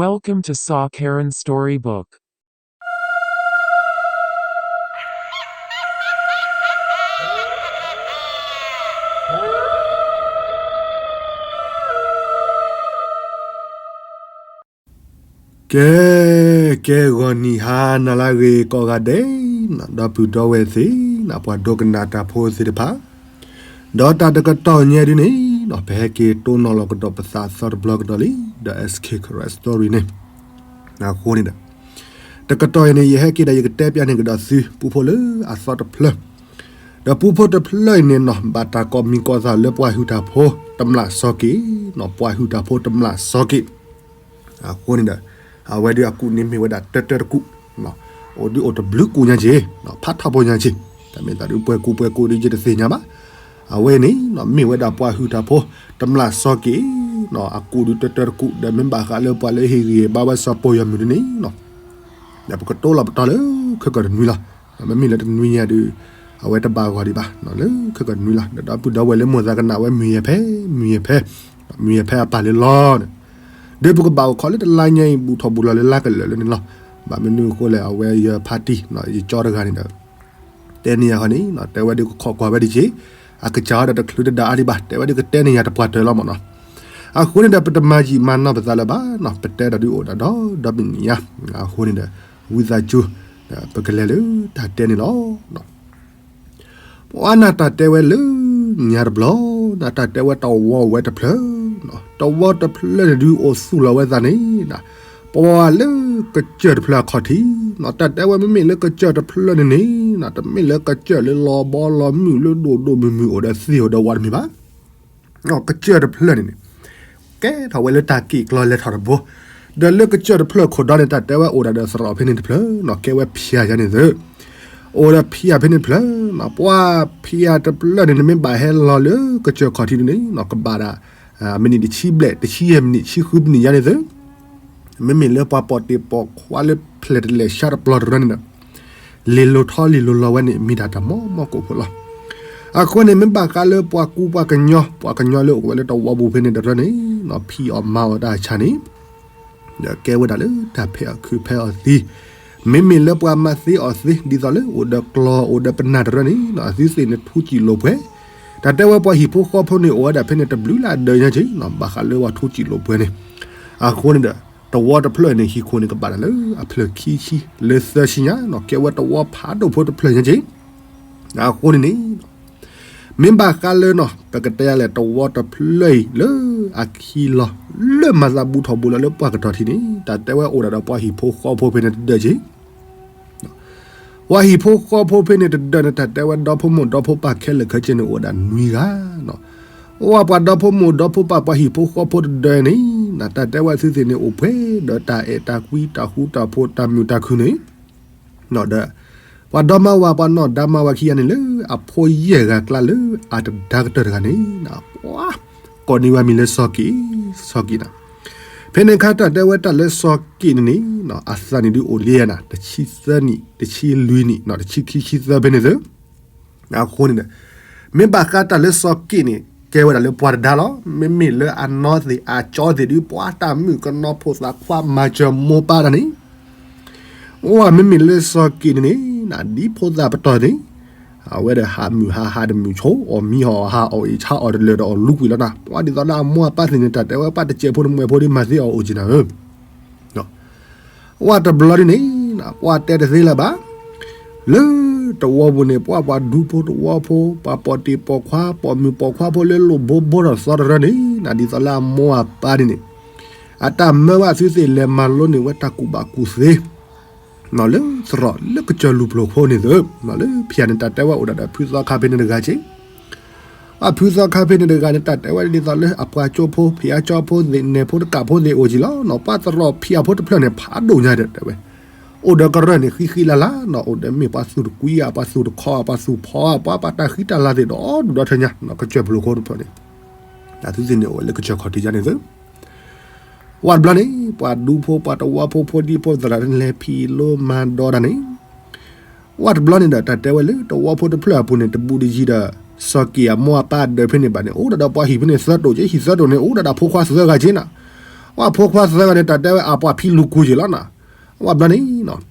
Welcome to Saw Karen Storybook. ကဲ, ကဲဂီၤနံၤဟါနၤလၢအဂ့ၤကိးဂၤဒဲး, ဒီပုၢ်ဒီဝဲၢ်သ့ၣ်, ပှၤဒိကနၣ်တၢ်ဖိသ့ၣ်တဖၣ်, ဒီးတၢ်တကတီၢ်ညါဒ်န့ၣ်, ပဟဲက့ၤတိၢ်နီၣ်လီၤကဒီးပသးသီတဘျီကဒီးလံ, ဒီး S K Karen Story န့ၣ်, အဃိန့ၣ်ဒီး, တကတီၢ်အံၤန့ၣ် ယဟဲက့ၤဒီးယကတဲပျးန့ၢ်ကဒီးသု ပူဖိလၢအသီတဖျၢၣ်, ဒီးပူဖိတဖျၢၣ်အံၤန့ၣ်နီၤ ဘၣ်တၢ်ကိးမံၤကိးသးလၢပှၤဟုၣ်တၢ်ဖိတမျၢ်စီၤက့ၣ်, ပှၤဟုၣ်တၢ်ဖိတမျၢ်စီၤက့ၣ်, အဃိန့ၣ်ဒီး, အဝဲဒုးအကူၣ်န့ၣ်မ့ၢ်ဝဲဒၣ်တၢတၢတကူၣ်, အိၣ်ဒုးအိၣ်တဘျုးကူၣ်ညါက့ၤ, ဖးထီၣ်ဖိညါက့ၤ, တၢ်မ့ၢ်သးဒုးပှဲၤကူၣ်ပှဲၤကူၣ်ဒုးယတသ့ၣ်ညါဘၣ်, အဝဲန့ၣ်, မ့ၢ်ဝဲဒၣ်ပှၤဟုၣ်တၢ်ဖိတမျၢ်စီၤက့ၣ်, အကူၣ်ဒုးတၢတၢတကူၣ် ဒီးမ့ၢ်ဘၣ်ဃးလၢပှၤလၢဟ့ၣ်ဂံၢ်ဟ့ၣ်ဘါဝဲစီၤပီၢ်ယွၤမုၣ်ဒ်န့ၣ်, ဒီးပကတိၢ်လီၤပတီၢ်လၢခဲကီၢ်တနွံလီၤ, မ့မ့ၢ်လၢတနွံညါဒုး, အဝဲတဘၣ်ဂီၤဒံးဘၣ်, လၢခဲကီၢ်တနွံလီၤ, ဒီးဒီပုၢ်ဒီဝဲၢ်လၢမိၢ်သးကနၣ်ဝဲမုၢ်ယဲၢ်ဖဲ, မုၢ်ယဲၢ်ဖဲ, မုၢ်ယဲၢ်ဖဲအပၢ်လၢလီၤန့ၣ်, ဒီးပကဘၣ်အိၣ်ခိးလၢတလါညါအံၤ ဘူၣ်ထီၣ်ဘူၣ်လီၤလၢလါကလၢာ်လၢန့ၣ်လီၤ, ဘၣ်မနုၤအဃိလဲၣ် အဝဲယဖါတံၢ်, ယကၠီတဂၤန့ၣ်ဒီး တဲန့ၢ်ယၤဃီန့ၣ်, တဲဝဲဒုးကခိးကွၢ်ဝဲဒၣ်က့ၤ, အကစၢ်ဒီးတချုးတဒါအါဒံးဘၣ်, တဲဝဲဒုးကတဲန့ၢ်ယၤတပှၢ်တၢၢ်လီၤမ့ၢ်နီၤ, အဃိန့ၣ်ဒီးပတမၤယံာ်မၤနီၢ်ပသးလၢၤဘၣ်, ပတဲဒီးဒုးအိၣ်ဒၣ်ဒီးဒီဘ့ၣ်နံၣ်ညါ, အဃိန့ၣ်ဒီး, ဝံသးစူၤ, ပကလဲၤလၢတၢ်တဲန့ၣ်လီၤ. ပှၤနၢ်တၢ်တဲဝဲလၢညါတဘျီ, နၢ်တၢ်တဲဝဲတဝီဝဲတဖျၢၣ်, တဝီတဖျၢၣ်န့ၣ်ဒုးအိၣ်သူၣ်လီၤဝဲသးန့ၣ်, ပှၤလၢကစၢၢ်တဖျၢၣ်အခီၣ်ထံး, နၢ်တၢ်တဲဝဲမ့မ့ၢ်လၢကစၢၢ်တဖျၢၣ်န့ၣ်န့ၣ်, တမ့ၢ်လၢကစၢၢ်လၢလီၤဘီလီၤမုၢ်လၢဒိၣ်ဒိၣ်မုၢ်မုၢ်အိၣ်ဒီးသ့ၣ်အိၣ်ဒီးဝးတမ့ၢ်ဘၣ် ကစၢၢ်တဖျၢၣ်န့ၣ်န့ၣ်, ကဲထီၣ်ဝဲလၢတၢ်က့ၣ်ကျီလဲၤထီၣ်တဘိ, ဒီးလၢကစၢၢ်တဖျၢၣ်ခိၣ်ဒီန့ၣ် တၢ်တဲဝဲအိၣ်ဒၣ်ဒီးသရိာ်ဖဲန့ၣ်တဖျၢၣ်, ကဲဝဲဖၠၣ်ယါန့ၣ်သ့, အိၣ်ဒီးဖၠၣ်ဖဲန့ၣ်တဖျၢၣ်, ပှၤဖၠၣ်တဖျၢၣ်န့ၣ် နမ့ၢ်ဘၣ်ဟဲလီၤလၢကစၢၢ်ခီၣ်ထံးန့ၣ်န့ၣ် ကဘၣ်ဒၣ် မံးနံးတဆံဘျဲၣ်, တဆံယဲၢ်မံးနံး, တဆံဃုမံးနံးယါန့ၣ်သ့, မ့မ့ၢ်လၢပှၤပိာ်တ့ၢ်ပိာ်ခွါလၢဖျဲၣ်တလဲၤဆါတပျီတရၢန့ၣ်ဒီး, လ့ၤလိၤထီလ့ၤလိၤလီၤဝဲန့ၣ် မ့ၢ်ဒၣ်တၢ်မီမီၢ်ကိၣ်ဖိလီၤ. အဃိန့ၣ် မ့ၢ်ဘၣ်ဃးလၢပှၤကူပှၤကညီ, ပှၤကညီလၢအိၣ်ဝဲလၢတဝီပူၤဖဲန့ၣ်တရၢန့ၣ်, ဖံးအီၣ်မၤအီၣ်တၢ်ဆါန့ၣ်, ဒီးကဲဝဲဒၣ်လၢတၢ်ဖဲးအီၣ်ခုးဖဲးအီၣ်သံ, မ့မ့ၢ်လၢပှၤမၤသ့အီၣ်သ့ ဒ်သိးလၢအိၣ်ဒီးကျီၢ်အိၣ်ဒီးပနၢ်တရၢန့ၣ် အသုသ့ၣ်န့ၣ်ထူးစံာ်လိာ်ပှဲၤ, တၢ်တဲဝဲပှၤဟံၣ်ဖိဃီဖိန့ၣ် အိၣ်ဝဲဒၣ်ဖဲန့ၣ်တဘျုးလၢအဒၢးညါက့ၤ, ဘၣ်ဃးလၢပှၤထူးစံာ်လိာ်ပှဲၤန့ၣ်, အဃိန့ၣ်ဒီး, တဝီတဖျၢၣ်န့ၣ် ဟံၣ်ခိၣ်န့ၣ် ကဘၣ်တၢ်လၢအဖျၢၣ်ခံဆံလၢသၢဆံညါ, ကဲဝဲတဝီဖးဒိၣ်ဖိတဖျၢၣ်ညါက့ၤ, အဃိန့ၣ်န့ၣ် မ့ၢ်ဘၣ်ဃးလၢနီၤ ပကတဲယၤလဲၣ် တဝီတဖျၢၣ်အံၤလၢအခံလီၤ လၢမၤသးဘူးထီၣ်ဘူးလီၤလၢပှၢ်ကတီၢ်ထံးန့ၣ် တၢ်တဲဝဲအိၣ်ဒၣ်ဒီးပှၤဟံၣ်ဖိဃီဖိဖဲန့ၣ်တဒၢးက့ၤ, ပှၤဟံၣ်ဖိဃီဖိဖဲန့ၣ်တဒၢးန့ၣ် တၢ်တဲဝဲဒီဖိမိၢ်ဒီဖိပၢ်ခဲလၢာ်ခဲဆ့န့ၣ်အိၣ်ဝဲဒၣ်နွံဂၤနီၤ, အဝဲပှၤဒီဖိမိၢ်ဒီဖိပၢ်ပှၤဟံၣ်ဖိဃီဖိတဒၢးန့ၣ် တၢ်တဲဝဲအသုသ့ၣ်န့ၣ်အိၣ်ပှဲၤဒီးတၢ်အဲၣ်တၢ်ကွံတၢ်ဃူတၢ်ဖိးတၢ်မုာ်တၢ်ခုၣ်န့ၣ် ဒီး ပှၤဒီမါဝၤပှၤနီၢ်ဒါမါဝၤခံဂၤန့ၣ်လၢအဖိယဲၢ်ဂၤကျါလၢအတဒါကတၢၢ်တဂၤန့ၣ် ပှၤကိးန့ၢ်ဝဲမံၤလၢစီၤက့ၣ်, စီၤက့ၣ်နၤ, ဖဲန့ၣ်အခါတၢ်တဲဝဲတၢ်လၢစီၤက့ၣ်န့ၣ်န့ၣ် အသးန့ၣ်ဒုးအိၣ်လံနၤ တဆံသၢနံၣ် တဆံလွံၢ်နံၣ် တဆံခံဆံသၢဖဲန့ၣ်သ့ အဃိန့ၣ်ဒီး မ့ၢ်ဘၣ်ဃးတၢ်လၢစီၤက့ၣ်န့ၣ် ကဲဝဲဒၣ်လၢပှၤတဒါလီၤ. မ့မ့ၢ်လၢအနီၢ်သ့ၣ်အကၠီသ့ၣ်ဒုး ပှၤတၢ်မုၣ်ကနီၤဖိသၣ်ခွါမၤစၢၤမိၢ်ပၢ်တၢ်န့ၣ် အိၣ်မ့မ့ၢ်လၢစီၤက့ၣ်န့ၣ်န့ၣ် ဒ်ဖိသၣ်ပတီၢ်န့ၣ် အဝဲဒီးဟးမုာ်ဟးဟးတမုာ်ဆိ အီၣ်မံအီၣ်ဟးအီၣ်အ့ၣ်ဆါအီၣ်တလၢာ်ဒီးအီၣ်လူကွံာ်လီၤနၤ ပှၤဒ်သိးလၢအမိၢ်အပၢ်သ့ၣ်န့ၣ် တၢ်တဲဝဲပၢ်တစဲးဖိတမှဲးဖိဒ်မၤသ့အီၣ်အိၣ်က့ၤနၤဧၢ ဝဲတဘျီဒ်န့ၣ် ပှၤတဲတသ့လၢၤဘၣ်. လၢတဝီပူၤန့ၣ် ပှၤပှၤဒူဖိတဝီဖိ ပှၤပိာ်တ့ၢ်ပိာ်ခွါ ပိာ်မုၣ်ပိာ်ခွါဖိလၢလိၣ်ဘိဘိထီၣ်သီတရၢန့ၣ် ဒ်သိးလၢအမိၢ်အပၢ်န့ၣ်န့ၣ် အတၢ်မၢဝဲအသုသ့ၣ်လဲၤမၤလိန့ၢ်ဝဲတၢ်ကူၣ်ဘၣ်ကူၣ်သ့ လၢသရိာ်လၢကစၢၢ်လူၢ်ပျိၤဖိန့ၣ်သ့ လၢဖံးယါန့ၣ် တၢ်တဲဝဲအိၣ်ဒၣ်ဒီးဖုသီခါဖဲန့ၣ်တဂၤက့ အဖုသီခါဖဲန့ၣ်တဂၤန့ၣ် တၢ်တဲဝဲဒ်သိးလၢအပှၤကၠိဖိ ဖံးအါကၠီဖိသ့ၣ် နဲၣ်ဖိတကးဖိသ့ၣ်အိၣ်က့ၤလီၤ. ပှၤသရိာ်ဖံးယါဖိတဖျၢၣ်န့ၣ် ဖးဒိၣ်ညါဒီးတဲဝဲ အိၣ်ဒီးကရၢၢ်န့ၣ် ဃံဃံလၤလၤနီၤ အိၣ်ဒီးမ့ၢ်ပှၤသူၣ်တကွံဧါ ပှၤသူၣ်တခီဧါ ပှၤသူၣ်ဖီဧါ ပှၤပာ်တၢ်ဃံတၢ်လၤသ့ၣ်ဒီးဒူၣ်ဒီထၢညါ ကစၢၢ်ပျိၤဖိတဖျၢၣ်န့ၣ် တၢ်သုသ့ၣ်န့ၣ်အိၣ်ဝဲလၢကစၢၢ်ခီၣ်ထံးယါန့ၣ်သ့ ဝဲတဘျီန့ၣ် ပှၤဒူဖိ ပှၤတဝီဖိ ဖိဒံဖိသရၣ်တလဲၤဖံးလိမၤဒီးတၢ်န့ၣ် ဝဲတဘျီန့ၣ်ဒီး တၢ်တဲဝဲလၢတဝီဖိတဖျၢၣ်အပူၤန့ၣ် တဘူးတယံၤဒီး စီၤက့ၣ်အမိၢ်အပၢ်ဒၢးဖဲန့ၣ်ဘၣ်န့ၣ် အိၣ်ဒၣ်ဒီးပှၤဟံၣ်ဖဲန့ၣ်သၢတိာ်က့ ဟံၣ်သၢတိာ်န့ၣ် အိၣ်ဒၣ်ဒီးဖိခွါသၢဂၤက့နၤ ပှၤဖိခွါသၢဂၤန့ၣ် တၢ်တဲဝဲအပှၤဖံလူၤကူယ့ၤလီၤနီၤ. ပှၤဘျီန့ၣ် ဒ်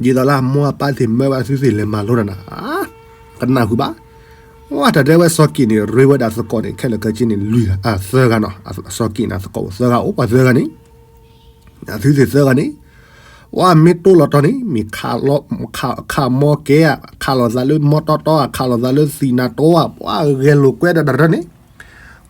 သိးလၢအမိၢ်အပၢ်သ့ၣ်မၢဝဲအသုသ့ၣ်လဲၤမၤလိတၢ်နၤ, ကနၢ်ဟူဘၣ်. ပှၤတၢ်တဲဝဲစီၤက့းန့ၣ် ရ့ဝဲဒၣ်သကိးန့ၣ် ခဲလၢာ်ခဲဆ့န့ၣ် လွံၢ်ဂၤ, သၢဂၤနီၤ. စီၤက့းန့ၣ် သကိးသၢဂၤအိၣ်ပှၤသၢဂၤန့ၣ်, အသုသ့ၣ်သၢဂၤန့ၣ်, ပှၤမ့ၢ်တိၢ်လီၤတီၤန့ၣ် မ့ၢ်ခးမီကဲဧါ, ခးလိာ်သးလၢမီတီတီဧါ, ခးလိာ်သးလၢသံၣ်နၤတီဧါ, ပှၤဂဲၤလိာ်ကွဲဒီးတရၢန့ၣ်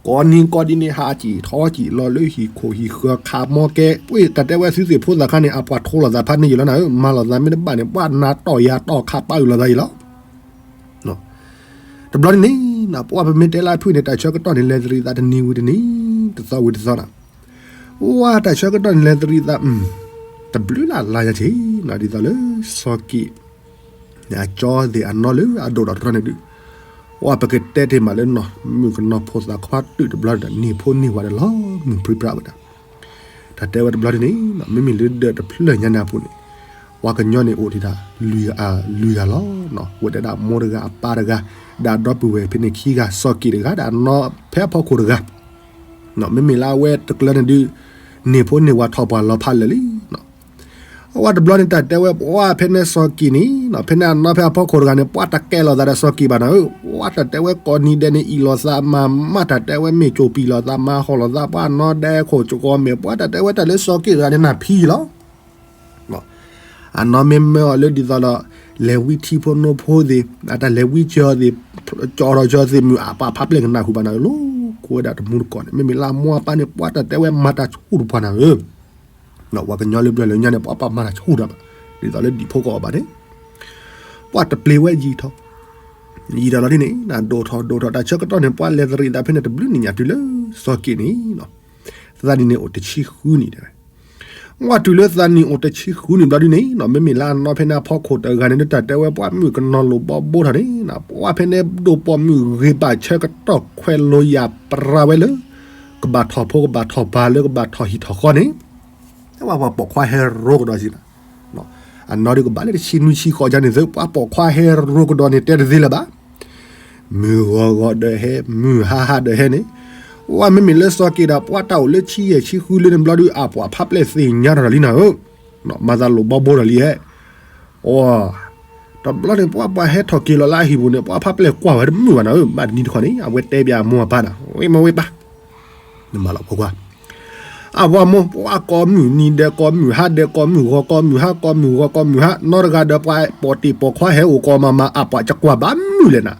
ကိးနံၤကိးဒံးန့ၣ် ဟးစံၣ်ထီၣ်စံၣ်လီၤလၢဟံၣ်ခိၣ်ဟံၣ်ဃၢၤ ခးမီကဲ, ပှၤတၢ်တဲဝဲသုသ့ၣ်ဖိသၣ်ခါန့ၣ် အပှၤထိလိာ်သးဖးန့ၢ်ယံာ်လီၤနၤဧၢ, မၤလိာ်သးမ့ၢ်တဘၣ်န့ၣ် ပှၤနၤတီၢ်ယၤတီၢ်ခးပာ်အုၣ်လိာ်သးယံာ်လီၤ. တဘျီန့ၣ်န့ၣ် ပှၤပမ့ၢ်တဲလၢအဖုၣ်န့ၣ် တၢ်ဆၢကတီၢ်န့ၣ် လဲၤတရံးသးတနံၤဝံၤတနံၤ, တသီဝံၤတသီနီၤ. ပှၤတၢ်ဆၢကတီၢ်န့ၣ် လဲၤတရံးသး တဘျုးလၢ်လါယၤက့ၤနီၤ, ဒ်သိးလၢစီၤက့း အကၠီသ့ၣ်အနီၢ်လၢအဒိၣ်ဒီးတရၢန့ၣ်ဒုး, ပှၤပကတဲတ့ၢ်မးလၢနီၢ်မုၣ်ကနီၤဖိသၣ်ခွါတုာ်တဘျီဒီး န့ၢ်ဖိန့ၢ်ဝၤဒီးလီၤမုၢ်ပြံပြါဝဲဒၣ်. တၢ်တဲဝဲတဘျီဒ်န့ၣ် မ့မ့ၢ်လၢဒၢးတဖျၢၣ်ညါန့ၣ်အပူၤန့ၣ်, ပှၤကညီန့ၣ်အိၣ်ဒံးဒၣ် လွံၢ်ဂၤလီၤ. ဝဲတဲဒၣ်မိၢ်တဂၤအပၢ်တဂၤ, ဒီးဒီပုၢ်ဝဲၢ်ဖဲန့ၣ်ခံဂၤ, စီၤက့းတဂၤဒီးအနီၢ်ဖဲအဖီခိၣ်တဂၤ မ့မ့ၢ်လၢအဝဲတကျၢန့ၣ်ဒုး, န့ၢ်ဖိန့ၢ်ဝၤထီၣ်ပှၤလီၤဖးလၢာ်လံ. အဝဲတဘျီန့ၣ် တၢ်တဲဝဲပှၤဖဲန့ၣ်စီၤက့းန့ၣ်, ဖဲန့ၣ်အနီၢ်ဖဲအဖီခိၣ်တဂၤန့ၣ် ပှၤတကဲလိာ်သးဒီးစီၤက့းဘၣ်နၤဧၢ, ပှၤတၢ်တဲဝဲကိးနံၤဒဲးန့ၣ် အ့ၣ်လိာ်သးမၤမး, တၢ်တဲဝဲမ့ၢ်ကၠိပံာ်လိာ်သးမၤဟီၣ်လိာ်သး, ပှၤနီၢ်ဒဲခိၣ်ကီမဲာ်, ပှၤတၢ်တဲဝဲတၢ်လၢစီၤက့းတဂၤန့ၣ်နၢ်ဖံလီၤ. အနီၢ်မ့ၢ်မၢအီၤလၢဒ်သိးဒီး လဲၤဝံထံဖိနိဖိသ့ၣ်, အတၢ်လဲၤဝံကၠီသ့ၣ်, ကၠီထီၣ်ကၠီသ့ၣ်မုၢ်အပှၤဖးပျဲၢ်ကနၢ်ဟူဘၣ်နၤဧၢ, လိၤကိးဝဲဒၣ်တမူတကိးန့ၣ်, မ့မ့ၢ်လၢအမိၢ်အပၢ်န့ၣ် ပှၤတၢ်တဲဝဲမၤတၢ်ဆူၣ်တပှၤနၤဧၢ. ပှၤကညီလၢပျၢၤလၢညါန့ၣ် ပှၤပာ်မၤတၢ်ဆူၣ်တၢ်ဘၣ်, ဒ်သိးလၢဒံၣ်ဖိကီၢ်ဘၣ်န့ၣ်, ပှၤတပျ့ၤဝဲယံာ်ထီၣ်, ယံာ်ထီၣ်လီၤဒ်န့ၣ် ဒိၣ်ထီၣ်ဒိၣ်ထီၣ် တၢ်ဆၢကတီၢ်န့ၣ် ပှၤလဲၤတရံးသးဖဲန့ၣ်တဘျုးနံၣ်ညါတုၤလၢစီၤက့းန့ၣ် သးနံၣ်န့ၣ်အိၣ်တဆံဃုနံၣ်တဲဝဲ, ဝဲတုၤလၢသးနံၣ်အိၣ်တဆံဃုနံၣ်ဘျီဒ်န့ၣ်နီၤ, မ့မ့ၢ်လၢအနီၢ်ဖဲန့ၣ်အဖီခိၣ်တဂၤန့ၣ် တၢ်တဲဝဲပှၤမုၣ်ကနီၤလိာ်ဘီဘိထီၣ်န့ၣ်, ပှၤဖဲန့ၣ်ဒိၣ်ပိာ်မုၣ်ဂ့ၤဘၣ်ဆၢကတီၢ်ခွဲးလိာ်ယာ်ပြါဝဲလၢ ကဘၣ်ထီၣ်ဖိကဘၣ်ထီၣ်ဘါလၢကဘၣ်ထီၣ်ဟံၣ်ထီၣ်ဃီန့ၣ်, ဝဲပှၤပိာ်ခွါဟဲရိကဒီးစံး, အနီၢ်ဒုးကဘၣ်လၢတဆံနွံဆံဃိးယါန့ၣ်သ့ ပှၤပိာ်ခွါဟဲရိကဒီးန့ၣ် တဲတသ့လၢၤဘၣ်. မုၢ်ဂီၤဂီၤဒီးဟဲ, မုၢ်ဟါဟါဒီးဟဲန့ၣ်, ဝဲမ့မ့ၢ်လၢစီၤက့းဒီးပှၤတၢ်အိၣ်လၢဆံယဲၢ်ဆံဃုလၢန့ၣ်ဘျီဒုး အပှၤဖးပျဲၢ်သ့ၣ်ညါထီၣ်လံနၤဧၢ, မၤသးလိာ်ဘီဘိထီၣ်လံဧါ. အီၤ, တဘျီန့ၣ် ပှၤပှၤဟဲထီၣ်က့ၤလီၤလၢအဟံၣ်ပူၤန့ၣ် ပှၤဖးပျဲၢ်ကွၢ်ဝဲတမုာ်ဘၣ်နၤဧၢ, ဘၣ်တနံၤတခီန့ၣ် အဝဲတဲပၠးအမိၢ်အပၢ်နၤ, ဝဲမ့ၢ်ဝဲပၢ် နမၤလီၤဖိခွါ, အဝဲမိၢ်ပှၤကိးမုၢ်နံၤဒဲးကိးမုၢ်ဟါဒဲးကိးမုၢ်ဂီၤကိးမုၢ်ဟါကိးမုၢ်ဂီၤကိးမုၢ်ဟါ, နီၢ်တဂၤဒီးပှၤပိာ်တံၢ်ပိာ်ခွါဟဲအိၣ်ကိးမၤမၤ အပှၤကကွၢ်ဘၣ်မုာ်လဲၣ်နၤ.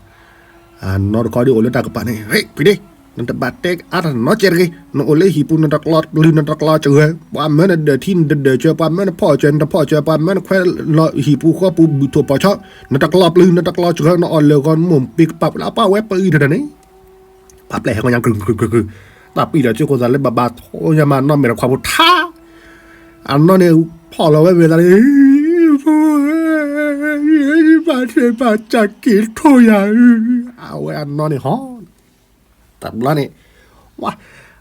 အနီၢ်တခီဒ်အိၣ်လၢတၢ်ကပၤန့ၣ်, ဟဲ ဖံဒ့, နတဘၣ်တဲအါတၢ်နီတစဲးတဂ့ၤ, နအိၣ်လၢဟံၣ်ပူၤ နတကျီပျုၤ နတကျီစှၤ, ပှၤမၢနဒၢးထံ နတဒၢးစှၤ, ပှၤမၢနဖီၣ်စှၤ နတဖီၣ်စှၤ, ပှၤမၢနခွဲးလီၤဟံၣ်ပူၤဃီပူၤ ဘုၣ်ထိၣ်ဖီၣ်ဆီ, နတကျီပျုၤ နတကျီစှၤ, နအီၣ်လၢာ်ဂီၤ နမိၢ်ပ့ၤကပာ် ပှၤပာ်ဝဲပအံၤတၢ်န့ၣ် ပှၤပျဲၢ်ဟဲကီညါ ကြုၢ်ကြုၢ်ကြုၢ်ကြုၢ်, တၢ်ပံၢ်ဒီးကၠိခိၣ်သးလၢဘၣ်ဘၣ်ထိညါမး နီၢ်မဲာ်တခွါဖိထါ, အနီၢ်န့ၣ် ဖီၣ်လီၤဝဲဝဲသးန့ၣ်, ဘၣ်ဆဲးဘၣ်စၢ်က့ၤထိၣ်ယၤ, အဝဲအနီၢ်န့ၣ်ဟီ, တဘျီန့ၣ်, ဝါ,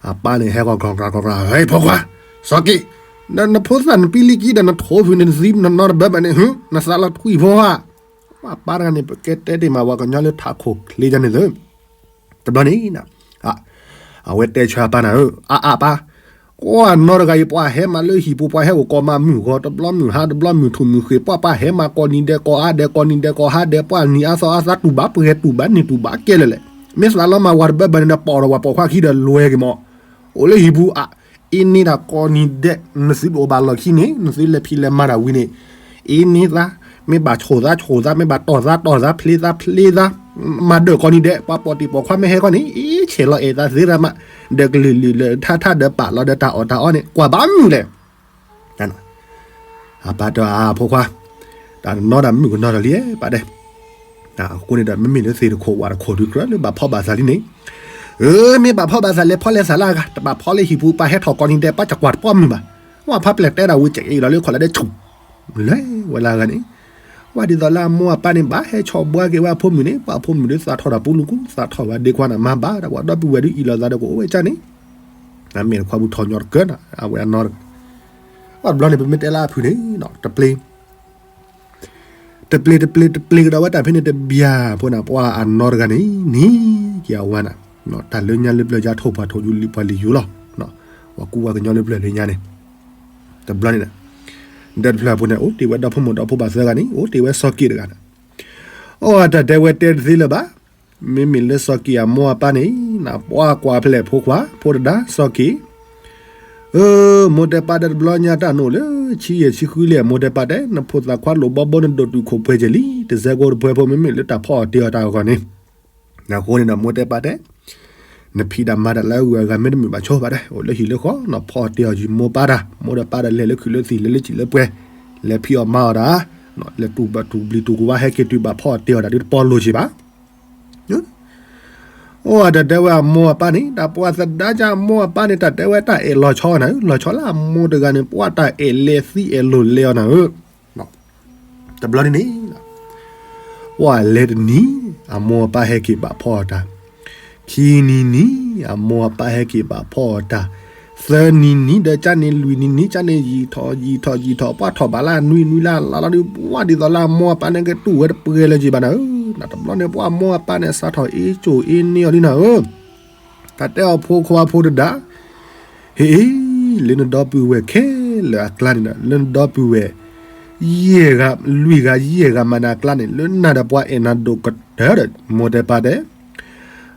အပၢ်န့ၣ်ဟဲဂီၤ ကြီကြီကြီကြီ, ဟဲဖိခွါ, စီၤက့ၤ, နဖိသၣ်နပံလံကံဒီး နထိၣ်ဖုၣ်နသံ နနီတဘၢဘၣ်န့ၣ် နသးလီၤထွံၣ်ဖိဧါ. ဝါ ပၢ်တဂၤန့ၣ် ပကဲတဲတ့ၢ်မး ပှၤကညီလၢထးခိၣ်ချ့ယါန့ၣ်သၢ, တဘျီန့ၣ်, အဝဲတဲဆၢအပၢ်နၤဧၢ, အါအါပၢ်, ကွၢ်နီတဂၤအံၤ ပှၤဟဲမးလၢဟံၣ်ပူၤ ပှၤဟဲအိၣ်ကိးမၤမုၢ်ဂီၤ တဘျီမုၢ်ဟါ တဘျီမုၢ်ထူၣ်မုၢ်ဃ့ၢ် ပှၤပှၤဟဲမးကိးနံၤဒဲးကိးအါဒဲး ကိးနံၤဒဲးကိးဟါဒဲး ပှၤနံၤအါသီအါသီ တူၢ်ဘၣ်ပှဲၤတူၢ်ဘၣ်နံၤတူၢ်ဘၣ်ကဲလၢာ်လဲၣ်. မ့ၢ်သးလီၤမၤဝၤတဘၢဘၢန့ၣ်ဒီး ပိာ်ဒီးဝၤပိာ်ခွါခံဒီးလွဲက့ၤမး, အိၣ်လၢဟံၣ်ပူၤအါ, အ့န့ၢ်တၢ်ကိးနံၤဒဲး နသုတအိၣ်ဘၣ်လီၢ်ခံန့ၣ် နသုလဲၤဖံးလဲၤမၤတၢ်ဝံၤန့ၣ်, အ့န့ၢ်သး, မ့ၢ်ဘၣ်ဆိၣ်သးဆိၣ်သး မ့ၢ်ဘၣ်တီၢ်သးတီၢ်သး ဖျ့သးဖျ့သး, မၤဒၢၣ်ကိးနံၤဒဲး ပှၤပိာ်တံၢ်ပိာ်ခွါမ့ၢ်ဟဲခီန့ၣ် အ့ဆဲးလီၤအဲၣ်သးသ့ရၣ်မး, ဒီးကလုာ်လုာ်လၢထါထါဒီးပာ်လီၤဒီးတၢ်အီၣ်တၢ်အီန့ၣ် ကွၢ်ဘၣ်မုာ်လဲၣ်. အပၢ်တဲအါဖိခွါ, တၢ်နီတမုၣ်ကနီၤဒီးလံ ပၢ်တဲ, အဃိန့ၣ်ဒီး မ့မ့ၢ်လၢသ့ၣ်တခိၣ်ဝၣ်တခိၣ်ဒုးကြၢးလၢဘၣ်ဖီၣ်ဘၣ်သးလံန့ၣ်, အၢ မ့ၢ်ဘၣ်ဖီၣ်ဘၣ်သးလဲၤဖီလဲၤသးလၢအဂၤ တဘၣ်ဖီၣ်လၢဟံၣ်ပူၤ ပှၤဟဲထီၣ်ကိးနံၤဒဲး ပှၤကကွၢ်တပီၢ်မုၢ်ဘၣ်, ဝဲဖါပျဲၢ်တဲဒၣ်ဝံၤ ကအဲၣ်လီၤလၢခီၣ်လၢဒဲဆူၣ်, လဲၤဝဲလၢအဂၤန့ၣ်, ဝဲဒ်သိးလၢအမိၢ်အပၢ်န့ၣ် ဘၣ်ဟဲဆီၣ်ဘှါက့ၤဝဲအဖိမုၣ်န့ၣ် ပှၤအဖိမုၣ်ဒုးသးထီၣ်တၢ်ပူၤလူၤကူ သးထီၣ်ဝဲဒ့ခွါန့ၣ် မၤဘၣ်ဒီးပှၤဒီပုၢ်ဝဲၢ်ဒုးအ့ၣ်လိာ်သးဒီးကအိၣ်ဝဲကၢ်န့ၣ်, အမဲာ်တခွါပူၤထီၣ်ညီတကၢန့ၣ် အဝဲအနီၢ်တဂၤ, ဝဲတဘျီန့ၣ် ပမ့ၢ်တဲလၢအဖုၣ်န့ၣ် တပျ့ၤ တပျ့ၤတပျ့ၤတပျ့ၤကဒီးဝဲတၢ်ဖဲန့ၣ်တဘျီဖိန့ၣ် ပှၤအနီၢ်တဂၤန့ၣ် န့ၢ်က့ၤအဝၤန့ၣ်, တၢ်လၢညါလၢပျၢၤယါထိၣ်ပှၤထိၣ်ယူၤလံပှၤလံၤယူၤလီၤ, ပှၤကူပှၤကညီလၢပျၢၤလၢညါန့ၣ်, တဘျီန့ၣ်ဒီး ဒီတဖျၢၣ်အပူၤန့ၣ် အိၣ်တ့ၢ်ဝဲဒီဖိမိၢ်ဒီဖိပၢ်သၢဂၤန့ၣ် အိၣ်တ့ၢ်ဝဲစီၤက့ၣ်တဂၤန့ၣ်, အိၣ်တၢ်တဲဝဲတဲတသ့လၢၤဘၣ်, မ့မ့ၢ်လၢစီၤက့ၣ်အမိၢ်အပၢ်န့ၣ် နပှၤကွၢ်ဖျဲၣ်ဖိခွါ ဖိတဒါစီၤက့ၣ် အၢ မိၢ်တဲပၢ်တဲတဘျီညါတၢ်နအိၣ်လၢ ဆံယဲၢ်ဆံဃုလဲၣ် မိၢ်တဲပၢ်တဲ နဖိသၣ်ခွါလိၣ်ဘီဘိ နဒိၣ်တုာ်ခိၣ်ပှဲၤကဲၢ်လံ တစဲးကိတပှဲၤဖိ မ့မ့ၢ်လၢတၢ်ဖီအီၣ်တ့ၢ်အီၣ်တၢ်အဂီၢ်န့ၣ်, အဃိန့ၣ်ဒီး မိၢ်တဲပၢ်တဲ နဖံးတၢ်မၤတၢ်လၢအဂုၤအဂၤမ့တမ့ၢ်ဘၣ်ဆိဘၣ်တဲ အိၣ်လၢဟံၣ်လၢဃီ နဖီအီၣ်တ့ၢ်အီၣ်ယမိၢ်ပၢ်တၢ် မိၢ်ဒီးပၢ်ဒီးလဲၤလၢခုးလၢသံၣ် လဲၤလၢစံၣ်လၢပှဲၤ လဲၤဖံးအီၣ်မၤအီၣ်တၢ် လဲၤတူၢ်ဘၣ်တူၢ်ဘျံးတူၢ်ကဝါ ဟဲက့ၤတုၤဘၣ်ဖီအီၣ်တ့ၢ်အီၣ်တၢ်ဒ်တပီလိၤက့ၤဘၣ် အိၣ်တၢ်တဲဝဲအမိၢ်အပၢ်န့ၣ် တၢ်ပှၤသဒါကၢ်အမိၢ်အပၢ်န့ၣ် တၢ်တဲဝဲတၢ်အဲၣ်လီၤဆီနၤဧၢ, လီၤဆီလၢအမိၢ်တဂၤန့ၣ် ပှၤတၢ်အဲၣ်လဲၤသံအဲၣ်လိၤလဲၤအီၤနၤဧၢ, တဘျီန့ၣ်န့ၣ် ပှၤလဲၤတနံၤ အမိၢ်အပၢ်ဟဲက့ၤဘၣ်ဖီအီၣ်တၢ်, ခံနံၤနံၤ အမိၢ်အပၢ်ဟဲက့ၤဘၣ်ဖီအီၣ်တၢ်, သၢနံၤနံၤဒီးကၢ်န့ၣ် လွံၢ်နံၤနံၤ ကၢ်န့ၣ် ယံာ်ထီၣ်ယံာ်ထီၣ်ယံာ်ထီၣ် ပှၤထီၣ်ဘးလၢနွံနွံလၢ်လၢ်လီၤဒီး ပှၤဒ်သိးလၢအမိၢ်အပၢ်န့ၣ် ကတူၢ်ဝဲတပှဲၤလၢၤက့ၤဘၣ်နၤဧၢ, တဘျီန့ၣ် ပှၤအမိၢ်အပၢ်န့ၣ် စးထီၣ်အ့ၣ်ကၠိၣ်အ့ၣ်န့ၢ်အီၤလံနၤဧၢ, တၢ်တဲအီၤဖိခွါဖိတဒါ ဟ့ၣ်အ့ၣ် လၢနဒီပုၢ်ဝဲၢ်ခဲလၢာ်အကျါန့ၣ်ဒီး လၢနဒီပုၢ်ဝဲၢ် ယဲၢ်ဂၤ လွံၢ်ဂၤယဲၢ်ဂၤမးနၤအကျါန့ၣ် လၢနၤဒီးပှၤအဲၣ်နၤဒိၣ်ကတၢၢ်ဒီး မိၢ်တဲပၢ်တဲ,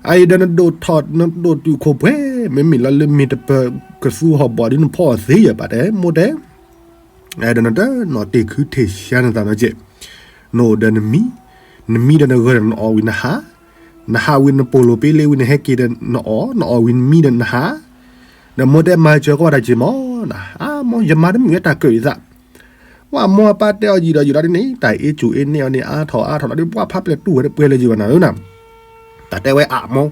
အအံၤဒီးနဒိၣ်ထီၣ် နဒိၣ်တုာ်ခိၣ်ပှဲၤ မ့မ့ၢ်လီၤလၢမ့ၢ်တပၢၤကသူဟီၣ်ဘီၣ်ဒ်နဖီအီၣ်သ့ယဲၢ်ပၢ်တဲ မိၢ်တဲ အဲၣ်ဒိးနတနီၣ်တ့ၢ်ခုထံၣ်ဆါနသးနီက့ၢ်, နအိၣ်ဒီးနမံ, နမံဒီးနဂၢၢ်ဒီးနအီၣ်ဝံၤနဟါ, နဟါဝံၤနပိာ်လိာ်ပ့လ့ဝံၤနဟဲက့ၤဒီးနအီၣ်, နအီၣ်ဝံၤနမံဒီးနဟါ, ဒီးမိၢ်တဲမၤစၢၤကွၢ်တၢ်က့ၢ်မီၢ်, အါမီၢ် ယမၤတမုာ်ဝဲတၢ်ကၢၣ်ယသး, ပှၤမိၢ်အပၢ်တဲအီၤယံာ်ဒီးယံာ်ဒီးဒ်န့ၣ် တၢ်အ့ၣ်ကၠိၣ်အ့ၣ်န့ၢ်အီၤန့ၣ် အါထီၣ်အါထီၣ်ဒီး ပှၤဖးပျဲၢ်တူၢ်ဝဲတပှဲၤလၢၤယံာ်ဘၣ်နၤဧၢနၤ တၢ်တဲဝဲအါမီၢ်,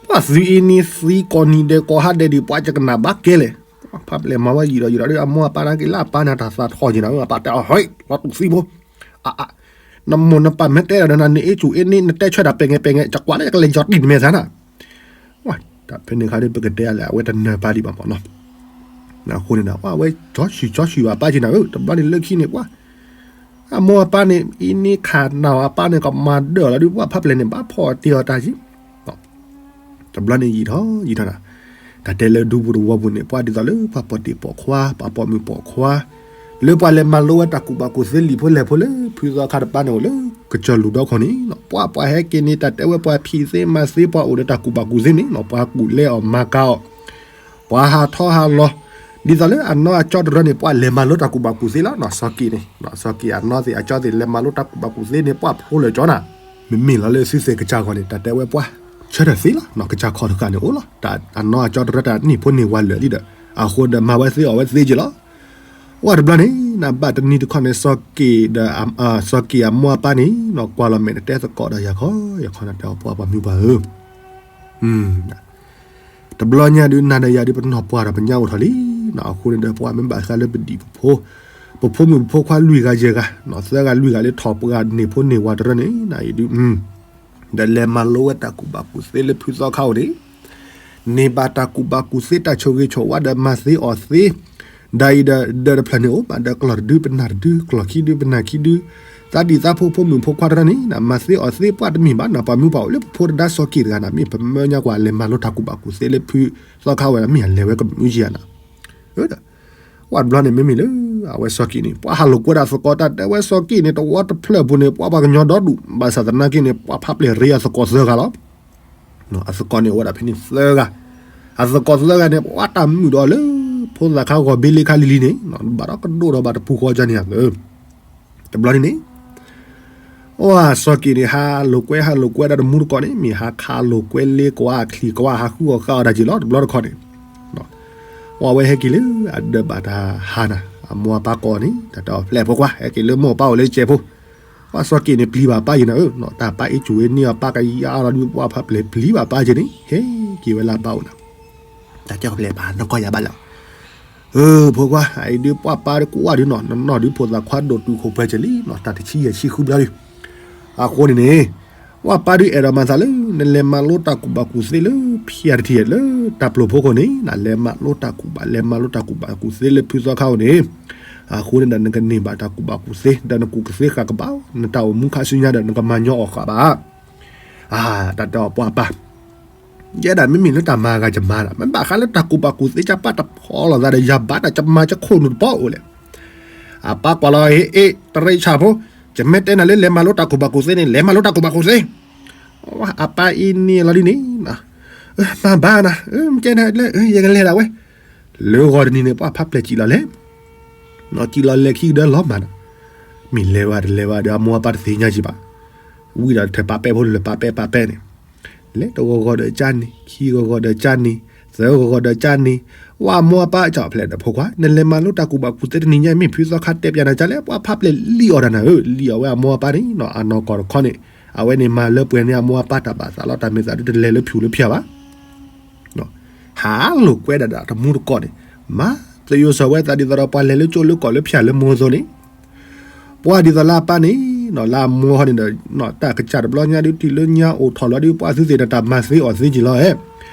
ပှၤသုအ့ၣ်န့ၢ်သံကိးနံၤဒဲးကိးဟါဒဲးဒံး ပှၤကကနၣ်ဘၣ်ကဲလဲၣ်, ပှၤဖးပျဲၢ်မၤဝဲယံာ်ဒီးယံာ်ဒီး အမိၢ်အပၢ်နာ်က့ၤလၢအပၢ်န့ၣ် တၢ်သးထီၣ်က့ၤနၤဧၢ အပၢ်တဲအီၤ ဟဲ လီၤတူာ်သံဖိ, အါအါ, နမိၢ်နပၢ်မ့ၢ်တဲဒီးနၤ နအ့ၣ်ကၠိၣ်အ့ၣ်န့ၢ် နတဲဆွဲတၢ်ပဲာ်ငဲးပဲာ်ငဲး ကကွၢ်လၢယကလဲၤယီၤတံၢ်နမဲာ်သးနၤ, တၢ်ဖဲန့ၣ်ခါဒီး ပကတဲလဲၣ် အဝဲတနၢၤပၢ်ဒံးဘၣ်မီၢ်နီၤ, အဃိန့ၣ်ဒီး ပှၤဝဲကၠီဆူၣ်ကၠီဆူၣ်ဘၣ်ပၢ်က့ၤနၤဧၢ တဘျီန့ၣ်လၢခံန့ၣ် ပှၤ အမိၢ်အပၢ်န့ၣ် အ့ၣ်န့ၢ်ခးနၤအီၤ အပၢ်န့ၣ် ကမၤဒၢၣ်အီၤလီၤဒုး ပှၤဖးပျဲၢ်န့ၣ် ဘၣ်ဖီအီၣ်တ့ၢ်အီၤတၢ်က့ၢ်, တဘျီန့ၣ်ယံာ်ထီၣ်ယံာ်ထီၣ်နၤ, တၢ်တဲလၢဒူပူၤတဝီပူၤန့ၣ် ပှၤဒ်သိးလၢပှၤပိာ်တံၢ်ပိာ်ခွါ ပှၤပိာ်မုၣ်ပိာ်ခွါ လၢပှၤလဲၤမၤလိဝဲတၢ်ကူၣ်ဘၣ်ကူၣ်သ့လံာ်ဖိလဲၢ်ဖိလၢ ဖုသီခါတပၤန့ၣ်အိၣ်လၢ ကစၢၢ်လူၢ်ဒီခိၣ်န့ၣ် ပှၤပှၤဟဲက့ၤန့ၣ် တၢ်တဲဝဲပှၤဖံးသ့မၤသ့ ပှၤအိၣ်ဒီးတၢ်ကူၣ်ဘၣ်ကူၣ်သ့န့ၣ် ပှၤကူၣ်လဲအီၣ်မၤကၤအီၣ် ပှၤဟးထီၣ်ဟးလီၤ, ဒ်သိးလၢအနီၢ်အကၠီတရၢန့ၣ် ပှၤလဲၤမၤလိတၢ်ကူၣ်ဘၣ်ကူၣ်သ့လီၤ. စီၤက့ၣ်န့ၣ် စီၤက့ၣ်အနီၢ်သ့ၣ်အကၠီသ့ၣ် လဲၤမၤလိတၢ်ကူၣ်ဘၣ်ကူၣ်သ့န့ၣ် ပှၤဖျိလၢာ်ကၠီနၤ, မ့မ့ၢ်လီၤလၢသုသ့ၣ်ကစၢ်ဂီၢ်န့ၣ် တၢ်တဲဝဲပှၤ ဆၢထၢၣ်သ့လီၤ. ကစၢ်ခီၣ်တဃာ်န့ၣ်အိၣ်လီၤ. တၢ်အနီၢ်အကၠီတရၢတၢ်နံၣ်ဖိန့ၢ်ဝၤလၢာ်လံဒီး အဃိဒီးမၤဝဲသ့အီၣ်ဝဲသ့က့ၤလီၤ. အိၣ်တဘျီန့ၣ် နဘၣ်တနံၤတခီန့ၣ် စီၤက့ၣ်ဒီး စီၤက့ၣ်အမိၢ်အပၢ်န့ၣ် ကွၢ်လီၤမဲာ်န့ၣ် တဲသကိးဒီးယၤခီ ယခီနတဲအီၤပှၤပှၤမုၢ်ပှၤဧၢ တဘျီညါဒုး နၤဒီးယၤဒုး ပနီၢ်ပှၢ်ဒီးပညါအိၣ်ထီၣ်လံ. အဃိန့ၣ်ဒီး ပှၤမ့ၢ်ဘၣ်ဃးလၢပဒံၣ်ပဖိ, ပဖိမုၣ်ပဖိခွါလွံၢ်ဂၤယဲၢ်ဂၤ, သၢဂၤလွံၢ်ဂၤလၢထီၣ်ပှၤနံၣ်ဖိန့ၢ်ဝၤတရၢန့ၣ် နအံၤဒုး ဒီးလဲၤမၤလိဝဲတၢ်ကူၣ်ဘၣ်ကူၣ်သ့လၢဖုသီခါအိၣ်န့ၣ်, န့ၢ်ဘၣ်တၢ်ကူၣ်ဘၣ်ကူၣ်သ့တၢ်ဆိၣ်ဂ့ၤဆိၣ်ဝါဒီးမၤသ့အီၣ်သ့, ဒ်အံၤဒီး ဒီးတဖျၢၣ်န့ၣ်အိၣ်ဘၣ်ဒီးကျီၢ်တဒု ပနၢ်တဒု ကျီၢ်ခံဒု ပနၢ်ခံဒု, သးဒံၣ်သးဖိဖိမုၣ်ဖိခွါတရၢန့ၣ် မၤသ့အီၣ်သ့ပှၤတမ့ၢ်ဘၣ် နပှၤမုၢ်ပှၤအိၣ်လၢပဖိတဒါစီၤက့ၣ်တဂၤန့ၣ် မ့ၢ်ပမၢညါကွၢ်လဲၤမၤလိတၢ်ကူၣ်ဘၣ်ကူၣ်သ့လၢဖုသီခါဝဲ မ့ၢ်အလဲၤဝဲကမုာ်ကံယၤနၤ ဝဲတဘျီန့ၣ် မ့မ့ၢ်လၢ အဝဲစီၤက့ၣ်န့ၣ် ပှၤဟးလိာ်ကွဲဒၣ်သကိး တၢ်တဲဝဲစီၤက့ၣ်န့ၣ် တဝီတဖျၢၣ်ပူၤန့ၣ် ပှၤပှၤကညီဒီဒူၣ် ဘၣ်ဆၣ်သနာ်က့န့ၣ် ပှၤဖးပျဲၢ်ရ့အသကိးသၢဂၤလီၤ. အသကိးန့ၣ်အိၣ်ဝဲဒၣ်ဖဲန့ၣ်သၢဂၤ, အသကိးသၢဂၤန့ၣ် ပှၤတၢ်မုာ်ဒီးလၢ ဖိသၣ်ခါဂီၤဘ့လ့ခါလံၤလံၤန့ၣ် ဘၣ်ဒီးကဒိၣ်ထီၣ်ဘၣ်တပူၤဃီကန့ၣ်ဧၢ တဘျီန့ၣ်န့ၣ် အိၣ်စီၤက့ၣ်န့ၣ် ဟးလိာ်ကွဲဟးလိာ်ကွဲဒၣ်တမူတကိးန့ၣ် မ့ၢ်ဟးခးလိာ်ကွဲလ့ကွၢ်အချံၣ်ကွၢ် ဟးဃုအီၣ်ဃာ်အီၣ်တၢ်က့ၢ်လီၤ တဘျီတခီန့ၣ် အိၣ်ဝဲဟဲက့ၤလၢအဒၢးဘၣ်တၢ်ဟါနၤ အမိၢ်အပၢ်ကိးန့ၣ် တၢ်တဲအီၤဖျဲၣ်ဖိခွါ ဟဲက့ၤလၢမိၢ်ပၢ်အိၣ်လၢကဲးဖိ, ပှၤစီၤက့ၣ်န့ၣ်ပျံၤဘၣ်ပၢ်ယံၤနၤဧၢ, တၢ်ပၢ်အ့ၣ်ကူၣ်အ့ၣ်န့ၢ်အီၤ ပၢ်ကယါလီၤဒုး ပှၤဖးပျဲၢ်ပျံၤဘၣ်ပၢ်ယံၤန့ၣ် ဟဲက့ၤဝဲလၢပၢ်အိၣ်နၤ, တၢ်တဲအီၤဖျဲၣ်ပၢ်နကီၢ်ယၤဘၣ်လီၤ အၢ ဖိခွါ အအံၤဒုးပှၤပၢ်ဒုးကွၢ်ဒုးနီၤ နနီၢ်ဒုးဖိသၣ်ခွါဒိၣ်တုာ်ခိၣ်ပှဲၤကဲၢ်လံနီၤ တၢ်တဆံယဲၢ်ဆံဃုဘျီဒုး, အဃိန့ၣ်န့ၣ် ပှၤပၢ်ဒုးအဲၣ်ဒိးမၤသးလၢ နလဲၤမၤလိတၢ်ကူၣ်ဘၣ်ကူၣ်သ့လၢဖံးယၤတထံၣ်လၢတၢ်ပျိာ်ဖိခိၣ်န့ၣ် နလဲၤမၤလိတၢ်ကူၣ်ဘၣ် လဲၤမၤလိတၢ်ကူၣ်ဘၣ်ကူၣ်သ့လၢဖုသီခါအိၣ်န့ၣ်, အဃိန့ၣ်ဒီး နကန့ၢ်ဘၣ်တၢ်ကူၣ်ဘၣ်ကူၣ်သ့ ဒီးနကူၣ်ကသ့ဃာ်ကဘၣ် နတၢ်အိၣ်မူခါဆူညါဒီး နကမၤညီအီၣ်ဃာ်ဘၣ် အါ တၢ်တဲအီၤပှၤပၢ် ယဲဒၣ်မ့မ့ၢ်လၢတၢ်မၤအဂၤယမၤဒၣ် မ့ၢ်ဘၣ်ဃးလၢတၢ်ကူၣ်ဘၣ်ကူၣ်သ့ ကပာ်တဖီလိာ်သးဒီး ယၤဘၣ်တၢ်ကမၤကခိၣ်နူာ်တပီၢ်အိၣ်လဲၣ်. အပၢ်ကွၢ်လီၤ ဟ့ၣ်အ့ၣ် တရံးဆၣ်ဖိ, ယမ့ၢ်တဲနၤလၢလဲၤမၤလိတၢ်ကူၣ်ဘၣ်ကူၣ်သ့န့ၣ် လဲၤမၤလိတၢ်ကူၣ်ဘၣ်ကူၣ်သ့. အပၢ်အံၤန့ၣ်လီၤဒ်န့ၣ်, မၤဘၣ်နၤ, မ့ၢ်ကဲနၤလၢ ယကလဲၤဒၣ်ဝဲ. လၢဂီၤတနံၤန့ၣ် ပှၤဖးပျဲၢ်စံၣ်လီၤလဲၣ် စံၣ်လီၤလဲၤခံကဒၢလီၤမးနၤ, မ့ၢ်လဲၤဘၣ်တလဲၤဘၣ်ဒီး အမိၢ်အပၢ်တသ့ၣ်ညါက့ၤဘၣ်. ဝံၤဒီးထဲပာ်ပဲၢ်ဖိလၢပာ်ပဲၢ်ပာ်ပဲၢ်န့ၣ်, လဲၤတဂီၤဂီၤဒီးကၢ်န့ၣ်, ခံဂီၤဂီၤဒီးကၢ်န့ၣ်, သၢဂီၤဂီၤဒီးကၢ်န့ၣ်, ဝဲအမိၢ်အပၢ်ကၠီဖျဲးဒီး ဖိခွါ နလဲၤမၤလိတၢ်ကူၣ်ဘၣ်ကူၣ်သ့တနံၤညါ မ့ၢ်ဖုသီခါတဲပၠးနၤကလဲၣ်, ပှၤဖးပျဲၢ်လံၣ်အီၣ်တၢ်နၤဧၢ, လံၣ်အီၣ်ဝဲအမိၢ်အပၢ်န့ၣ်နီၤ, အနီၢ်ကီၢ်တခီန့ၣ်, အဝဲန့ၣ်မၤလၢပှဲၤန့ၢ်အမိၢ်အပၢ်တၢ်ဘၣ်သးလီၤ, တၢ်မ့ၢ်သးဒုတလဲၤလၢဖၠူၣ်လၢဖၠါဘၣ် ဟးလိာ်ကွဲဒၣ်ဒီးတမူတကိးန့ၣ်, မၤသယိၤစၢၤဝဲသးဒ်သိးဒီးပှၤလဲၤလၢကၠိလၢကီၢ်လၢဖၠါလၢမိၢ်သိန့ၣ်, ပှၤဒ်သိးလၢအပၢ်န့ၣ်နီၤ, လၢအမိၢ်ဟီန့ၣ်ဒီး, တၢ်ကစၢ်တဘျီညါဒုးတံၢ်လၢညါအိၣ်ထီၣ်လီၤဒုး ပှၤသုသ့ၣ်ဒီးတၢ်မၤသ့အီၣ်သ့က့ၤလီၤဧဲ.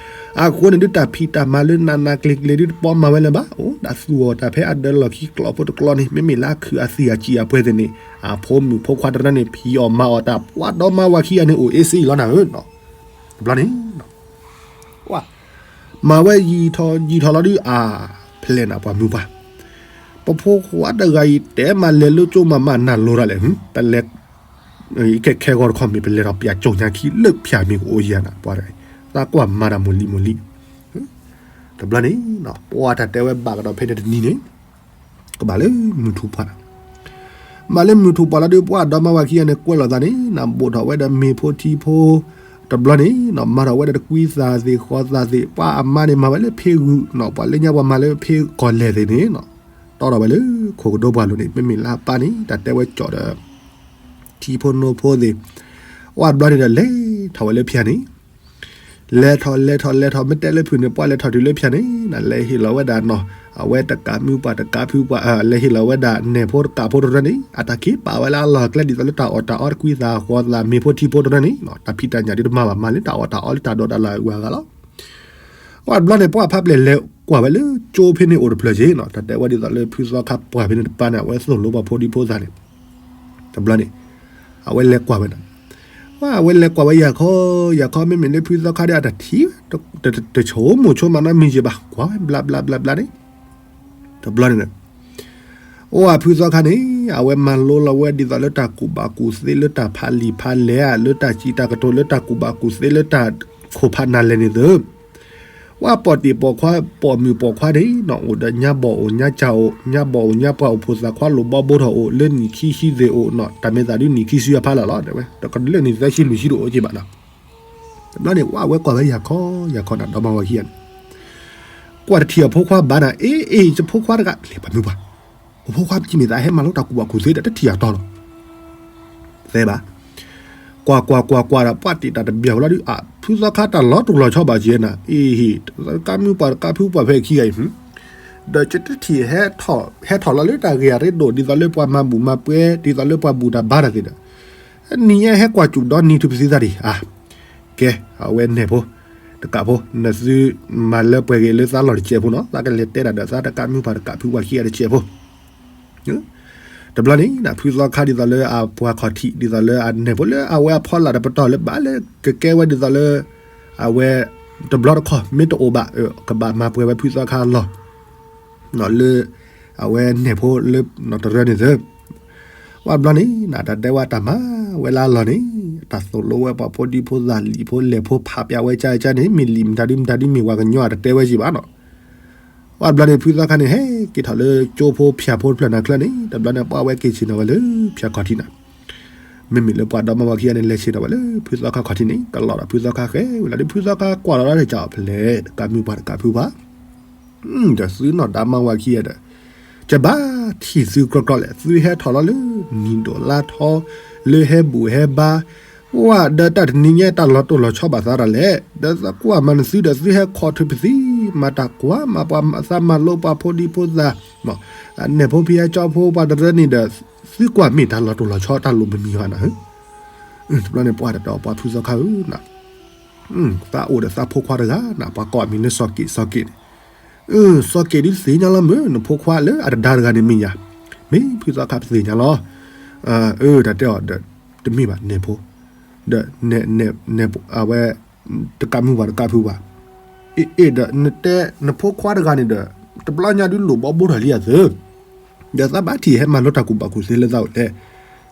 အဃိန့ၣ်ဒုး တၢ်ဖံးတၢ်မၤလၢနးနးကျံၤကျံၤဒုးတပီမၤဝဲလၢၤဘၣ်, အိၣ်ဒၣ်သူၣ်အီၤတၢ်ဖဲအဒၢလီၢ်ခံကျီၢ်ဖိတကျီၢ်န့ၣ်, မ့မ့ၢ်လၢအခုအသ့ၣ်အစံၣ်အပှဲၤသ့ၣ်န့ၣ်, အဖိမုၣ်ဖိခွါတရၢန့ၣ် ဖံးအီၣ်မၤအီၣ်တၢ် ပှၤဒီမါဝၤခံဂၤန့ၣ် အိၣ်အ့စ့လီၤနၤဧၢ, တဘျီန့ၣ် မၤဝဲယံာ်ထီၣ်ယံာ်ထီၣ်လီၤဒုး အါ, ဖျဲးနၤပှၤမုၢ်ပှၢ်, ပဖိခွါတဂၤအံၤတဲမးလဲၤလၢကၠိမးမးနၢ်လိၤဒၣ်လဲာ်, ပလဲၤ, ခဲခဲဂီၤတခီမ့ၢ် ပလဲၤထီၣ်ပၠးကၠိညါခံလၢဖၠါမ့ၢ်ကအိၣ်ယၤနၤ, ပှၤ, သးကွၢ်မၤတၢ်မိၢ်လံမိၢ်လံ, တဘျီန့ၣ်, ပှၤတၢ်တဲဝဲဘၣ်ကဒီးဖဲန့ၣ်တနံၤန့ၣ် ကဘၣ်လၢမုၢ်ထူၣ်ပှၢ်လီၤ. ဘၣ်လၢမုၢ်ထူၣ်ပှၢ်လီၤဒုး ပှၤဒီမါဝၤခံဂၤန့ၣ် ကွဲးလိာ်သးန့ၣ်, နဘိၣ်ထီၣ်ဝဲဒီးမ့ၤဖိထံဖိ, တဘျီန့ၣ်နီၤ မၤထီၣ်ဝဲဒီးတကွံသၣ်သ့ၣ်ဃီသၣ်သ့ၣ်, ပှၤအမါန့ၣ်မၤဝဲလၢဖ့ဂုာ်နီၤ, ပှၤလၢညါပှၤမၤလၢဖ့ကီၢ်လဲၢ်သ့ၣ်န့ၣ်နီၤ, တီဒီးဝဲလၢခိၣ်ကဒိပှၢ်လိၤန့ၣ်, မ့မ့ၢ်လၢအပၢ်န့ၣ် တၢ်တဲဝဲကၠီၣ်ဒီး ထံဖိနိဖိသ့ၣ်, ဝဲတဘျီန့ၣ်ဒီးလဲၤထီၣ်ဝဲလၢဖၠါန့ၣ် လဲၤထီၣ်လဲၤထီၣ်လဲၤထီၣ် မ့ၢ်တဲလၢဖုၣ်န့ၣ် ပှၤလဲၤထီၣ်တုၤလၢဖၠါန့ၣ်, လဲၤဟ့ၣ်လီၤဝဲဒၣ်နီၤ, အဝဲတကးမုၢ်ပှၢ်တကးဖုပှၢ်, လဲၤဟ့ၣ်လီၤဝဲဒၣ်နဲၣ်ဖိတကးဖိတရၢန့ၣ်, အတၢ်က့ၤပာ်ဝဲလၢအလီၢ်ကျဲဒ်သိးလၢတၢ်အီၣ်တၢ်အီတကွံသၣ်ဃီသၣ်မ့ၤဖိထံဖိတရၢန့ၣ်, တၢ်ဖံးတၢ်ညၣ်ဒုးတမၤဘၣ်, မၤလၢတၢ်အီၣ်တၢ်အီလၢတၢ်ဒိးတၢ်လၢအဂၤလီၤ. ဝဲတဘျီန့ၣ် ပှၤဖးပျဲၢ်လဲၤကွၢ်ဝဲလၢကၠိဖဲန့ၣ်အိၣ်တဖျၢၣ်က့ၤနီၤ, တၢ်တဲဝဲဒ်သိးလၢဖုသီခါပှၢ်ဖဲန့ၣ်တပၤန့ၣ် အဝဲသိၣ်လိပှၤဖိဒံဖိသၣ်န့ၣ်, တဘျီန့ၣ် အဝဲလဲၤကွၢ်ဝဲဒၣ်, ဝဲအဝဲလဲၤကွၢ်ဝဲယၤခီ, ယၤခီ မ့မ့ၢ်လၢဖုသီခါဒီးအတၢ်ထံၣ်, တဆိကမိၣ်ဆိကမးနီတမံၤက့ၤဘၣ်, ကွၢ်ဝဲဘျါဘျါဘျါဘျါန့ၣ်, တဘျီန့ၣ် အိၣ်အဖုသီခါန့ၣ် အဝဲမၤလိလီၤဝဲဒ်သိးလၢတၢ်ကူၣ်ဘၣ်ကူၣ်သ့လၢတၢ်ဖးလံာ်ဖးလဲၢ်ဧါ, လၢတၢ်စံးတၢ်ကတိၤလၢတၢ်ကူၣ်ဘၣ်ကူၣ်သ့လၢတၢ်ခိၣ်ဖးနၤလဲၣ်န့ၣ်သၢ, ဝဲပိာ်တံၢ်ပိာ်ခွါ ပိာ်မုၣ်ပိာ်ခွါန့ၣ်နီၤ အိၣ်ဒီးညါဘီၣ်အိၣ်ညါကၢ်အိၣ် ညါဘီၣ်အိၣ်ညါပှၢ်အိၣ် ဖိသၣ်ခွါလိၣ်ဘီဘိထီၣ်အိၣ် လၢနံၣ်ခံဆံသ့ၣ်အိၣ်နီၤ တၢ်မ့ၢ်သးဒုးနံၣ်ခံဆံအဖးလီၤလီၤ တဲဝဲ တကလၢနံၣ်သၢဆံလွံၢ်ဆံတအိၣ်က့ဘၣ်နီၤ, တဘျီန့ၣ် ဝဲဝဲကွၢ်ဝဲယၤခီ ယၤခီနၤ ဒီမါဝၤခံဂၤန့ၣ် ကွၢ်တထံၣ်အဖိခွါဘၣ်နၤ အ့ အ့ ယဖိခွါတဂၤ လဲၤပှၤမုၢ်ပှၢ်, အဖိခွါပကမ့ၢ်သးဟဲမၤလိတၢ်ကူၣ်ဘၣ်ကူၣ်သ့ဒီး တထံၣ်အတီလီၤ. သဲဘၣ်, ကွၢ်ကွၢ်ကွၢ်ကွၢ်ဒီး ပှၤတံာ်တၢ်တဘျီလီၤဒုး အဖုသီခါတၢ်လီၤတူာ်လီၤဆီဘၣ်က့နၤ အ့ဟ့ၣ် တကးမုၢ်ပှၢ်တကးဖုပှၢ်ဖဲခံဂၤအံၤ, ဒီးကတထံၣ် ဟဲထီၣ်လီၤလၢတၢ်ဂ့ၢ်အရ့ဒိၣ် ဒ်သိးလၢပှၤမၤဘူၣ်မၤပှဲၤ ဒ်သိးလၢပှၤဘူၣ်တၢ်ဘါတၢ်သ့ၣ်ဒီး နံၤညါဟဲကွၢ်စူၣ်ဒီနံၤထူၣ်ပသံသးဒံး အါ, ကဲ အဝဲနဲၣ်ဖိ တကးဖိ နသုမၤလၢပှဲၤဂ့ၤလၢသးလီၢ်တစဲးဖိနီၤ သးကလဲၤတဲဒၣ်ဒီးသးတကးမုၢ်ပှၢ်တကးဖုပှၢ်ခံဂၤတစဲးဖိ တဘျီန့ၣ် ဖုသီခါဒ်သိးလၢအပှၤခီၣ်ထံး ဒ်သိးလၢအနဲၣ်ဖိလၢအဝဲအဖီလာ်တပတီၢ်လၢဘၣ်လၢကကဲဝဲဒ်သိးလၢ အဝဲ တဘျီတခီၣ် မ့ၢ်တအိၣ်ဘၣ် ကဘၣ်မၤပှဲၤဝဲဖုသီခါလီၤ လၢ အဝဲနဲၣ်ဖိလၢ တရၢန့ၣ်သၢ ဝဲဘျီန့ၣ် တၢ်တဲဝဲတၢ်မၤဝဲလၢအလီၢ်န့ၣ် တၢ်သိၣ်လိဝဲပှၤဖိဒံဖိသၣ်လံာ်ဖိလဲၢ်ဖိ ဖးပၠးဝဲကၠါကၠါန့ၣ် မ့ၢ်လံာ်မတၤဒုမတၤဒုမ့ၢ်ဝဲကညီအတတဲဝဲက့ဘၣ်နီၤ ဝဲဘျီန့ၣ် ဖုသီခါန့ၣ် ဟဲက့ၤထီၣ်လၢကၠိဖိဖၠါဖိတဖျၢၣ်နၤချၢန့ၣ် တဘျီန့ၣ် ပှၤဝဲက့ၤဆ့ၣ်နီၤဝဲလၢဖၠါခီၣ်ထံးနၤ မ့မ့ၢ်လၢပှၤဒီမါဝၤခံဂၤန့ၣ် လဲၤဆ့ၣ်နီၤဝဲလၢဖုသီခါခီၣ်ထံးန့ၣ် ကလီၤဒီးဖုသီခါဃဲဝဲလီၤဒီး ဖုသီခါကွၢ်လီၤလၢတကးအီၤဖျဲၣ် တကးမုၢ်ပှၢ်တကးဖုပှၢ် ဒီးသုနီၢ်ဒါမါဝၤခံဂၤဒီး ကဘၣ်ထံၣ်သုကြီကြီလဲၣ် သုဟဲထီၣ်လီၤလၢ နံၣ်ဒိၣ်လါထီ လၢဟဲဘူၣ်ဟဲဘါ ဝဲဒီးတၢ်တနံၤညါတၢ်လီၤတိၢ်လီၤဆီဘၣ်သးတၢ်လဲၣ် ဒီးသးကွၢ်မၤနသုဒီးသုဟဲခီၣ်ထူၣ်ပသံ မၤတၢ်ကွၢ်မၤပှၤသးမၤလိပှၤဖိဒံဖိသၣ် နဲၣ်ဖိဖံဟဲကၠီဖိပှၤတရၢန့ၣ်ဒီး သုကွၢ်မ့ၢ်တၢ်လီၤတိၢ်လီၤဆီတၢ်လိၣ်မနုၤဘၣ်နၤဧၢ တဘျီန့ၣ်ပှၤတတီၤပှၤဖုသီခါဧၢ သးအိၣ်ဒီးသးဖိခွါတဂၤနၤ ပှၤကိးအမံၤလၢစီၤက့း စီၤက့းန့ၣ် စီၤက့းဒ်သ့ၣ်ညါလီၤမ့ၢ် နဖိခွါလၢအတဒါတဂၤန့ၣ်မ့ၢ်ယၤ မ့ၢ်ဖုသီခါပသ့ၣ်ညါလီၤ အၢ တၢ်တဲအီၤဒီး တမ့ၢ်ဘၣ် နဲၣ်ဖိ ဒီး အဝဲ တကးမုၢ်ပှၤတကးဖုပှၤ, အ့ၣ်အ့ၣ်ဒီး နတဲနဖိခွါတဂၤန့ၣ်ဒီး တဘျီညါဒုးလိာ်ဘီဘိထီၣ်လံအသၢ ဒီးသးဘၣ်ထံၣ်ဟဲမၤလိတၢ်ကူၣ်ဘၣ်ကူၣ်သ့လၢသးအိၣ်လဲ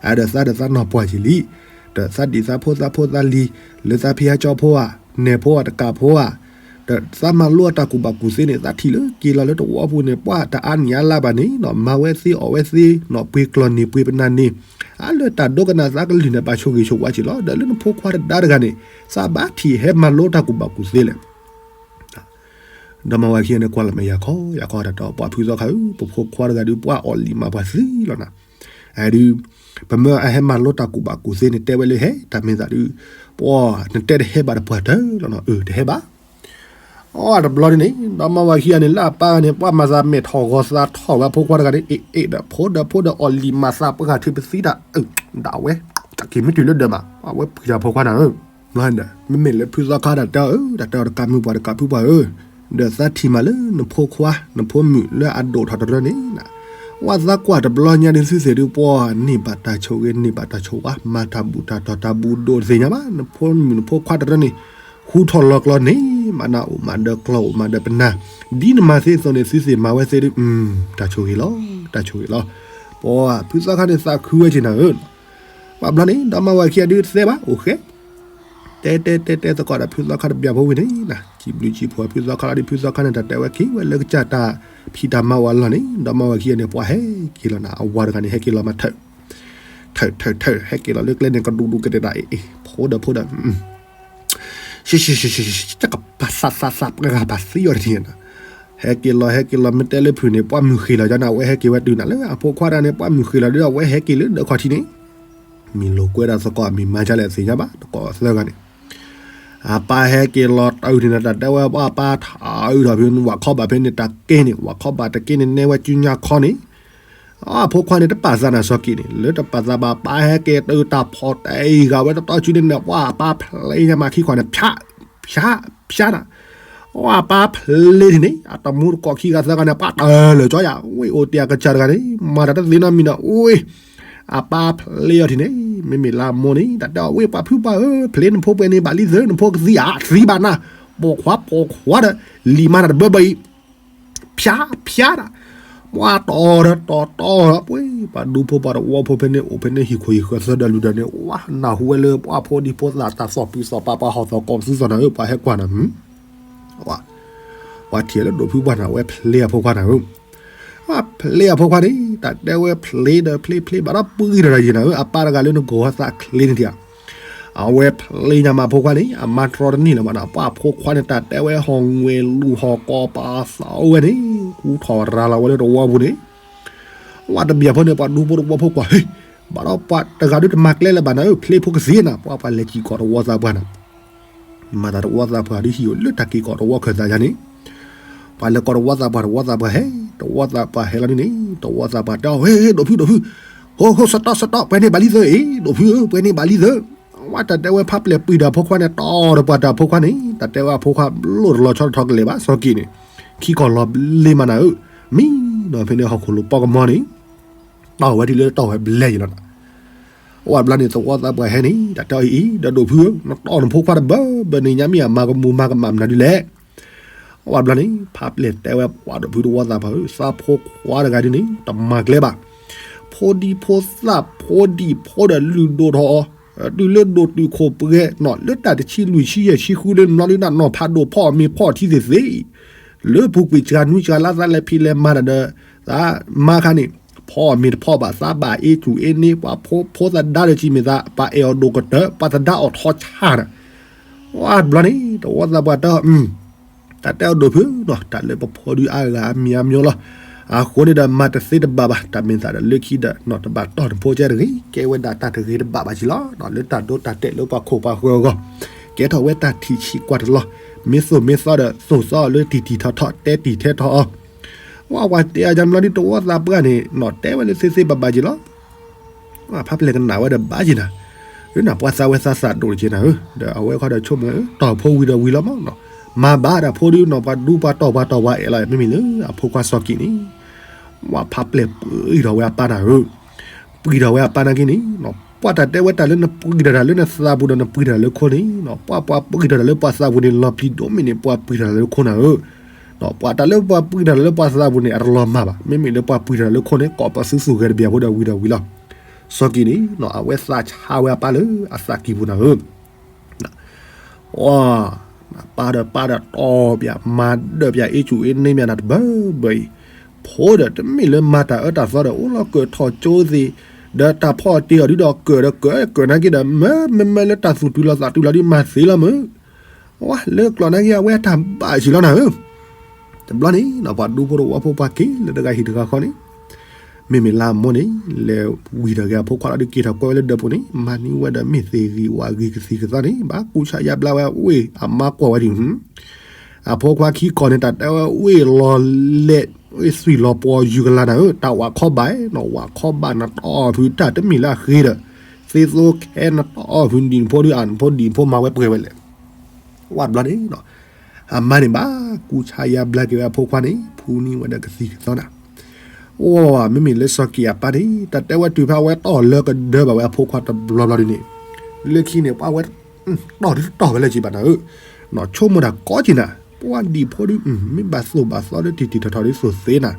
ၣ်. ဒီးသးဒီးသးနီၢ်ပှၢ်က့ၤလံ, ဒီးသးဒံၣ်သးဖိသးဖိသးလံၤ, လၢသးဖံဟးကၠီဖိဧါ, နဲၣ်ဖိဧါ တကးဖိဧါ, ဒီးသးမၤလိအတၢ်ကူၣ်ဘၣ်ကူၣ်သ့န့ၣ် သးထံၣ်လၢက့ၤလီၤလၢတဝီပူၤန့ၣ် ပှၤတအါနံၣ်အါလါဘၣ်န့ၣ်နီၤ မၤဝဲသ့အီၣ်ဝဲသ့နီၤ ပှ့ၤကျီၢ်န့ၢ်ပှ့ၤပနၢ်န့ၣ်, အါလၢတၢ်ဒိကနၣ်သးကလုၢ်န့ၣ် ဘၣ်ဆိၣ်ဂ့ၤဆိၣ်ဝါက့ၤလီၤ. ဒီးလၢနဖိခွါတဒါတဂၤန့ၣ် သးဘၣ်ထံၣ်ဟဲမၤလိတၢ်ကူၣ်ဘၣ်ကူၣ်သ့လဲၣ်. ဒီမါဝၤခံဂၤန့ၣ် ကွၢ်လီၤမ့ၢ်ယၤခီ ယၤခီတၢ်တဲအီၤ ပှၤဖုသီခါဧၢ, ပဖိခွါတဂၤဒုး ပှၤအီၣ်လံာ်မးပှၤသံလီၤနၤ. အဒုး ပမ့ၢ်အဟဲမၤလိတၢ်ကူၣ်ဘၣ်ကူၣ်သ့န့ၣ် တဲဝဲလၢဟဲ တၢ်မ့ၢ်သးဒုး ပှၤနတဲတဟဲဘၣ်တပှၢ်တၢၢ်လီၤနီၤ. အၢ တဟဲဘၣ်. အီ တဘျီဒ်န့ၣ် ဒီမါဝၤခံဂၤန့ၣ် လၢအပၢ်ဂၤန့ၣ် ပှၤမၤသးမဲာ်ထီၣ်ဂီၤသးထီၣ်ဝဲအဖိခွါတဂၤန့ၣ် အ့ၣ်အ့ၣ်ဒီးဖိဒီးဖိဒီးအီၣ်လံာ်မးသးပှၤဂၤထုးပသံတၢ် အၢ ဒၣ်ဝဲ တၢ်က့ၤမ့ၢ်တုၤလၢဒၢးမး အဝဲပှံၤတၢ်ဖိခွါနၤဧၢ. မ့မ့ၢ်လၢဖုသီခါတၢ်တဲအီၤဧၢ, တၢ်တဲအီၤတကးမုၢ်ပှၤတကးဖုပှၤဧၢ, ဒီးသးထံၣ်မးလၢနဖိခွါ နဖိမုၣ်လၢအဒိၣ်ထီၣ်တရၢန့ၣ်, ဝဲသးကွၢ်တဘျီညါဒုးသုသ့ၣ်ဒုး ပှၤန့ၢ်ဘၣ်တၢ်ဆိၣ်ဂ့ၤ န့ၢ်ဘၣ်တၢ်ဆိၣ်ဝါ မၤတၢ်ဘူၣ်တၢ်တီၢ်တၢ်ဘူၣ်ဒိၣ်တသ့ၣ်ညါဘၣ်. နဖိမုၣ်နဖိခွါတရၢန့ၣ် ဟူထီၣ်လီၤကျီၤန့ၣ် မးနၤအိၣ်မးဒီးကျီၢ်အိၣ်မးဒီးပနၢ်, ဒ်နမၤသ့သိးန့ၣ် သုသ့ၣ်မၤဝဲသ့ဒုး တၢ်ဆိၣ်ဂ့ၤလီၤ တၢ်ဆိၣ်ဂ့ၤလီၤ. ပှၤဖုသီခါန့ၣ်သးခုဝဲက့ၤနၤဧၢ. ပှၤဘျီန့ၣ် ဒီမါဝၤခံဂၤဒုးသဲဘၣ် အိၣ်ဃဲ တဲတဲတဲတဲသကိးဒီးဖုသီခါတဘျီဖိဝံၤန့ၣ်, စံးဘျုးစံးဖှိၣ်ဖုသီခါလီၤဒုး ဖုသီခါန့ၣ် တၢ်တဲဝဲက့ၤဝဲလၢကစၢ်တၢ်ဖံးတၢ်မၤဝဲအလီၢ်န့ၣ် ဒီမါဝၤခံဂၤန့ၣ် ပှၤဟဲက့ၤလီၤနၤ အဝၤတဂၤန့ၣ် ဟဲက့ၤလီၤမးထၢၣ် ထၢၣ်ထၢၣ်ထၢၣ် ဟဲက့ၤလီၤလၢကျဲန့ၣ် ကဒူးဒူးကတဲာ်တၢ်အ့ၣ်အ့ၣ် ဖိဒီးဖိဒီး ကပာ်သးသးသးပှၤဂၤပာ်သံအီၤတထံၣ်နၤ, ဟဲက့ၤလီၤ ဟဲက့ၤလီၤ မ့ၢ်တဲလၢဖုၣ်န့ၣ် ပှၤမုၢ်ဃ့ၢ်လီၤကန့ၣ် အဝဲဟဲက့ၤဝဲတုၤနၤလၢအဖိခွါတဂၤန့ၣ် ပှၤမုၢ်ဃ့ၢ်လီၤဒုး အဝဲဟဲက့ၤလၢဒၢးခီၣ်ထံးန့ၣ်, မ့ၢ်လိာ်ကွဲဒၣ်သကိး မ့ၢ်မၤဒ်လဲၣ်သ့ၣ်ညါဘၣ် သကိးသၢဂၤန့ၣ် အပၢ်ဟဲက့ၤလီၤတၢ်အုၣ်န့ၣ် တၢ်တဲဝဲပှၤအပၢ်ထးအုၣ်ထီၣ်ဖဲန့ၣ် ဝးခီဘၣ်ဖဲန့ၣ် တၢ်က့န့ၣ် ဝးခီဘၣ်တက့န့ၣ် နဲဝဲကၠူညါခီန့ၣ်, အဖိခွါန့ၣ် တပာ်သးနၤစီၤက့ၤန့ၣ် လၢတပာ်သးဘၣ် ပၢ်ဟဲက့ၤတုၤတၢ်ဖီၣ်တအံၤဂၤဝဲတတီကၠူန့ၣ်န့ၣ် ပှၤအပၢ်ဖျ့ညါမးခံခီန့ၣ် ဖၠး ဖၠး ဖၠးတၢ်, ပှၤအပၢ်ဖျ့ထံၣ်န့ၣ် အတမူတကိးခံဂၤသၢဂၤန့ၣ် ပှၤတၢၢ်လၢာ်ကၠီယၤ ဝ့ၢ်အိၣ်တ့ၢ်အကစၢ်တဂၤန့ၣ် မၤတၢ်တသ့နီတမံၤဒီး ဝ့ၢ် အပၢ်ဖျ့အီၤထံၣ်န့ၣ် မ့မ့ၢ်လၢအမိၢ်န့ၣ် တၢ်တဲအီၤ ဝ့ၢ်ပှၤဖုပှၤဧၢ ဖျ့နဖိပှဲၤန့ၢ်ဘၣ်လံသၢ နဖိကသံဧါ သံဘၣ်နၤ, ပိာ်ခွါပိာ်ခွါဒီး လံာ်မၤတၢ်တဘၢဘၢအံၤ ဖၠး ဖၠးတၢ်, ပှၤတီၢ်ဒီးတီၢ်တီၢ်ဒီး ပှ့ၤ ပှၤဒူဖိပှၤတဝီဖိဖဲန့ၣ် အိၣ်ဖဲန့ၣ် ဟံၣ်ခိၣ်ဟံၣ်ဃၢၤသၢဒီးလွံၢ်ဒီးန့ၣ် ဝဲနၢ်ဟူဝဲလၢပှၤဖိဒံဖိသၣ်တၢ်သီၣ်ပူၤသီၣ်ပာ်ပှၤဟီၣ်သီၣ်ကီၢ်ပသူသီၣ်နၤဧၢ ပှၤဟဲကွၢ်နၤ ပှၤထံၣ်လၢဒိၣ်ဖုပှၤနၤ အဝဲဖျ့အဖိခွါနၤဧၢ, ပှၤဖျ့အဖိခွါန့ၣ် တၢ်တဲဝဲဖျ့ဒီးဖျ့ဖျ့ဘၣ်ဒီးပှံၤဒီးတၢ်ယံၤနၤဧၢ အပၢ်တဂၤလၢနဂီၢ်သးချ့န့ၣ်တၢ် အဝဲဖျ့ညါမးဖိခွါန့ၣ် အမါတြီတန့ၢ်လၢၤဘၣ်နၤ ပှၤဖိခွါန့ၣ် တၢ်တဲဝဲဟီၣ်ငွဲၣ်လူၢ်ဟီၣ်ကီၢ်ပာ်သးအိၣ်ဝဲန့ၣ် ဟူထီၣ်ရၤလီၤဝဲလၢတဝီပူၤန့ၣ် ဝဲတဘျီဖိန့ၣ် ပှၤဒူဖိတဝီဖိကွၢ် ဟ့ၣ် ဘၣ်ဒီးပှၤတဂၤဒုးတမၤကျဲလၢၤဘၣ်နၤဧၢ ဖျ့ဖိကသံနၤ ပှၤပှၤလဲၤက့ၤကိးတဝီသးပှၢ်နၤ မၤသးတဝီသးပှၢ်ဒုးဟံၣ်အိၣ်လၢတၢ်က့ၤကိးတဝီခၢၣ်သးယါန့ၣ် ပှၤလဲၤကိးတဝီသးပှၢ် တဝီသးပှၢ်ဟဲ တဝီသးပှၢ်ဟဲလီၤဒ်န့ၣ် တဝီသးပှၢ်တဲအီၤ ဟ့ၣ် ဟ့ၣ် ဒိၣ်ဖု ဒိၣ်ဖု ဟိ ဟိ စတီၢ် စတီၢ် ပှဲၤန့ၢ်ဘၣ်လံသၢ အ့ ဒိၣ်ဖုဧၢ ပှဲၤန့ၢ်ဘၣ်လံသၢ ဝဲတၢ်တဲဝဲဖးပျဲၢ်ပှံၤဒီးဖိခွါန့ၣ် တီၢ်ဒီးပှၤတၢ်ဖိခွါန့ၣ် တၢ်တဲဝဲအဖိခွါဘျိၣ်တလီၤဆီတထီကလဲာ်ဘၣ် စီၤက့ၤန့ၣ် ခံကီၢ်လီၤဘျ့မးနၤဧၢ မံဒီးဖဲန့ၣ်ဟီၣ်ခိၣ်လိၤပီကမီၤန့ၣ် တီၢ်ဝဲဒ်လၢတီၢ်ဝဲဘျဲၣ်ယံၤလီၤနၤ အဝဲဘျီန့ၣ် တဝီသးပှၢ်ဟဲန့ၣ် တၢ်တဲအီၤအံၤအံၤ ဒီးဒိၣ်ဖုဧၢ နတီၢ်နဖိခွါတဘၢဘၢန့ၣ် ညါမ့ၢ်အမၤကမူၤမၤကမၣ်မနုၤဒ်လဲၣ် အဝဲဘျီန့ၣ် ဖးပျဲၢ်တဲဝဲပှၤဒိၣ်ဖုတဝီသးပှၢ်ဧၢ သးဖိခွါတဂၤဒ်န့ၣ် တမၤကျဲဘၣ် ဖိဒံဖိသၣ်ဖိဒံဖိဒီးလုၢ်ဒိၣ်ထီၣ်အီၤ တုၤလၢဒိၣ်တုာ်ခိၣ်ပှဲၤနီၤ လၢတၢ်တဆံလွံၢ်ဆံယဲၢ်ဆံဃုလၢနီၤဒုးနၢ်နီၢ်ဖးဒိၣ်ဖီၣ်အီၣ်မ့ၤဖီၣ်အီၣ်ထံသ့ၣ်သ့ၣ် လၢပူၤကွံာ်စှၤနွံစှၤလါသးလဲၤဖံးလဲၤမၤတၢ်ဒီး သးမါခါန့ၣ် ဖီၣ်အီၣ်မ့ၤတဖီၣ်ဘၣ် သးဘၣ်အ့ၣ်ကူၣ်အ့ၣ်န့ၣ် ပှၤဖိဖိသဒါဒီးစံးမ့ၢ်သး ပှၤအဲၣ်အီၤဒိၣ်ကတၢၢ် ပှၤသဒါအီၣ်ထီဆါနၤ ဝဲဘျီန့ၣ် တဝီသးပှၢ်တဲအီၤ တၢ်တဲအီၤဒိၣ်ဖုနီၤ တၢ်လၢပဖီဒုးအါဂၤအမံၤအမျိၤလီၤ အဃိန့ၣ်ဒီး မၤတသ့တဘၣ်ဘၣ် တၢ်မ့ၢ်သးဒီးလၢခံဒီး နီၢ်တဘၣ်တီၢ်နဖိကဲတဂ့ၤ ကဲဝဲဒၣ်တၢ်တဂ့ၤတဘၣ်ဘၣ်က့ၤလီၤ လၢတၢ်ဒိတၢ်တဲာ်လၢပှၤခိၣ်ပှၤဃၢၤအဂီၢ် ကဲထီၣ်ဝဲတၢ်ထံၣ်ဆံးကွၢ်တလီၢ် မ့ၢ်သိၣ်မ့ၢ်သီဒီး သိၣ်သီအီၤလၢတံၢ်တံၢ်ထီထီ တဲတံၢ်ထဲထီအီၤ ဝဲဝဲတဲအီၤယၤမျီဒ်တဝီသးပှၢ်န့ၣ် နီၢ်တဲဝဲလၢသ့သ့ဘၣ်ဘၣ်က့ၤလီၤ ဖးပျဲၢ်ကနၣ်ဝဲဒီးဘၣ်က့ၤနၤ, နပှၤသးဝဲသးသးဒိၣ်က့ၤနၤဧၢ, ဒီးအဝဲခီဒီးဆိကမိၣ် တီၢ်ဖိဝံၤဒီးဝံၤလီၤမးနီၤ, မၤဘၣ်ဒၣ်ဖိဒုနီၤ ပှၤဒူပှၤတီၢ်ပှၤတီၢ်ပှၤအဲၣ်လီၤ မ့မ့ၢ်လၢအဖိခွါစီၤက့ၤန့ၣ်, ဝဲဖးပျဲၢ်ပှံၤထီၣ်ဝဲအပၢ်နၤဧၢ, ပှံၤထီၣ်ဝဲအပၢ်နာ်က့န့ၣ် ပှၤတၢ်တဲဝဲတၢ်လၢနပှံၤထီၣ်တၢ်လၢနသးပူၤဒီးနပှံၤထီၣ်တၢ်လၢခိန့ၣ်, ပှၤပှၤပှံၤထီၣ်တၢ်လၢပှၤသးပူၤန့ၣ် လီၤပျံၤဒိၣ်မ့ၢ်န့ၣ် ပှၤပှံၤထီၣ်တၢ်လၢခိနၤဧၢ, ပှၤတၢ်လၢပှၤပှံၤထီၣ်တၢ်လၢပှၤသးပူၤန့ၣ် အတလီၤမၢ်ဘၣ်. မ့မ့ၢ်လၢပှၤပှံၤထီၣ်တၢ်လၢခိန့ၣ် ကိးပသူသူၣ်ဂဲၤတဘျီဖိဒီးဝံၤဒီးဝံၤလီၤ. စီၤကံးန့ၣ် အဝဲသးဆါဝဲအပၢ်လၢအသးကံၢ်ပူၤနၤဧၢ အပၢ်ဒီးပၢ်ဒီးတီၢ်ပၠး မၤဒၢးပၠး အ့ၣ်ကူၣ်အ့ၣ်န့ၢ်မၠးနၤတဘၢဘၢအံၤ, ဖိဒီးတမ့ၢ်လၢမၤတၢ်အၢတၢ်သီဒီး အိၣ်လီၤကၢၣ်ထီၣ်ကၠိသ့ၣ်, ဒီးတၢ်ဖီၣ်တ့ၢ်အီၤဒုဒီးကၢၣ်ဒီးကၢၣ်ကၢၣ်နာ်က့ဒီး မ့မ့ၢ်လၢတၢ်သူၣ်တုၤလီၤသးတုၤလီၤဒုးမၤသ့လီၤမုၢ်, ဝါလၢကျိာ်နာ်က့အဝဲတၢ်ဘၣ်ဆံးလီၤနၤဧၢ တဘျီန့ၣ် ပှၤဒူဖိတဝီဖိပှၤက့ၤလၢတဂၤဟံၣ်တဂၤဃီန့ၣ်, မ့မ့ၢ်လၢအမိၢ်န့ၣ် လဲၤဝံၤဒီးဂ့ၤအဖိခွါလီၤဒုးက့ၤထီၣ်ကွဲဝဲလၢဒၢးပူၤန့ၣ် မၤန့ၢ်ဝဲဒီးမ့ၢ်သ့ၣ်ဂံၢ်ဝၣ်ဂံၢ်ကသံၣ်ကသီန့ၣ် ဘၣ်ကူစါယါဘျါဝဲဝ့ၢ်အမါကွၢ်ဝဲဒံး အဖိခွါခံကီၢ်န့ၣ် တၢ်တဲဝဲဝ့ၢ်လီၤလဲၣ် ဝ့ၢ်သွံၣ်လီၤပှီၤယူၤကလါနၤဧၢ, တၢ်ဝးခီဘၣ်နီၤ ဝးခီဘၣ်နတီၢ်ဖုး တၢ်တမ့ၢ်လၢအဃ့ဒီး သ့သိခဲနတီၢ်ဖုးဒံၣ်ဖိဒုး အဖိဒံၣ်ဖိမၤဝဲပှဲၤဝဲလဲၣ်. ဝဲတဘျီန့ၣ် အမါန့ၣ်ဘၣ်ကူစါယါဘျါက့ၤဝဲအဖိခွါန့ၣ် ဖူနံၤဝဲဒီးကသံၣ်ကသီနၤ အိၣ် မ့မ့ၢ်လၢစီၤကံးအပၢ်န့ၣ် တၢ်တဲဝဲတုၤဖဲအဝဲတီၢ်လၢကဒၢဘၣ်ဝဲအဖိခွါတဘျီဘျီဒ်န့ၣ်, လၢခံန့ၣ် ပှၤဝဲ တီၢ်ဒုးတီၢ်ဝဲလၢကံးဘၣ်နၤဧၢ, နီၢ်ဆိကမိၣ်တၢ်ကီက့ၤနၤ, ပှၤဒံၣ်ဖိဒုး မ့ၢ်ဘၣ်သိၣ်ဘၣ်သီလၢတံၢ်တံၢ်ထီၣ်ထီၣ်ဒ်သိးသ့နၤ,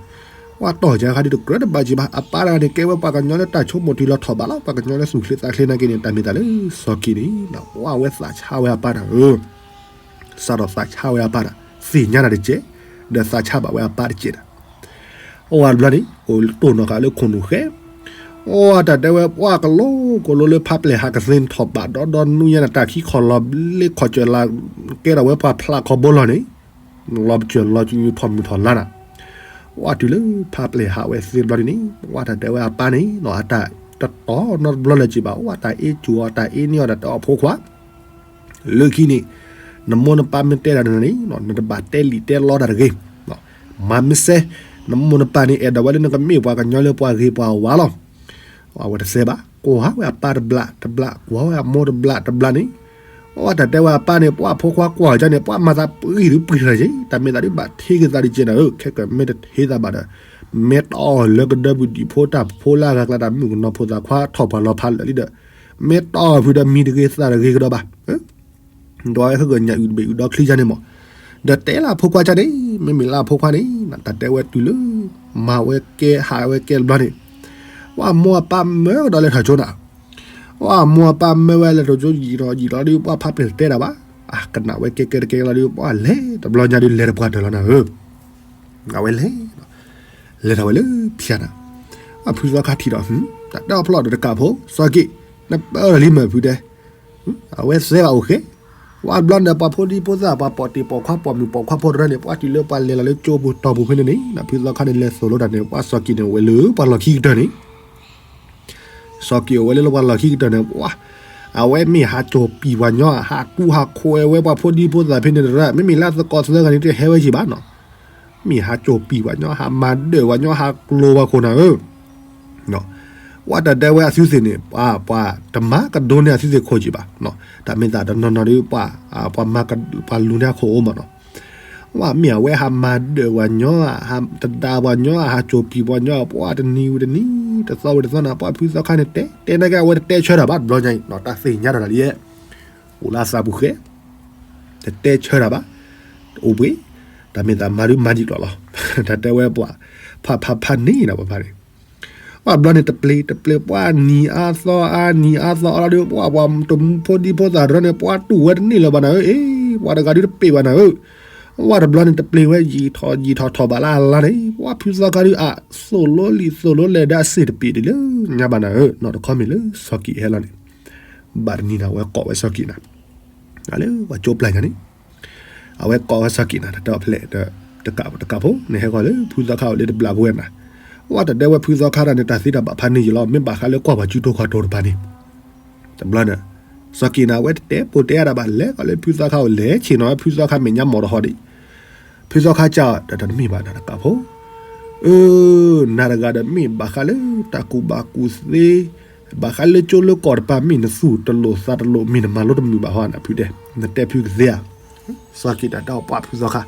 ပှၤတီၢ်ကါခါဒုးတကြၢးတဘၣ်ကံးဘၣ်, အပၢ်တဂၤန့ၣ် ကဲဝဲပှၤကညီလၢတၢ်ဆိကမိၣ်တုၤလီၤထီၣ်ဘးလီၤ, ပှၤကညီလၢသူၣ်ချ့သးချ့နာ်က့န့ၣ် တၢ်မ့ၢ်တၢ်လၢစီၤကံးန့ၣ် ပှၤဝဲသးဆါဝဲအပၢ်နၤဧၢ စးထီၣ်သးဆါဝဲအပၢ်ဒီး သ့ၣ်ညါတၢ်တကဲး, ဒီးသးဆါဘၣ်ဝဲအပၢ်တကဲးဒီး, အိၣ်ဝဲတဘျီန့ၣ် အိၣ်တိၢ်နီၢ်ဃာ်လၢခိၣ်နူာ်ဃဲ, အိၣ်တၢ်တဲဝဲပှၤကလိကလိလၢဖးပျဲၢ်ဟးကသ့ထီၣ်ဘးဒီဒီနူညါနတၢ်ခံခီၣ်လီၤလ့ခီၣ်စၢၤလၢ ကဲထီၣ်ဝဲပှၤဖျးခီဘိလီၤန့ၣ်, လီၤပစၢၤလီၤထီၣ်မုၢ်ထီၣ်လါနၤ, ပှၤတုၤလၢဖးပျဲၢ်ဟးဝဲသ့တဘျီဒ်န့ၣ် ပှၤတၢ်တဲဝဲအပၢ်န့ၣ် အတၢ်တတီနီတဘျီလၢၤကံးဘၣ်, အိၣ်တၢ်အ့ၣ်ကူၣ်အီၤတၢ်အ့ၣ်န့ၢ်အီၤတၢ်တဲအီၤဖိခွါ လၢခံန့ၣ် နမိၢ်နပၢ်မ့ၢ်တဲဒၣ်နၤန့ၣ် နတဘၣ်တဲလံာ်တဲလီတၢ်တဂ့ၤ, မၤမ့ၢ်စဲ နမိၢ်နပၢ်န့ၣ် အဲၣ်ဒိးဝဲလၢနကမ့ၢ်ပှၤကညီလၢပှၤဂ့ၤပှၤဝါလီၤ. အဝဲတစဲးဘၣ်, ကွၢ်ဝဲအပၢ်တဘျီတဘျီ ကွၢ်ဝဲအမိၢ်တဘျီတဘျီန့ၣ်, အဝဲတၢ်တဲဝဲအပၢ်န့ၣ် ပှၤဖိခွါကွၢ်ကန့ၣ် ပှၤမၤသးပှံၤဒုးပှံၤထီၣ်က့ၤ, တၢ်မ့ၢ်သးဒုးဘၣ်ထံက့ၤသးဒုးကဲနၤဧၢ, ခဲကမ့ၢ်တထံသးဘၣ်ဒီး မ့ၢ်တီၢ်လၢကဒၢပူၤဒံးဖိတၢ်ဖိလၢအဂၤကျါ တၢ်မုၣ်ကနီၤဖိသၣ်ခွါထီၣ်ပှၤလီၤဖးလၢာ်လံဒီး မ့ၢ်တီၢ်ဖုးဒီးမံၤတဂ့ၤသးတဂ့ၤကဒီးဘၣ်, ဒီးဟဲဃုာ်ညၣ်အုၣ်တဘ့ၣ်အုၣ်ဒီချံယါန့ၣ်မး, ဒီးတဲလၢအဖိခွါကန့ၣ် မ့မ့ၢ်လၢအဖိခွါန့ၣ် တၢ်တဲဝဲတုၤလၢ မၤဝဲကဲဟးဝဲကဲတဘျီန့ၣ်, ပှၤမိၢ်အပၢ်မၢကဒီးလဲၤထီၣ်ကၠိနၤ, ပှၤမိၢ်အပၢ်မၢဝဲလဲၤထီၣ်ကၠိယံာ်ထီၣ်ယံာ်ထီၣ်ဒီး ပှၤဖးပျဲၢ်တတဲတၢ်ဘၣ်, အကနၣ်ဝဲကဲကဲတကဲလီၤဒီး ပှၤလဲၤတဘျီညါဒီးလဲၤတပှၢ်တၢၢ်လီၤနၤဧၢ အဝဲလဲၤ လဲၤထီၣ်ဝဲလၢဖၠါနၤ, အဖုသီခါထံၣ်ဒီး တၢ်တဲအီၤဖျီၣ်ဒီးတကးဖိ စီၤကံး နပၢၢ်လီၤလံမ့ၢ်ဖုတဲ, အဝဲသဲဘၣ်အိၣ်ဃဲ, ဝဲဘျီန့ၣ် ပှၤဖိဒံဖိသၣ် ပှၤပိာ်တ့ၢ်ပိာ်ခွါပိာ်မုၣ်ပိာ်ခွါဖိတရၢန့ၣ် ပှၤတုၤလၢပှၤလဲၤလီၤလၢကၠိပူၤတီၢ်ပူၤဖဲန့ၣ်န့ၣ် ဖုသီခါန့ၣ်လဲၤသိၣ်လိတၢ်န့ၣ် ပှၤစီၤကံးန့ၣ် အိၣ်ဝဲလၢပှၤလီၢ်ခံကတၢၢ်န့ၣ် စီၤကံးအိၣ်ဝဲလၢပှၤလီၢ်ခံကတၢၢ်န့ၣ် ပှၤ အဝဲမ့ၢ်ဟးကၠိၤပံာ်ပှၤညီ ဟးကူဟးခိးဝဲပှၤဖိဒံဖိသၣ်ဖဲန့ၣ်တရၢ မ့မ့ၢ်လၢသကိးသၢဂၤန့ၣ် တဟဲဝဲယံၤဘၣ်နီၤ, မ့ၢ်ဟးကၠိၤပံာ်ပှၤညီ ဟးမၤဒၢးပှၤညီ ဟးကျိၤပှၤခိၣ်နၤဧၢ ပှၤတၢ်တဲဝဲအသုသ့ၣ်န့ၣ် ပှၤတမၤကဒိန့ၢ်အသုသ့ၣ်ခိၣ်ယံၤဘၣ်, တၢ်မ့ၢ်သးတနီၤနီၤဒီး ပှၤ ပှၤမၤ ပှၤလူၤန့ၢ်အခိၣ်အိၣ်မးနီၤ, ပှၤမ့ၢ်အဝဲဟးမၤဒၢးပှၤညီ ဟးတဒါပှၤညီ ဟးကၠိၤပံာ်ပှၤညီ ပှၤတနံၤဝံၤတနံၤ တသီဝံၤတသီနၤ ပှၤဖုသီခါန့ၣ်တဲ တဲနာ်က့အဝဲတတဲဆၢတၢ်ဘၣ် တဘျီညါအံၤ တၢ်သ့ၣ်ညါတၢ်လီၤလံ အိၣ်လၢအသးပူၤဃဲ တတဲဆၢတၢ်ဘၣ်, အိၣ်ဘှံး, တၢ်မ့ၢ်သးမၤဒုးမၤဒံးကျိာ်လီၤ, တၢ်တဲဝဲပှၤ ဖးဖးဖးန့ၣ်နီၤပှၤဖးန့ၣ်, ပှၤဘျီန့ၣ်တပျ့ၤတပျ့ၤ ပှၤနံၤအါသီအါနံၤအါသီအါလီၤဒီး ပှၤပှၤတမူဖိဒံဖိသၣ်တရၢန့ၣ် ပှၤတူၢ်ဝဲတန့ၢ်လၢၤဘၣ်နၤဧၢ, အ့ ပှၤတဂၤဒုးတပ့ၤဘၣ်နၤဧၢ, ပှၤတဘျီန့ၣ်တပျ့ၤဝဲယံာ်ထီၣ်ယံာ်ထီၣ်ထီၣ်ဘၣ်လၢအလါန့ၣ် ပှၤဖုသီခါဒုးအသိၣ်လိလံာ်သိၣ်လိလဲၢ်ဒီးအစ့ၣ်တပ့ၤဒ်လၢညါဘၣ်နၤဧၢ, နီၢ်တခီမ့ၢ်လၢစီၤကံးဟဲလီၤန့ၣ် ဘၣ်တနံၤန့ၣ် အဝဲကိးဝဲစီၤကံးနၤ လၢပှၤကၠိပျၢ်ညါန့ၣ် အဝဲကိးဝဲစီၤကံးနၤ တၢ်တဲအီၤဖဲလဲၣ်ဒီး တကးတကးဖိ နဟဲဃီၤလၢဖုသီခါအိၣ်လၢတဘျးဖိဝဲနၤ, ပှၤတၢ်တဲဝဲဖုသီခါတၢ်န့ၣ် တၢ်သ့တၢ်ဘၣ်ဖးန့ၢ်ယံၤလီၤ မ့ၢ်ဘၣ်ဃးလၢကွၢ်ပှၤကၠူတိၢ်ခီၣ်တိၢ်တပၤန့ၣ်, တဘျီန့ၣ် စီၤကံးနၤ အဝဲတတဲပိာ်တဲအါဒၣ်ဘၣ် လဲၤဃီၤလၢဖုသီခါအိၣ် လဲၤဆ့ၣ်နီၤဝဲဖုသီခါမဲာ်ညါမီၢ်တဟီၣ်ဒံး ဖုသီခါကၢ်အီၤ တၢ်တမ့ၢ်ဘၣ်နၤတကးဖိ အၢ နၤတဂၤဒီးမ့ၢ်ဘၣ်ဃးလၢတၢ်ကူၣ်ဘၣ်ကူၣ်သ့, ဘၣ်ဃးလၢကၠိလၢကီၢ်တပၤ မ့ၢ်နသူၣ်တလိာ်သးတလိာ် မ့ၢ်နမၤလိတမုာ်ဘၣ်ဟီနၤဖုတဲ, နတဲဖုကသ့ဧါ. စီၤကံးနၤတဲအီၤပှၤဖုသီခါ,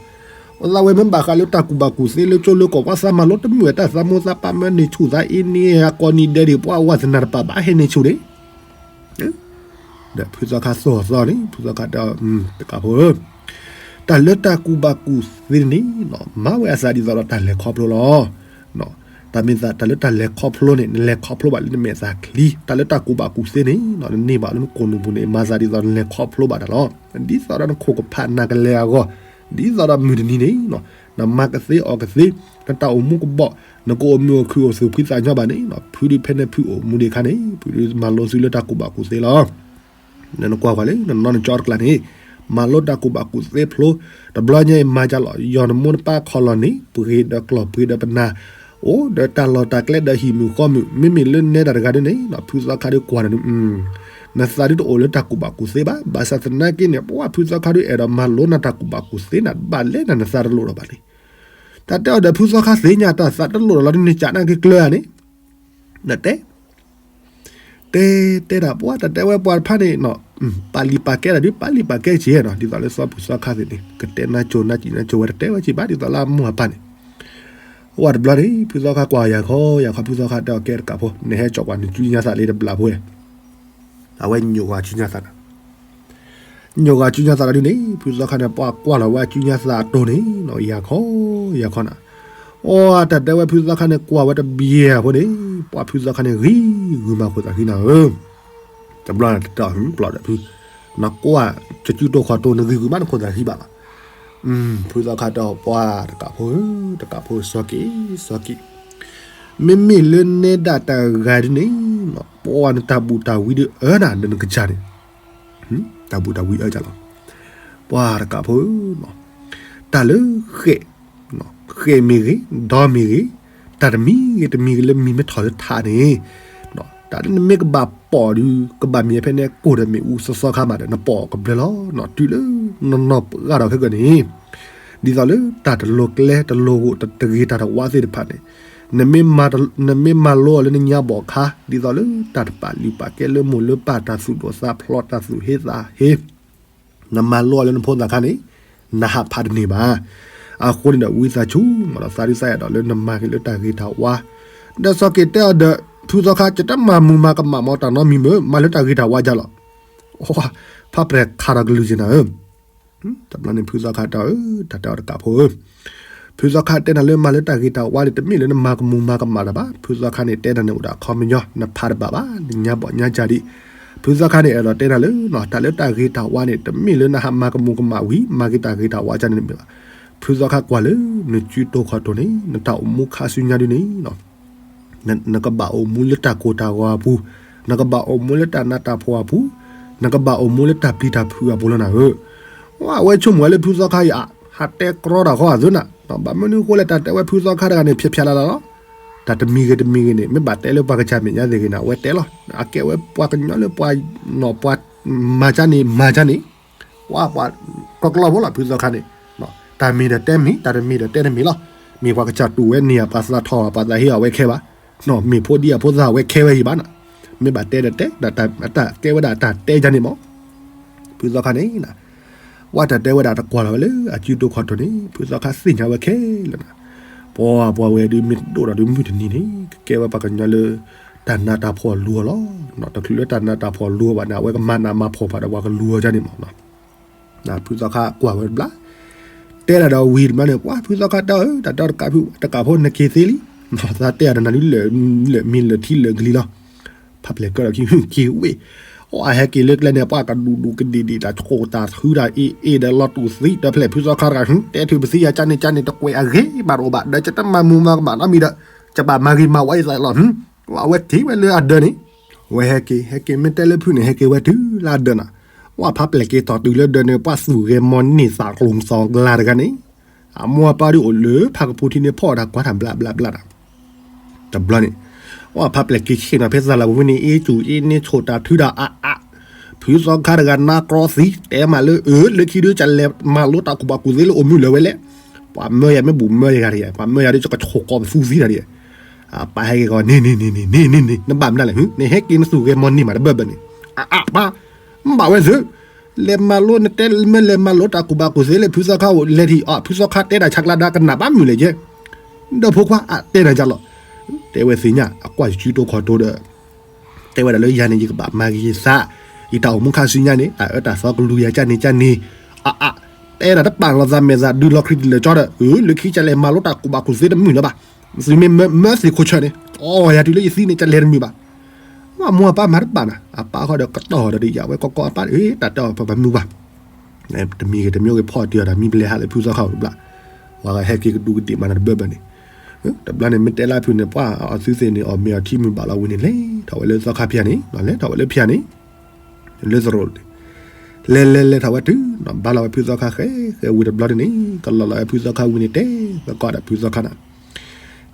အသးဝဲမ့ၢ်ဘၣ်ဃးလၢတၢ်ကူၣ်ဘၣ်ကူၣ်သ့လၢကၠိလၢကီၢ် ပှၤသးမၤလိတမုာ် တၢ်သးမိၢ်သးပၢ်မၢန့ၢ်ဆူၣ်သးအ့န့ၢ်အကိးနံၤဒဲးဒံး ပှၤဝါသနၢ်တပာ်ဘၣ်ဟဲန့ၢ်ဆူၣ်န့ၣ် ဒီးဖုသီခါသိၣ်အသီန့ၣ် ဖုသီခါတဲအီၤ, တကးဖိဧၢ, တၢ်လၢတၢ်ကူၣ်ဘၣ်ကူၣ်သ့န့ၣ် မၤဝဲအသးဒ်သိးဒီးတၢ်လဲၤခီဖျိလီၤ. တၢ်မ့ၢ်သးတၢ်လၢတၢ်လဲၤခီဖျိန့ၣ် နလဲၤခီဖျိဘၣ်လၢနမဲာ်သးချံ, တၢ်လၢတၢ်ကူၣ်ဘၣ်ကူၣ်သ့န့ၣ် နန့ၢ်ဘၣ်လၢနကိာ်နူာ်ပူၤန့ၣ် မၤသးဒ်သိးနလဲၤခီဖျိဘၣ်တၢ်လီၤ. ဒ်သိးဒီးနခိၣ်ကဖးနၤကလဲၤအဂီၢ်, ဒ်သိးဒီးမုၢ်တနံၤန့ၣ် နမၤကသ့အီၣ်ကသ့, နတၢ်အိၣ်မူကဘီၣ်, နကအိၣ်မုာ်အိၣ်ခုၣ်အိၣ်သူၣ်ဖှံသးညီဘၣ်န့ၣ် ဖုဒုးဖဲန့ၣ်ဖုအိၣ်မူဒံးခါန့ၣ် ဖုဒုးမၤလိသုလၢတၢ်ကူၣ်ဘၣ်ကူၣ်သ့လီၤ. နကွၢ်ကွၢ်လၢနနီၢ်နကၠီတကျါန့ၣ် မၤလိတၢ်ကူၣ်ဘၣ်ကူၣ်သ့ဖျိ, တဘျီညါအံၤမၤကလီၤ ယီၤနမိၢ်နပၢ်ခီၣ်လီၤန့ၣ် ပှ့ၤဒီးကျီၢ်ပှ့ၤဒီးပနၢ်, အိၣ်ဒီးတၢ်လီၢ်တၢ်ကျဲဒီးဟံၣ်မုၢ်ဃီမုၢ်, မ့မ့ၢ်လၢနဲဒၣ်တဂၤဒ်န့ၣ် ဖုသီခါဒုးကွၢ်ဒီး နသးဒုးတအိၣ်လၢတၢ်ကူၣ်ဘၣ်ကူၣ်သ့ဘၣ်. ဘၣ်ဆၣ်သနာ်က့န့ၣ် ပှၤဖုသီခါဒုးအဲၣ်ဒိးမၤလိနၤတၢ်ကူၣ်ဘၣ်ကူၣ်သ့နၤ ဘၣ်လဲၣ်နၤနသးတလိၣ်ဒီးဘၣ်န့ၣ်, တၢ်တဲအီၤဒီးဖုသီခါသ့ၣ်ညါတၢ်သးတလိၣ်ဒီးလီၤဒ်န့ၣ် ကးနၢ်က့ၤကျၢၤဧါန့ၣ်, နတဲ တဲ တဲဒၣ်ပှၤ တၢ်တဲဝဲပှၤတဖၣ်န့ၣ် ပာ်လံာ်ပာ်ကဲတၢ်ဒုး ပာ်လံာ်ပာ်ကဲက့ၤနီၤ ဒ်သိးလၢသီဖုသီခါသ့ၣ်န့ၣ် ကတဲနါစိၤနါစံၣ်နါစိၤဝဲ တတဲဝဲက့ၤဘၣ် ဒ်သိးလၢအမိၢ်အပၢ်န့ၣ်. အဝဲတဘျီန့ၣ် ဖုသီခါကွၢ်ယၤခီ ယၤခီ ဖုသီခါတဲအီၤ ကဲတကးဖိ နဟဲကၠီၣ်ကွၢ်နစုညါသးလၢတဘျီဖိဝဲ, အဝဲညိးကွၢ်စုညါသး ညိးကွၢ်စုညါသးလီၤဒ်န့ၣ် ဖုသီခါန့ၣ် ပှၤကွၢ်လီၤဝဲအစုညါသးအတိၢ်န့ၣ်နီၤ ယၤခီ ယၤခီနၤ. အိ တၢ်တဲဝဲဖုသီခါန့ၣ် ကွၢ်ဝဲတဘျီဖိန့ၣ် ပှၤဖုသီခါန့ၣ် ဂံၤဂုာ်မၤခိၣ်သးဃံနၤဧၢ. တဘျီန့ၣ်တတီၢ်ပျီဒီးဖု, နကွၢ်တစုတိၢ်ခီၣ်တိၢ် နဂံၤဂုာ်မးနခိၣ်သးဃံဘၣ်လီၤ. ဖုသီခါတဲအီၤ ပှၤတကးဖိဧၢ တကးဖိစီၤက့ၤ စီၤက့ၤ, မ့မ့ၢ်လၢနဲဒၣ်တဂၤဒ်န့ၣ် ပှၤနတၢ်ဘူၣ်တၢ်ဝံဒုးအၢနၤဒီးနကစၢ်န့ၣ် တၢ်ဘူၣ်တၢ်ဝံအၢကလီၤ. ပှၤတကးဖိဧၢ, တၢ်လၢဃဲး, ဃဲးမ့ၢ်ဂ့ၤ, ဒီမ့ၢ်ဂ့ၤ, တၢ်တမံၤဂ့ၤတမံၤဂ့ၤလၢမံၤမ့ၢ်ထီၣ်လၢထးန့ၣ်, တၢ်လၢနမ့ၢ်ကဘၣ်ပိာ်ဒုး ကဘၣ်မ့ၢ်ဖဲန့ၣ်ကိၢ်ဒီးမ့ၣ်အူစီစီခါမးဒီး နပိာ်ကဘျၢလီၤ. တုၤလၢနနီၢ်ပှၢ်ဒီးခဲကၢန့ၣ် ဒ်သိးလၢတၢ်တလိၤကျဲတလိၤဂိၣ်တဂ့ၤတၢ်တဝါသ့ၣ်တဖၣ်န့ၣ် နမ့ၢ်မၤလိအီၤလၢနညါဘီၣ်ခါ ဒ်သိးလၢတၢ်တပာ်လုၢ်ပာ်ကဲလၢမိၢ်လၢပၢ်တၢ်သူၣ်ဒိၣ်သးဖျိးတၢ်သူၣ်ဟ့သးဟ့ နမၤလိအီၤလၢနဖိသၣ်ခါန့ၣ် နဟးဖးတန့ၢ်ဘၣ်. အဃိန့ၣ်ဒီးဝံသးစူၤ မၤဒီးသးဒုးသးအဲၣ်ဒိးလၢနမၤက့ၤလၢတၢ်ဂ့ၤတၢ်ဝါ ဒီးစီၤက့ၤတဲအီၤဒီး ဖုသီခါ ယတမၤမူၤမၤကမၣ်မ့ၢ်တၢ်နီတမံၤမ့ၢ် မၤလၢတၢ်ဂ့ၤတၢ်ဝါယါလီၤ. ဖးပျဲၢ်ခးဒီးကလုၢ်က့ၤနၤဧၢ တဘျီန့ၣ် ဖုသီခါတဲအီၤ တၢ်တဲအီၤတကးဖိဧၢ, ဖုသီခါတဲနၤလၢမၤလၢတၢ်ဂ့ၤတၢ်ဝါန့ၣ် တမ့ၢ်လၢနမၤကမူၤမၤကမၣ်တၢ်ဘၣ်. ဖုသီခါန့ၣ် တဲနၤန့ၣ်အိၣ်ဒီးအခီပညီ နဖးတဘၣ်ဘၣ် နညါဘီၣ်ညါကၢ်ဒံး. ဖုသီခါန့ၣ် အဲၣ်ဒိးတဲနၤလၢ တၢ်လၢတၢ်ဂ့ၤတၢ်ဝါန့ၣ် တမ့ၢ်လၢနဟးမၤကမူၤကမၣ်ဝံၤ မၤက့ၤတၢ်ဂ့ၤတၢ်ဝါကန့ၣ်မ့ၢ်ဘၣ်. ဖုသီခါကွၢ်လၢ နစုတိၢ်ခီၣ်တိၢ်န့ၣ် နတၢ်အိၣ်မူခါဆူညါဒ်န့ၣ် နကဘၣ်အိၣ်မူလၢတၢ်ကိၢ်တၢ်ဂီၤအပူၤ, နကဘၣ်အိၣ်မူလၢတၢ်နးတၢ်ဖှီၣ်အပူၤ, နကဘၣ်အိၣ်မူလၢတၢ်ပျံၤတၢ်ဖုးအပူၤလီၤနၤဧၢ. အဝဲဆိကမိၣ်ဝဲလၢဖုသီခါအံၤ ဟးတဲကြီတၢ်ဃီအသၢနၤ, ဘၣ်မနုၤအဃိလဲၣ် တၢ်တဲဝဲဖုသီခါတဂၤန့ၣ် ဖျဲးဖျါလၢ်လၢ်လီၤ. တၢ်တမံၤဂ့ၤတမံၤဂ့ၤန့ၣ် မ့ၢ်ဘၣ်တဲလၢပှၤကစၢ်မဲာ်ညါသ့ၣ်ဂ့ၤန့ၣ် အဝဲတဲလီၤ. အကဲဝဲပှၤကညီလၢပှၤနီၢ်ပှၤမၤကန့ၣ်မၤကန့ၣ် ပှၤပှၤကီကလီဖိလီၤ ဖုသီခါန့ၣ်, တၢ်မ့ၢ်ဒီးတဲမ့ၢ် တၢ်တမ့ၢ်ဒီးတဲတမ့ၢ်လီၤ. မ့ၢ်ပှၤကစၢ်တူၢ်ဝဲန့ၢ်ဧါ ပှၤသးထီၣ်ဧါ ပှၤသးဟ့အီၤဝဲခဲဘၣ်, မ့ၢ်ဖိဒံအဖိသၣ်ဝဲခဲဝဲယံၤဘၣ်နၤ, မ့ၢ်ဘၣ်တဲဒီးတဲ တၢ်ကဲဝဲဒၣ်တၢ်တဲယါန့ၣ်မး ဖုသီခါန့ၣ် ဝဲတၢ်တဲဝဲဒၣ်တကွၢ်လီၤဝဲလၢအစုတိၢ်ခီၣ်တိၢ်န့ၣ် ဖုသီခါသ့ၣ်ညါဝဲခဲလၢာ်နၤ, ပှၤပှၤဝဲဒုးမ့ၢ်တဒိၣ်ဒီးဒုးမုၢ်တနံၤန့ၣ် ကကဲဝဲပှၤကညီလၢ တၢ်နးတၢ်ဖှီၣ်လူၤအီၤလီၤ. တချုးလၢတၢ်နးတၢ်ဖှီၣ်လူၤအီၤဘၣ်န့ၣ် အဝဲကမၤနးမၤဖှီၣ်ဖးဒီးပှၤကလူၤအီၤယါန့ၣ်မး ဖုသီခါကွၢ်ဝဲတဘျီ, တဲဒၣ်ဒီးဝံၤတဘျီန့ၣ် ပှၤဖုသီခါတဲအီၤ တၢ်တဲတကးဖိ တကးဖိနက့ၤသ့လံ, သးတဲအီၤတနၤဒုး လၢာ်မံလၢာ်ထံလၢာ်ကလံၤလီၤ. ဖးပျဲၢ်ကၢဒီးခံက့ၤဝ့ၢ်, အဟဲက့ၤလၢကျဲန့ၣ် ပှၤကဒူးဒူးကဒံးဒံး တၢ်ဆိၣ်တၢ်ထုတၢ်အ့ၣ်အ့ၣ်ဒီးလီၤတူာ်သံ ဒီးဖဲလဲၣ်ဖုသီခါတဂၤ တဲထုးပသံယၤကန့ၣ်ကန့ၣ် တကွဲးအဂ့ၤဘၣ်တအိၣ်ဘၣ် ဒီးယတမၤမူၤမၤကမၣ်နီတမံၤဒီး ယဘၣ်မၤဂ့ၤမၤဝါယသးလီၤ. အဝဲက့ၤဝဲလၢအဒၢးန့ၣ်, ဝဲဟဲက့ၤ ဟဲက့ၤမ့ၢ်တဲလၢဖုန့ၣ် ဟဲက့ၤဝဲတုၤလၢအဒၢးနၤ, ဝဲဖးပျဲၢ်က့ၤထီၣ်တုၤလၢဒၢးန့ၣ် ပှၤသူၣ်ဂဲၤမီၤန့ၢ်သးကျိၤသီကျါတဂၤန့ၣ်, အမိၢ်အပၢ်ဒုးအိၣ်လၢဖးကပူၤထံန့ၣ်ဖီၣ်တၢ်ကွၢ်တၢ်ဘျးဘျးဘျးတၢ် တဘျီန့ၣ်, ဝဲဖးပျဲၢ်က့ၤဆ့ၣ်နီၤဖဲသးလၢပဝဲန့ၣ် အ့ၣ်စူၣ်အ့ၣ်န့ၣ် ဆိၣ်တၢ်ထုတၢ်အါအါ, ဖုသီခါတဂၤနါကြီသံ တဲမးလၢအၢ လၢခံဒုးကလဲၤမၤလိတၢ်ကူၣ်ဘၣ်ကူၣ်သ့လၢအိၣ်မုာ်လၢၤဝဲလဲၣ်, ပှၤမၢယၤမ့ၢ်ဘူးမၢယဂၤတဂၤ ပှၤမၢယၤဒုးကဆိၣ်ကီးပသူသံတၢ်တဂၤ, ပၢ်ဟဲက့ၤကီးန့ၣ်န့ၣ်န့ၣ်န့ၣ်န့ၣ် နဘၣ်မနုၤလဲၣ် နဟဲက့ၤနသူၣ်ဂဲၤမီၤန့ၢ်မးတဘၢဘၢန့ၣ်, အအၢ ပၢ် မ့ၢ်ဘၣ်ဝဲသု လဲၤမၤလိနတဲမ့ၢ်လဲၤမၤလိတၢ်ကူၣ်ဘၣ်ကူၣ်သ့လၢဖုသီခါအိၣ် လဲၤထံၣ်အီၤ ဖုသီခါတဲတၢ်ဆါကျါဒါကနၣ်ဘၣ်မုာ်လဲၣ်ကဲ, ဒီးဖိခွါအတဲနၤယါလီၤ, တဲဝဲသ့ၣ်ညါ အကွၢ်ယစုတိၢ်ခီၣ်တိၢ်ဒီး, တဲဝဲဒၣ်လၢယၤန့ၣ် ယကဘၣ်မၤဂ့ၤယသး, ယတၢ်အိၣ်မူခါဆူညါန့ၣ် အအၢတၢ်သီကလူၤယၤကၢ်န့ၣ်ကၢ်န့ၣ်, အအ, တဲဒၣ်တပာ်လီၤသးမဲာ်သးဒုးလီၤခရံာ်တလၢာ်ကၠီဒီး အၢ လၢခံကလဲၤမၤလိတၢ်ကူၣ်ဘၣ်ကူၣ်သ့တမုာ်လၢၤဘၣ်. သုမ့ၢ်မၢသုးခိၣ်ဆၢန့ၣ် တီၢ်ယၤတုၤလၢယသံန့ၣ် ကလဲၤတမုာ်ဘၣ်. အမိၢ်အပၢ်မၤတပာ်နၤ, အပၢ်ဃီဒီးကတီၢ်ဒီးယဝဲကီကီအပၢ် တၢ်တဲအီၤပှၤမုာ်ဘၣ်. တမံၤဂ့ၤတမံၤဂ့ၤ ဖီၣ်တ့ၢ်အီၤတၢ်မံပလဲဟးလၢဖုသီခါအိၣ်တဘျီ, ပှၤဟဲက့ၤကဒူးကဒ့ၣ်မးနၤတဘၢဘၢန့ၣ်, တဘျီန့ၣ် မ့ၢ်တဲလၢဖုန့ၣ် ပှၤအီၤသုသ့ၣ်န့ၣ် အီၣ်မ့ၤအီၤထံမုၢ်ဘၣ်လီၤဝံၤန့ၣ် လဲၤထီၣ်ဝဲလၢသီခါဖၠၣ်န့ၣ်, လဲၤထီၣ်ဝဲလၢဖၠၣ်န့ၣ်, လၢသရိာ်န့ၣ်, လဲၤလဲၤလဲၤထီၣ်ဝဲတုၤ ဘါလီၤဝဲဖုသီခါဃဲဃဲဝံၤတဘျီန့ၣ် ကလီၤလီၤဝဲဖုသီခါဝံၤန့ၣ် တဲသကိးဒီးဖုသီခါနၤ,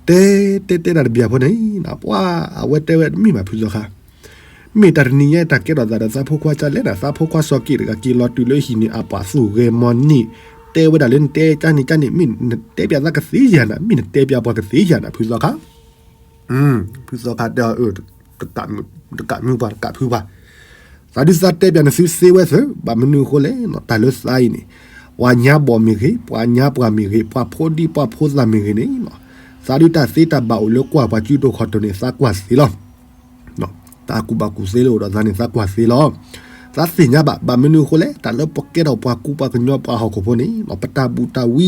တဲ တဲတဲဒၣ်တဘျီဖိန့ၣ် ပှၤအဝဲတဲဝဲတမ့ၢ်ဘၣ်ဖုသီခါ မ့ၢ်တၢ်တနံၤညါတၢ်ကဲထီၣ်သးဒီးသးဖိခွါကၠၢ်လဲၣ်ဒီး သးဖိခွါစီၤက့ၣ်တဂၤက့ၤလီၤတုၤလၢဟံၣ်န့ၣ် အပှၤသူၣ်ဂဲၤမီၤန့ၣ် တဲဝဲဒၣ်လၢနတဲကၠၢ်န့ၣ်ကၠၢ်န့ၣ် မ့ၢ်နတဲပျးသးကသ့ဧါနၤ မ့ၢ်နတဲပျးပှၤကသ့ဧါနၤ ဖုသီခါ, ဖုသီခါတဲအီၤ တကးမုၢ်ပှၤတကးဖုပှၤ, သးဒုးသးတဲပျးနသုသ့ဝဲသ့ ဘၣ်မနုၤအဃိလဲၣ် တၢ်လၢသးအံၤန့ၣ် ပှၤညါဘီၣ်မ့ၢ်ဂ့ၤ ပှၤညါပှၢ်မ့ၢ်ဂ့ၤ ပှၤဖိဒံပှၤဖိသၣ်မ့ၢ်ဂ့ၤန့ၣ် သးဒုးတၢ်သ့တၢ်ဘၣ်အိၣ်လၢကွၢ်ပှၤစုတိာ်ခီၣ်တိာ်န့ၣ် သးကွၢ်သ့လီၤ. တၢ်ကူၣ်ဘၣ်ကူၣ်သ့လၢအိၣ်ဒီးသးန့ၣ် သးကွၢ်သ့လီၤ. သးသ့ၣ်ညါဘၣ် ဘၣ်မနုၤအဃိလဲၣ် တၢ်လၢပကဲထီၣ်ပှၤကူပှၤကညီပှၤဟီၣ်ခိၣ်ဖိန့ၣ် ပတၢ်ဘူၣ်တၢ်ဝံ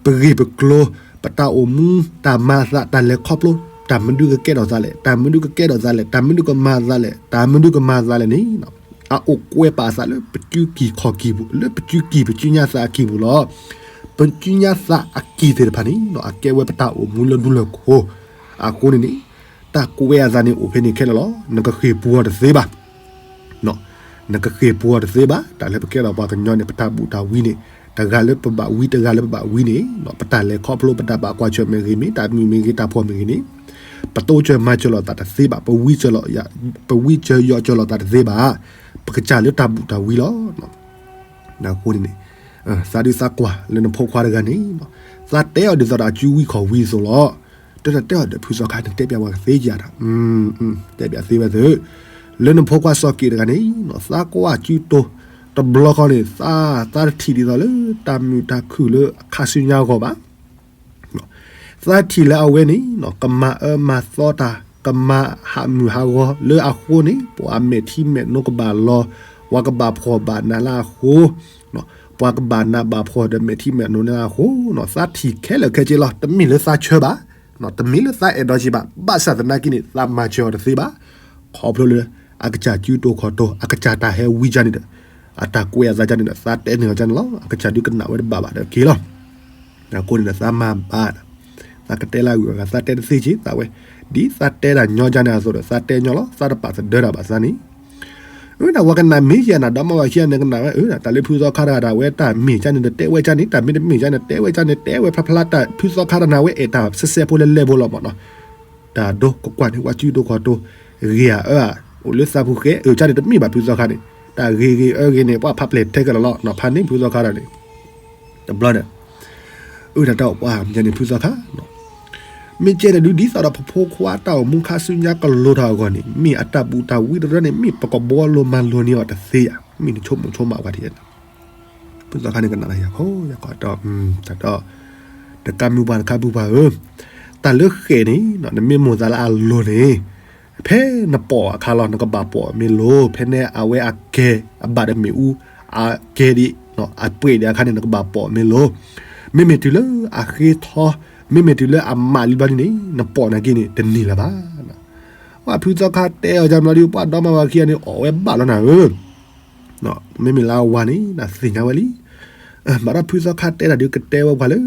ပဂ့ၢ်ပကျိၤ ပတၢ်အိၣ်မူ တၢ်မၤအသး တၢ်လဲၤခီဖျိ တၢ်မနုၤကကဲထီၣ်သးလဲၣ် တၢ်မနုၤကကဲထီၣ်သးလဲၣ် တၢ်မနုၤကမၤသးလဲၣ် တၢ်မနုၤကမၤသးလဲၣ်န့ၣ် အအိၣ်ကွဲပာ်အသးလၢပစုကံၢ်ခီၣ်ကံၢ်ပူၤ လၢပစုကံၢ်ပစုညါသးအကံၢ်ပူၤလီၤ. ပစုညါသးအကံၢ်သ့ၣ်တဖၣ်န့ၣ် အကဲဝဲပတၢ်အိၣ်မူလၢဒူလၢခိၣ်အဃိန့ၣ်န့ၣ် တၢ်ကွဲအသးန့ၣ်အိၣ်ဖဲန့ၣ်ခဲလၢာ်လီၤ. နကဃ့ၢ်ပူၤအီၤတသ့ဘၣ် နကဃ့ၢ်ပူၤအီၤတသ့ဘၣ်. တၢ်လၢပကဲထီၣ်ပှၤကညီန့ၣ် ပတၢ်ဘူၣ်တၢ်ဝံန့ၣ် တဂၤလၢပဘၣ်ဝံ တဂၤလၢပဘၣ်ဝံန့ၣ် ပတၢ်လဲၤခီဖျိ ပတၢ်ဘၣ်ကွၢ်ဆၢၣ်မဲာ်ဂ့ၤမ့ၢ် တၢ်မုာ်မ့ၢ်ဂ့ၤ တၢ်ဖှီၣ်မ့ၢ်ဂ့ၤန့ၣ် ပတိစၢၤမၤစၢၤလိာ်သးတသ့ဘၣ်. ပဝံစၢၤလိာ် ပဝံစၢၤယိးစၢၤလိာ်သးတသ့ဘၣ်. ပကစၢ်လၢတၢ်ဘူၣ်တၢ်ဝံလီၤ. အဃိန့ၣ်န့ၣ် သးဒုးသးကွၢ်လၢနဖိခွါတဂၤန့ၣ် သးတဲအီၤဒ်သိးဒီးအစုဝံခီၣ်ဝံအသိးလီၤ. တဲတဲတဲအီၤဒီးဖုသီခါန့ၣ် တဲပျးပှၤကသ့ဧါဒီး တဲပျးသ့ဝဲသ့ လၢနဖိခွါစီၤက့ၣ်တဂၤန့ၣ် သးကွၢ်စုတိာ်တဘျီဃီန့ၣ် သး သးတထံၣ်ဒ်သိးလၢတၢ်မုာ်တၢ်ခုၣ်လၢအခါဆူညါအဂီၢ်ဘၣ်. သးထံၣ်လၢအဝဲန့ၣ် ကမၤအၢမၤသီတၢ် ကမၤဟးမုၢ်ဟးဂီၤလၢအဃိန့ၣ် ပှၤမဲာ်ထံမဲာ်နိကဘၣ်လီၤ, ပှၤကဘၣ်ဖှီၣ်ဘၣ်နးလၢအဃိ, ပှၤကဘၣ်နးဘၣ်ဖှီၣ်ဒီးမဲာ်ထံမဲာ်နိလၢအဃိ, သးထံၣ်ခဲလၢာ်ခဲဆ့လီၤ. တမ့ၢ်လၢသးဆၢဘၣ်, တမ့ၢ်လၢသးအဲၣ်ဒိးက့ၤဘၣ်, ဘၣ်ဆၣ်သနာ်က့န့ၣ် သးမၤစၢၤအီၤတသ့ဘၣ်. ခီဖျိလၢ အကစၢ်စုတိာ်ခီၣ်တိာ် အကစၢ်တၢ်ဟဲဝံကၢ်န့ၣ်ဒီး အတၢ်ကွဲးအသးကၢ်န့ၣ်ဒီး သးတဲန့ၢ်အီၤကၢ်န့ၣ်လီၤ. အကစၢ်ဒုးကနၣ်ဝဲတဘၣ်ဘၣ်ဒီးက့ၤလီၤ. အဃိန့ၣ်ဒီး သးမၤဘၣ်, သးကတဲလၢအဂုၤအဂၤ သးတဲတသ့က့ၤ သးဝဲ, ဒ်သးတဲတၢ်ညီကၢ်န့ၣ်အသိးဒီး သးတဲညီလီၤ. သးတပာ်သဒၢတၢ်ဘၣ်သးန့ၣ် အဝဲဒၣ်ပှၤကနၣ်မ့ၢ်ယဲနၤ ဒီမါဝၤခံဂၤန့ၣ် ကနၣ်ဝဲ အၢ တၢ်လၢဖုသီခါတဂၤဒၣ်ဝဲ တၢ်မ့ၢ်ကၢ်န့ၣ်ဒီး တဲဝဲကၢ်န့ၣ်, တၢ်မ့ၢ်တမ့ၢ်ကၢ်န့ၣ် တဲဝဲကၢ်န့ၣ်, တဲဝဲဖျါဖျါ တၢ်ဖုသီခါတဂၤန့ၣ် အဝဲအဲၣ်တၢ်စဲးစဲးဖိလဲၤလဲၤဖိလီၤမးနီၤ. တၢ်ဒိကကွၢ်န့ၣ် ပှၤစုတိာ်ခီၣ်တိာ် ဂ့ၤဧါအၢဧါ အိၣ်လၢသးပူၤဃဲ, အၢ ကၢ်န့ၣ်တမ့ၢ်ဘၣ်ဖုသီခါန့ၣ်, တၢ်ဂ့ၤဂ့ၤအၢဂ့ၤန့ၣ် ပှၤဖးပျဲၢ်ထဲကလီၤလီၤနီၤ, ဖးန့ၢ်ဖုသီခါတဂၤန့ၣ် တဘျီန့ၣ် အၢ တၢ်တၢ်အိၣ်ပှၤမ့ၢ်န့ၣ် ဖုသီခါ, မ့ၢ်ကဲန့ၣ်ဒုး ဒ်သိးဒီးပဖိခွါတၢ်အိၣ်မူခါဆူညါကလိၤထီၣ်အဂီၢ်န့ၣ် မ့ၢ်အတၢ်ဘူၣ်တၢ်ဝံတရၢန့ၣ် မ့ၢ်ပကဘှီလိၤမၤလိၤန့ၢ်အီၤတသ့ဧါ, မ့ၢ်နဆိကမိၣ်ဆိကမးဝဲဒ်လဲၣ်. ဖုသီခါန့ၣ်ကနၣ်ယၤခီယၤခီ တၢ် တၢ်တ တကးမုၢ်ပှၤတကးဘုပှၤဧၢ, တၢ်လၢဃဲၣ်န့ၣ် နမ့ၢ်မိၣ်သးလၢအလိၤန့ၣ် ဖဲနပိာ်အခါလီၤ နကဘၣ်ပိာ်မ့ၢ်လိၤ, ဖဲန့ၣ်အဝဲအကဲအဘၣ်ဒီးမ့ၣ်အူ အကဲဒံး အပှဲၤဒံးအခါန့ၣ် နကဘၣ်ပိာ်မ့ၢ်လိၤ, မ့မ့ၢ်တုၤလၢအဃ့ထီ, မ့မ့ၢ်တုၤလၢအမးလံဘျီဒ်န့ၣ် နပိာ်နာ်က့န့ၣ် တန့ၢ်လၢၤဘၣ်. ပှၤဖုသီခါတဲအီၤကၢ်ဘျီဒုး ပှၤဒီမါဝၤခံဂၤန့ၣ် အီၣ်ဝဲဘၣ်လီၤနၤဧၢ မ့မ့ၢ်လၢအဝၤန့ၣ် နသ့ၣ်ညါဝဲလံ. ဘၣ်ဒီးဖုသီခါတဲတၢ်ဒုးကတဲဝဲပှၤလၢ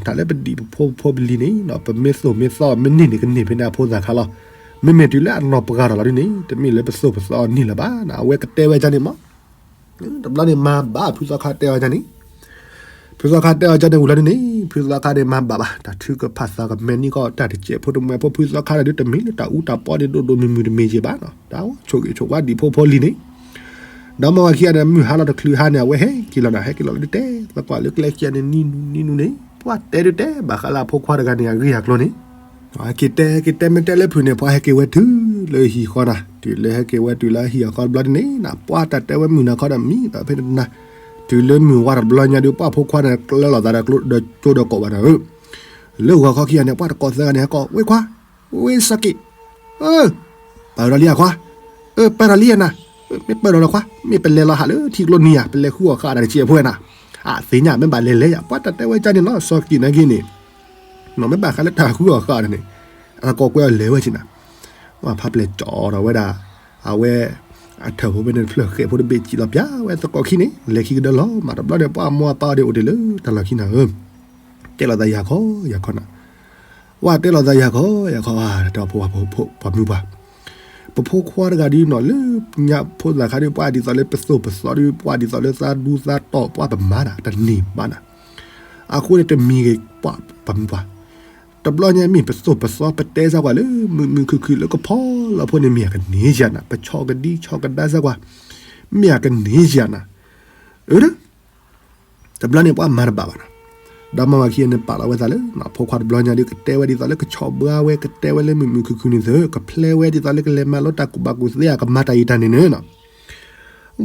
တၢ်လၢပဒံၣ်ပဖိပဖိပလံၤန့ၣ် ပမ့ၢ်သိၣ်မ့ၢ်သီမ့ၢ်န့ၢ်န့ၣ် ကန့ၢ်ဖဲန့ၣ်အဖိသၣ်ခါလီၤ. မ့မ့ၢ်တုၤလၢအနီၢ်ပှၢ်ထီၣ်လီၤဒ်န့ၣ် တမ့ၢ်လၢပသိၣ်ပသီန့ၢ်လၢၤဘၣ်. အဝဲကတဲဝဲကၢ်န့ၣ်မး တဘျီန့ၣ်မၤဘၣ်ဖုသီခါတဲအီၤကၢ်န့ၣ် ဖုသီခါတဲအီၤကၢ်န့ၣ်ဝံၤလီၤဒ်န့ၣ် ဖုသီခါန့ၣ်မၤဘၣ်ဘၣ် တၢ်ထုကဖၣ်သးကမဲာ်နံၣ်ကီၢ် တၢ်တစဲးဖိတမှဲးဖိ ဖုသီခါတၢ်ဒုးတမ့ၢ်လၢတၢ်အူတၢ်ပီန့ၣ် ဒိၣ်ဒိၣ်မုၢ်မုၢ်တမ့ၢ်က့ၤဘၣ်နီၤ တၢ်အိၣ်ဆိၣ်ဂ့ၤဆိၣ်ဝါဒံၣ်ဖိဖိလံၤန့ၣ် ဒီးမါဝၤခံဂၤန့ၣ် မုၢ်ဟါလီၤတချုးဟါန့ၣ် အဝဲဟဲက့ၤလီၤနၤ ဟဲက့ၤလီၤလီၤဒုးတဲ သကွၢ်လၢကျဲခံဂၤန့ၣ် နံၤနူၤနံၤနူၤန့ၣ် ပှၤတဲဒုးတဲ ဘၣ်ဃးလၢအဖိခွါတဂၤန့ၣ် အဂ့ၢ်အကျိၤန့ၣ် က့ၤတဲ က့ၤတဲမ့ၢ်တဲလၢဖုးန့ၣ် ပှၤဟဲက့ၤဝဲတုၤလၢဟံၣ်ဃီနၤ တုၤလၢဟဲက့ၤဝဲတုၤလၢဟံၣ်အဃီတဘျီဒ်န့ၣ် ပှၤတၢ်တဲဝဲမုၢ်နၤခီဒီးမံဒီးဖဲနနၤ တုၤလၢမုၢ်ဝါတဘျီညါဒုး ပှၤဖိခွါန့ၣ် ကျၢလီၤသးဒီးကျိဒီးကီးဘၣ်နၤဧၢ လၢဂီၤခီခံဂၤန့ၣ် ပှၤတကိးသၢဂၤန့ၣ် ဟဲကိး ဝ့ၢ်ခွါ ဝ့ၢ်စီၤက့ၣ် ပာ်ထီၣ်လံဧါခွါ ပာ်ထီၣ်လံဧါနၤ မ့ၢ်ပၢၢ်ဒီးလီၤခွါ, မ့ၢ်ပလဲၤလီၤဟးလၢထံကျိနံၤဧါ, ပလဲၤဃုအီၣ်ဃာ်ဒီးတစဲးဖိဝဲနၤ, အသ့ၣ်ညါ မ့ၢ်ဘၣ်လဲၤလဲၤယၤ, ပှၤတၢ်တဲဝဲကန့ၣ်လီၤ, စီၤကံးနာ်က့န့ၣ်, မ့ၢ်ဘၣ်ဃးလၢတၢ်ဃုအီၣ်ဃာ်ဒီးန့ၣ်, အသကိးကွဲအီၤလဲၤဝဲက့နၤ, ဖးပျဲၢ်ကၠီဒီးဝဲဒၣ်, အဝဲ အထၢၣ်ဖိဖဲန့ၣ်တဖျၢၣ်ဃဲးဖိတဘ့ၣ်စံၣ်လီၤပၠးဝဲသကိးခံန့ၣ်, လဲၤခံကဒၢလီၤမး, တဘျီန့ၣ် ပှၤမိၢ်အပၢ်အီၤဒၣ်အိၣ်တ့ၢ်လၢတၢ်လီၢ်ခံနၤဧၢ, တဲလိာ်သးယၤခီယၤခီနၤ, ဝဲတဲလိာ်သးယၤခီယၤခီဧါ, တၢ်ဖိဝဲဖိ ပှၤမုၢ်ပှၢ် ပဖိခွါတဂၤဒ်နီၤ လၢညါဖိသၣ်ခါဒ်ပှၤဒ်သိးလၢပသိၣ်ပသီဒ်ပှၤဒ်သိးလၢသးဒူသးတီၢ်ပှၤပမၤနၤ တန့ၢ်ဘၣ်နၤ, အဃိန့ၣ်တမံၤဂ့ၤပှၤပမုၢ်ပှၢ်, တဘျီညါမ့ၢ်ပသိၣ်ပသီပတဲစၢ်ကွၢ်လၢမုာ်မုာ်ခုၣ်ခုၣ်လၢကဖီလီၤဖိန့ၣ် မ့ၢ်အကန့ၢ်ယၤနၤ, ပဆီၣ်ကဒံဆီၣ်ကဒါစၢ်ကွၢ်, မ့ၢ်အကန့ၢ်ယၤနၤ, အၢ တဘျီန့ၣ်ပှၤမၤတဘၣ်ဘၣ်နၤ, ဒီးမါဝၤခံဂၤန့ၣ် ပာ်လီၤဝဲသးလၢ ဖိခွါတဘျီညါဒ်ကတဲဝဲဒ်သိးလၢကဆီၣ်ဘှါဝဲ ကတဲဝဲလၢမုာ်မုာ်ခုၣ်ခုၣ်န့ၣ်သၢ ကဖျဲဝဲဒ်သိးလၢကလဲၤမၤလိတၢ်ကူၣ်ဘၣ်ကူၣ်သ့ အကမၤတၢ်အံၤတၢ်န့ၣ်န့ၣ်နၤ,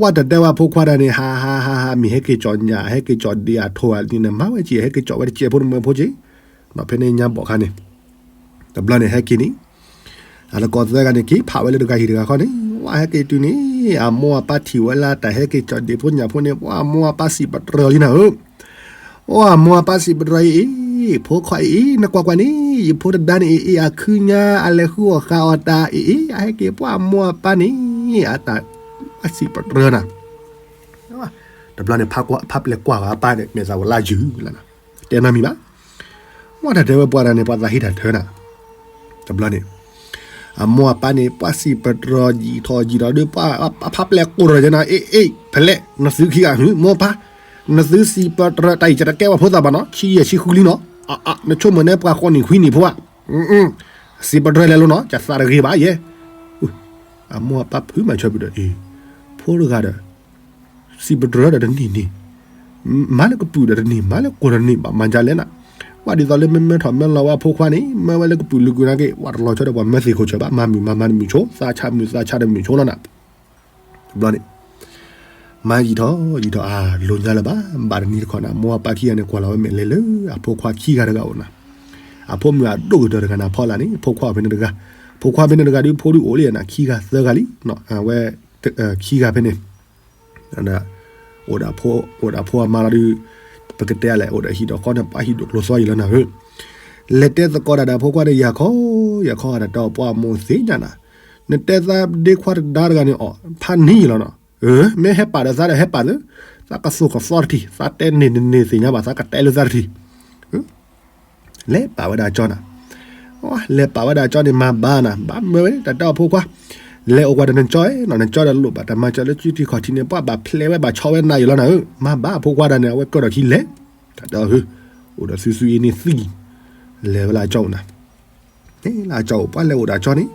ဝဲတတဲဝဲဖိခွါတၢ်န့ၣ် ဟးဟးဟးဟး မ့ၢ်ဟဲက့ၤကၠီၣ်ညၣ် ဟဲက့ၤကၠီၣ်ဒ့အထိၣ်အလံန့ၣ် မၤဝဲက့ၤ ဟဲက့ၤကၠီၣ်ဝဲတစဲးဖိတမၢဖိက့ၤ, ဖဲန့ၣ်ညါဘီၣ်ခါန့ၣ် တဘျီန့ၣ်ဟဲက့ၤန့ၣ် အသကိးသၢဂၤန့ၣ် က့ၤဖးဝဲလၢတဂၤဟံၣ်တဂၤခီန့ၣ် ဝဲဟဲက့ၤတုၤန့ၣ် အမိၢ်အပၢ်ထံၣ်ဝဲလၢတၢ်ဟဲက့ၤကၠီၣ်ဒ့ဖိညၣ်ဖိန့ၣ် ပှၤအမိၢ်အပၢ်စံးပတြၢၤလံနၤဧၢ, အိၣ်အမိၢ်အပၢ်စံးပတြၢၤအံၤအံၤ ဖိခွါအံၤအံၤ နကွၢ်ကွၢ်န့ၣ် ယဖိတဒါန့ၣ်အံၤအံၤ အခုညါအလဲၤဃုအီၣ်ဃာ်အီၣ်တၢ်အံၤအံၤ အဟဲက့ၤပှၤအမိၢ်အပၢ်န့ၣ် အတၢ် အစံးပတြၢၤနၤ တဘျီန့ၣ် ဖးပျဲၢ်ကွၢ်ဂၤအပၢ်န့ၣ် မဲာ်သးဝဲလၢယုၢ်လီၤနၤ, တဲနီတမံၤဘၣ်, ဝဲတၢ်တဲဝဲပှၤတၢ်န့ၣ် ပှၤသးဟ့တၢ်ထၢနၤ, တဘျီန့ၣ် အမိၢ်အပၢ်န့ၣ် ပှၤစံးပတြၢၤယံာ်ထီၣ်ယံာ်ထီၣ်ဒီး ပှၤဖးပျဲၢ်ကိးထီၣ်ယဲနၤ အ့ၣ်အ့ၣ် ဖဲလဲၣ် နသုခံဂၤ မိၢ်ပၢ် နသုစံးပတြၢၤတၢ်အံၤ ကတကဲပှၤဖိသၣ်ဘၣ်နီၤ ဆံယဲၢ်ဆံဃုလံနီၤ, နဆိကမိၣ်န့ၣ် ပှၤဃိးနံၣ်ခွံနံၣ်ဖိဧါ, စံးပတြၢၤလဲၤလိၤနီၤ ကသးတဂ့ၤဘၣ်ယဲ အမိၢ်အပၢ်ဖုးမၤဆၢပူၤဒီး အ့ၣ် ဖိတဂၤဒီး စံးပတြၢၤဒီးတန့ၢ်န့ၣ်, မၤလၢကပုာ်ဒီးတန့ၢ် မၤလၢကိးဒီးတန့ၢ် ဘၣ်မၤဒ်လဲၣ်နၤ, ဝဲဒ်သိးလၢမ့ၢ်မၢထီၣ်မၢလီၤဝဲအဖိခွါန့ၣ် မၢဝဲလၢကပုာ်လုာ်ကွံာ်နာ်က့ ဝဲတလီၤဆီဒီးပှၤမၢသ့ၣ်ခိၣ်ဆၢၣ်ဘၣ် မၤမုာ်မၤမၤတမုာ်ဆိ သးဆးမုာ်သးဆးတမုာ်ဆိလီၤနၤ, တဘျီန့ၣ် မၤယံာ်ထီၣ်ယံာ်ထီၣ်အါ လိၤညါလၢၤဘၣ် ဘၣ်တနံၤတခီနၤ မိၢ်အပၢ်ခံဂၤန့ၣ် ကွၢ်လီၤဝဲမဲာ်လဲၤလၢအဖိခွါခံဂၤတဂၤအိၣ်နၤ, အဖိမုၣ်အဒိၣ်ကတၢၢ်တဂၤန့ၣ် အဖီလာ်န့ၣ် ဖိခွါအီၤဖဲန့ၣ်တဂၤ, ဖိခွါဖဲန့ၣ်တဂၤဒ်ဖိဒုးအိၣ်လံနၤ ခံဂၤသၢဂၤလံ, အဝဲ ခံဂၤဖဲန့ၣ် အိၣ်ဒီးဖိ အိၣ်ဒီးဖိအမါလီၤဒုး ပကတဲလဲၣ် အိၣ်ဒီးဟံၣ်ဒီးဃီန့ၣ် ပှၤဟံၣ်ဒိၣ်ကျိၤသွါယံာ်လီၤနၤဧၢ, လဲၤတဲသကိးတၢ်ဒီးဖိခွါန့ၣ် ယၤခီ ယၤခီ အတၢ်တဲအီၤပှၤမိၢ်သ့ၣ်ညါနၤ, နတဲသးဒ့ခွါတဒါတဂၤန့ၣ်အီၤ ဖးနံၤယံာ်လီၤနီၤ, မ့ၢ်ဟဲပာ်ဒီးသးဒီးဟဲပာ်သၢ, သးကသိၣ်ကသီတထံၣ် သးတဲန့ၢ်တန့ၢ်သ့ၣ်ညါဘၣ် သးကတဲလၢသးတထံၣ် လဲၤပာ်ဝဲဒၣ်ကၠီနၤ, လဲၤပာ်ဝဲဒၣ်ကၠီန့ၣ် မၤဘၣ်နၤ ဘၣ်မၢဝဲ တၢ်တဲအီၤဖိခွါ, လဲၤအိၣ်ကွၢ်ဒီးနကၠီနီၤ နကၠီဒီးလိၣ်ဘၣ်တၢ်မၤစၢၤလၢစုထံခီၣ်ထံးန့ၣ် ပှၤဘၣ်ဖျဲးဝဲဘၣ်ဆီဝဲနၤယံာ်လီၤနၤဧၢ, မၤဘၣ်အဖိခွါဒီးန့ၣ် အဝဲကၢၢ်ထီၣ်ခံလဲၤ, တၢ်တဲအီၤဟၢ, အိၣ်ဒီးစုစုအ့န့ၣ်သံ, လဲၤဝဲလၢအကၠီအိၣ်နၤ, လၢအကၠီအိၣ် ပှၤလဲၤအိၣ်ဒီးကၠီန့ၣ်,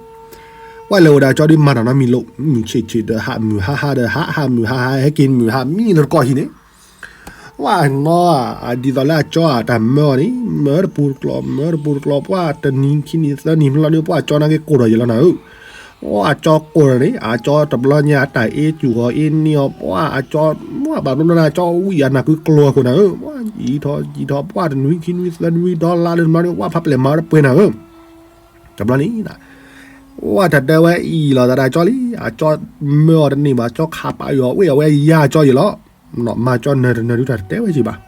ပှၤလဲၤအိၣ်ဒီးကၠီဒုးမၤတၢ်နီတမံၤလိာ် မုၢ်ဆ့ၣ်ဆ့ၣ်ဒီးဟး မုၢ်ဟါဟါဒီးဟး ဟးမုၢ်ဟါဟါ ဟဲက့ၤမုၢ်ဟါမံလၢတကီၢ်ဟံၣ်န့ၣ် ဝဲနီၤ အဒ်သိးလၢအကၠီအတၢ်မၢအီၤန့ၣ် မၢတပူၤတကျိၤ မၢတပူၤတကျိၤ ပှၤတနံၤခံနံၤသၢနံၤမ့ၢ်လီၤဒီး ပှၤကၠီနာ်က့ကိၢ်ထီၣ်ယံာ်လီၤနၤဧၢ, အကၠီကိၢ်ထီၣ်န့ၣ် အကၠီတဘျီညါအတၢ်အ့စူၢ်အီၤအ့န့ၢ်အီၤ ပှၤအကၠီ မ့ၢ်ဘၣ်ဘျီဘျီန့ၣ် အကၠီဝံၣ်အနၢ်ကုကျိၤအဃိနၤဧၢ, ပှၤယံာ်ထီၣ်ယံာ်ထီၣ် ပှၤတနွံခံနွံသၢနွံဒီလါလၢတဘျီန့ၣ် ပှၤဖးပျဲၢ်မၤဝဲတပှဲၤနၤဧၢ တဘျီန့ၣ် ဝဲတၢ်တဲဝဲအံၤလီၤသးဒၣ်ကၠီလံ အကၠီမၢအီၤတန့ၢ်ဘၣ် ကၠီခးပာ်အီၤ ဝဲအဝဲယါကၠီယံာ်လီၤ, မၤကၠီနၢၤတနၢၤဒုးတၢ်တတဲဝဲက့ၤဘၣ်,